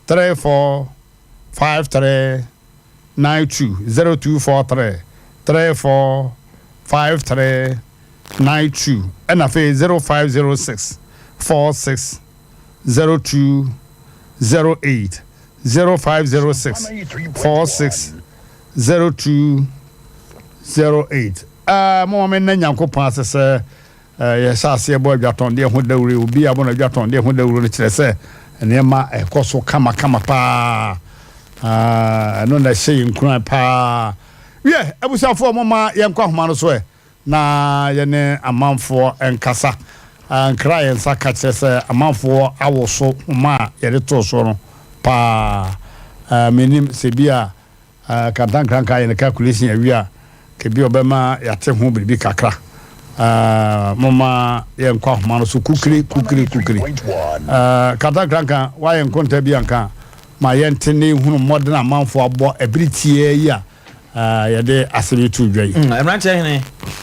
34 53 92, 0243 34 53 92, ɛna afei 0506 46 02 08, 0506 46 02 08. Ɛɛ, momma menna Nyankopɔn ase sɛ Yɛhyɛ aseɛ bɔ adwatɔndeɛ ho dawuro. Obi a ɔbɔ no adwatɔndeɛ ho dawuro no kyerɛ sɛ nneɛma ɛkɔ so kamakama paa. Ɛno na ɛhyɛ yɛn nkuran paa. Wiɛ, abusuafoɔ, momma yɛnkɔ ahoma no so ɛ na yɛne amanfoɔ nkasa. Nkra a yɛn nsa ka kyerɛ sɛ amanfoɔ awoso nhoma a yɛde too soɔ no paa. Mennim sɛ bi a Ah Kantankrankra ayɛ ne calculation awie a, kebi ɔbɛma yɛate ho biribi kakra. Ah momma yɛnkɔ ahoma no so kukiri kukiri kukiri. Ah Kantankrankra woayɛ nkonta bi anka ma yɛnte ne nhunu mmɔden a amanfoɔ abɔ ɛbere tiaa yi a ah yɛde asɛm yi too dwa yi. Mm, mmeranteɛ hene,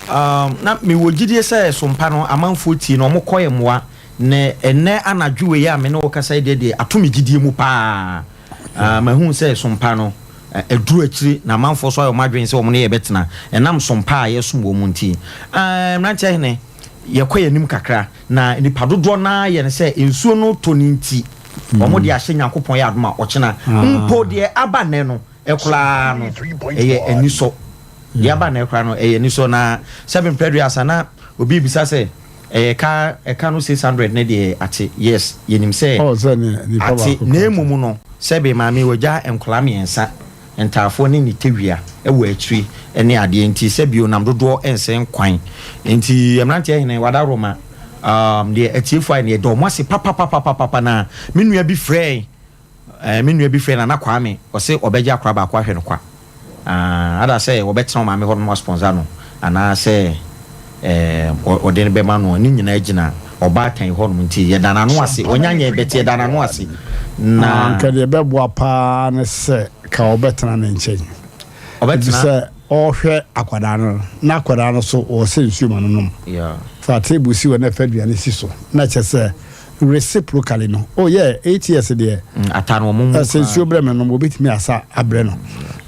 um, na mewɔ gyidie sɛ sompa no amanfoɔ tie no wɔkɔ yɛ mmoa na ɛnɛ anadwo wei a me ne wo kasa yi deɛ deɛ ato me gyidie mu paa. Ah, mahu sɛ sompa no aduru akyiri na amanfoɔ so ayɛ wɔn adwene sɛ wɔn ne yɛ bɛtena ɛnam sompa a yɛsom wɔ mu nti. Ah, mmeranteɛ hene, yɛkɔ yɛn anim kakra na nnipa dodoɔ no ara yɛ no sɛ nsuo no tɔ no nti wɔn de ahyɛ Nyankopɔn yɛ adom a ɔkyena mpo deɛ aba nnɛ no koraa no ɛyɛ anisɔ. Deɛ aba nnɛ koraa no ɛyɛ anisɔ na sɛbe mprɛ aduasa na obi rebisa sɛ ɛyɛ ka ɛka no 600 no deɛ ate yes yɛnim sɛ Oh, sɛ ne nipa ate baako na koraa mmom no sɛbe maame wagya nkwadaa mmiɛnsa ntaafoɔ ne ne tawia wɔ akyiri ne adeɛ nti sɛbe onam dodoɔ nsɛ nkwan nti mmeranteɛ hene wadaworoma um, deɛ atiefoɔ ayɛ no yɛda wɔn ase papapapapapa na me nua bi frɛɛ Eh, me nua bi frɛ Nana Kwame, ɔse ɔbɛgye akora baako ahwɛ no kwa. Ah, ada sɛ wɔbɛtena ɔmaame hɔ nom aspɔnsa no, anaa sɛ eh, ɔde no bɛma no, ne nyinaa gyina ɔbaatan yi hɔ nom nti yɛda n'ano ase. Ɔnya nyɛ bɛte yɛda n'ano ase. Na. Ah, anka deɛ ɛbɛboa paa ne sɛ ka ɔbɛtena ne nkyɛn. Ɔbɛtena. Efisɛ ɔrehwɛ akwadaa no, na akwadaa no so ɔresɛ nsuo ma no nom. Yeah. Fa table si hɔ na fa aduane si so, na kyerɛ sɛ reciprocally no oh yeah ATS deɛ ata no ɔmo mu sɛ nsuo brɛ me nom obetumi asa abrɛ no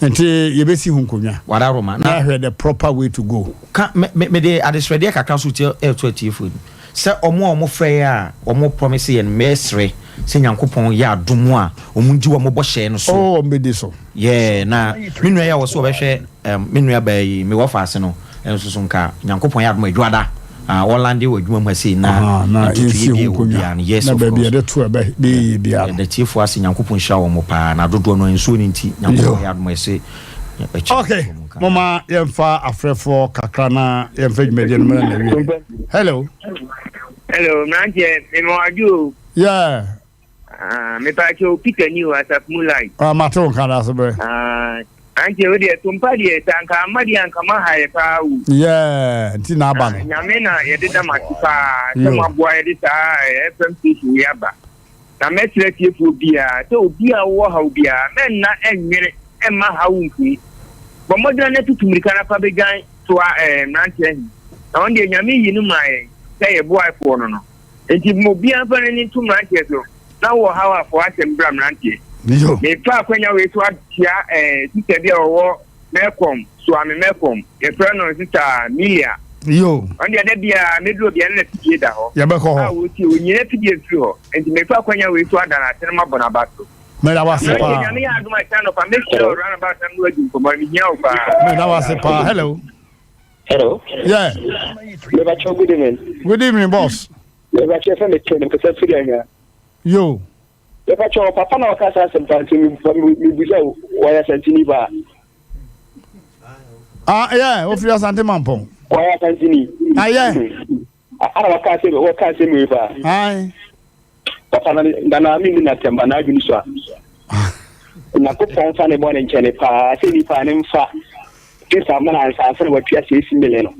nti yɛbɛsi ho nkonnwa wada roma na ahwɛ the proper way to go. Ka me me mede adesrɛdeɛ kakra nso tia ɛreto atiefoɔ anim sɛ ɔmo a ɔmo frɛ yɛ a ɔmo promise yɛn mɛsrɛ sɛ Nyankopɔn yɛ adom a ɔmo ngye wɔn bɔhyɛ no so. Oh ɔmo bɛdi so. Yeah na me nua yi a ɔse ɔbɛhwɛ ɛm me nua baa yi me wɔfa ase no nso so nka Nyankopɔn yɛ adom a Adwoada ah ɔlande wɔ adwuma mu ha sei na Ahaa na ntotoeɛ yɛnsi bi ho a ɛwɔ nkonnwa biara no yes na of baabi course yɛde to ɛbɛ bɛyɛ yie biara no. Yɛda tiefoɔ ase Nyankopɔn nhyira wɔn paa na dodoɔ no ara nsuo no nti Nyankopɔn Yo. yɛ adom a ɛse ɛkyɛ Ok wɔn nka. momma yɛmfa afrɛfoɔ kakra na yɛmfa dwumadie no mmra n'awieɛ. Hello. Hello, mmeranteɛ, mema wo adwo o. Yeah. Ah, mepakyɛw Peter ni o, Asaf mu line. Ah, mate wo nka da so berɛ. Ah, ankyɛ wo deɛ, tompa deɛ, sɛ anka amma deɛ anka maha yɛ paa o. Yeah, nti na aba no. Ah, Nyame na yɛde da mase paa sɛ moaboa yɛde saa eh, FM station yi aba. Na mɛsrɛ tiefoɔ biara sɛ obi a wowɔ haw biara, mɛnna ɛnnwene ɛmma haw nku. Bɔ mmɔdena na tutu mmirika na fa bɛdwan soa eh, mmeranteɛ he. Na ɔno deɛ Nyame yi no maa yɛn sɛ yɛboaefoɔ no no. Enti ma obiara mfa n'ani nto mmeranteɛ so, na wowɔ haw a, fa w'asɛm bra mmeranteɛ. Merefa akwanya wei so akyia eh, sista bi a ɔwɔ Melcom, Suame Melcom. Yɛfrɛ no Sista Milia. Yo. Ɔno deɛ da biara mɛduru obiara na n'afidie da hɔ. Yɛbɛkɔ hɔ. A wɔtie, ɔnyi n'afidie mfiri hɔ. Enti merefa akwanya wei so ada no ase na mabɔ n'aba so. Meda wo ase paa. Nyame yɛ adom a ɛkyɛ anɔpa mɛhyia wo roundabout na mene wadi nkɔmmɔ no, mehia wo paa. Meda wo ase paa. Hello. Hello. Yeah. Mebakyɛw good evening. Good evening boss. Mebakyɛw fɛ me kyɛn mekasa firi anwea. Yo. Mebakyɛw papa na ɔka saa asɛm pa nti mebusa wɔyɛ asantini paa. Ah yeah, ofiri Asante Mampɔn. Wɔyɛ asantini. Ah yeah. Ana wɔka asɛm wɔka asɛm wei paa. Aye. Papa na nana mi ni n'atɛm ba n'adwene so a. Nyankopɔn fa ne bɔ ne nkyɛn paa sɛ nipa ne nfa visa mana ansa na watua sɛ esi million no.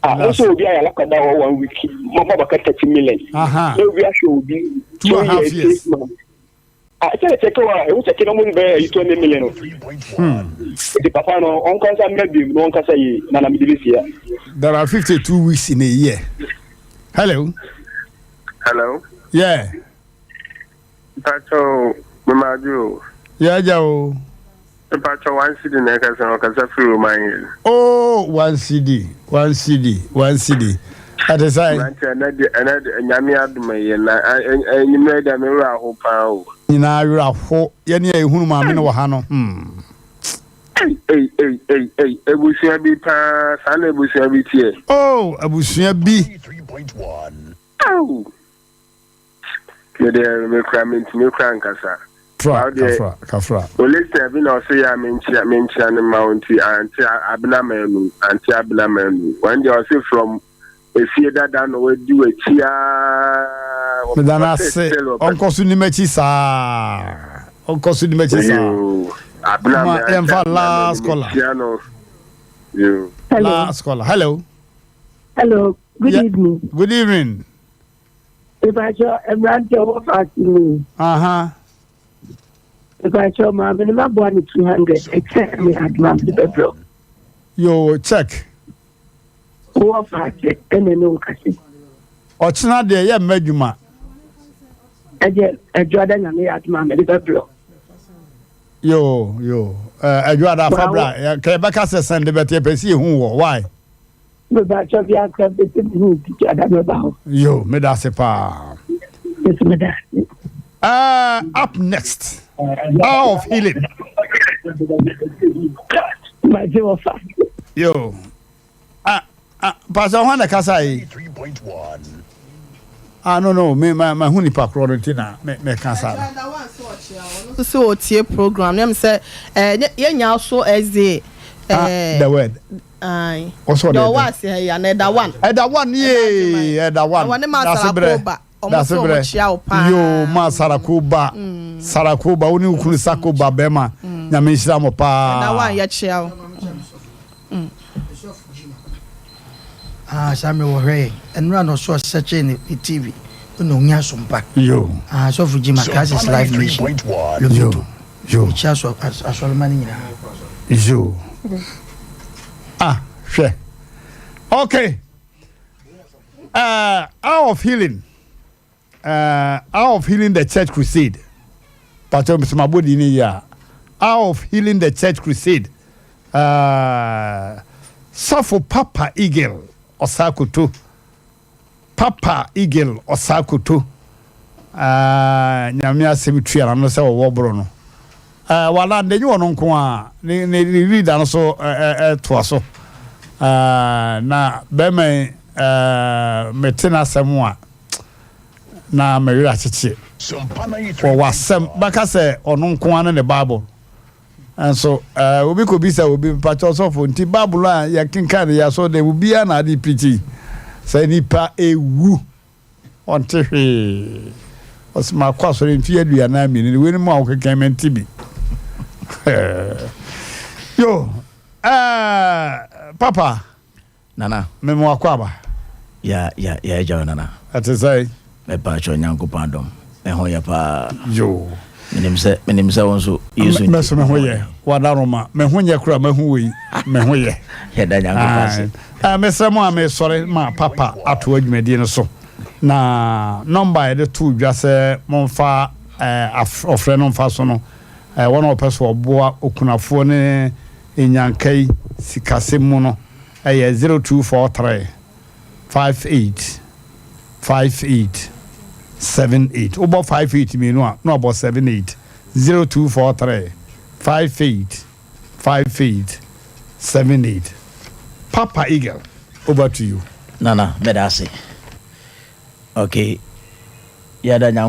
Ah, wo sɛ obi ayɛ alakɔda wɔ one week, mo ma baka 30 million. Na obi ahwɛ obi two and a half years. Ah, sɛ kyɛkɛ wa, ewu kyɛkɛ na ɔmo bɛyɛ ayi 20 million no. Nti papa no, ɔnkasa mmerɛ bi na ɔnkasa yi na na mede bɛsia. There are 52 weeks in a year. Hello. Hello. Yeah. Mpacho, memaadwo o. Yeah, agya o. Mpacho, one cedi na ɛkasa, ɔkasa firi Roman Hill. Oh, one cedi, one cedi, one cedi. Ɛte sɛ. Mmerante, ɛnɛ de, ɛnɛ de, nyame adom ɛyɛ na enyimmerɛ deɛ me werɛ aho paa o. Nyinaa werɛ aho, yɛne a yɛhunu maame no wɔ ha no, hmm. Ei, ei, ei, ei, ei, abusua bi paa, saa na abusua bi teɛ. Oh, abusua bi. Aw! Me deɛ me kura mentumi kura nkasa. Fra, kafra, kafra. Olestia bi na ɔsɛ yɛ a menkyia menkyia ne ma wo nti ante abena manu ante abena manu. Wɔn deɛ ɔsɛ from efie dada na wadi w'akyi aa. Meda no ase ɔnkɔ so ni m'akyi saa ɔnkɔ so ni m'akyi saa. Abena Ma yɛmfa last caller. Last caller. Hello. Hello. Good yeah. evening. Good evening. Ìbàjọ́ mmeranteɛ wɔ faase mu. Aha. Ìbàjọ́ maame no maboa no 200 ɛkyɛ me adoma mede bɛbrɛ. Yo check. Wɔ faase ɛna ne wo kase. Ɔkyena deɛ yɛ mma adwuma. Ɛdeɛ ɛdwoada nyame yɛ adoma mede bɛbrɛ. Yoo yoo eh, Adwoada fa bra ka yɛbɛka sɛ sɛnde bɛte yɛpɛ sɛ yɛhu wɔ why. Mebakyɛ bi akra bɛsɛ mehu bi dwada mɛba hɔ. Yoo meda ase paa. Nso meda ase. Uh, up next, hour of healing. Magye wɔ fa. Yo. Ah, ah, Pastor hwan na kasa yi? Ah, no, no, me ma ma hu nipa korɔ no nti na me me kasa no. Ɔno nso ɔtie program no sɛ eh, yɛnya so ɛdze ah, eh, the word. Aye. Ɔsɔ de. Ɔwɔ ase ha yi ana ɛda one. Ɛda one yee, ɛda one. Ɛwɔ ne ma asara ba. Dasebrɛ, Yoo ma Sarakoba, Sarakoba, wo ne wo kunu Sakoba bɛma, Nyame nhyira mo paa. Ɛda wo a yɛkyea wo. Ah, saa mmerɛ wɔhwɛ yɛn. Ɛnora na ɔsɔ sɛkyee ne ne TV na ɔnya asompa. Yo. Ah, sɔfo Jim Christ is Life Nation. Lomito. Yo. Mekyia asɔ asɔrema no nyinaa. Yo. Ah, hwɛ. Okay. Uh, hour of healing. Uh, hour of healing the church crusade. Pastor Msumabodi ni ya. Hour of healing the church crusade. Uh, Safo Papa Eagle Osakoto. Papa Eagle Osakoto. Uh, nyame asɛm tua n'ano sɛ wɔwɔ boro no. Uh, wala nde nye ɔno nko a ne ne ne leader no so ɛtoa so. Uh, na bɛrima yi uh, mete n'asɛm a na me werɛ akyekye. Wɔwɔ asɛm bɛka sɛ ɔno nko ara ne ne Bible. Nso uh, obi kɔbisa obi mpakyɛ ɔsɔfo nti Bible a yɛkenkan no yɛ asɔre dɛ obiara na ade pirikyi sɛ nipa ewu. Ɔnte hwee. Ɔse makɔ asɔre mfeɛ 42 ni, weinom a wokeka yi mente bi. Yo, eh, papa. Nana. Mema wakɔ aba. Ya, ya, ya agya nana. Ɛte sɛ? Mepa kyɛ Nyankopɔn adom. Me ho yɛ paa. Yo. Menim sɛ, menim sɛ wo nso Yesu nti. Mɛso me ho yɛ. Wadaroma. Me ho nyɛ kora mahu wei. Me ho yɛ. Yɛda Nyankopɔn ase. Ae. Mesrɛ mo a mesɔre ma papa atoa dwumadie no so. Na nɔmba a yɛde too dwa sɛ momfa ɔfrɛ no mfa so no, wɔn a wɔpɛ sɛ wɔboa okunafoɔ ne nnyanka yi sikasɛm mu no yɛ 0243 58 58 78. Wobɔ 58 mmienu a, na wabɔ 78. 0243 58 58 78. Papa Eagle, over to you. Nana, meda ase. Okay, yɛda Nyankopɔn.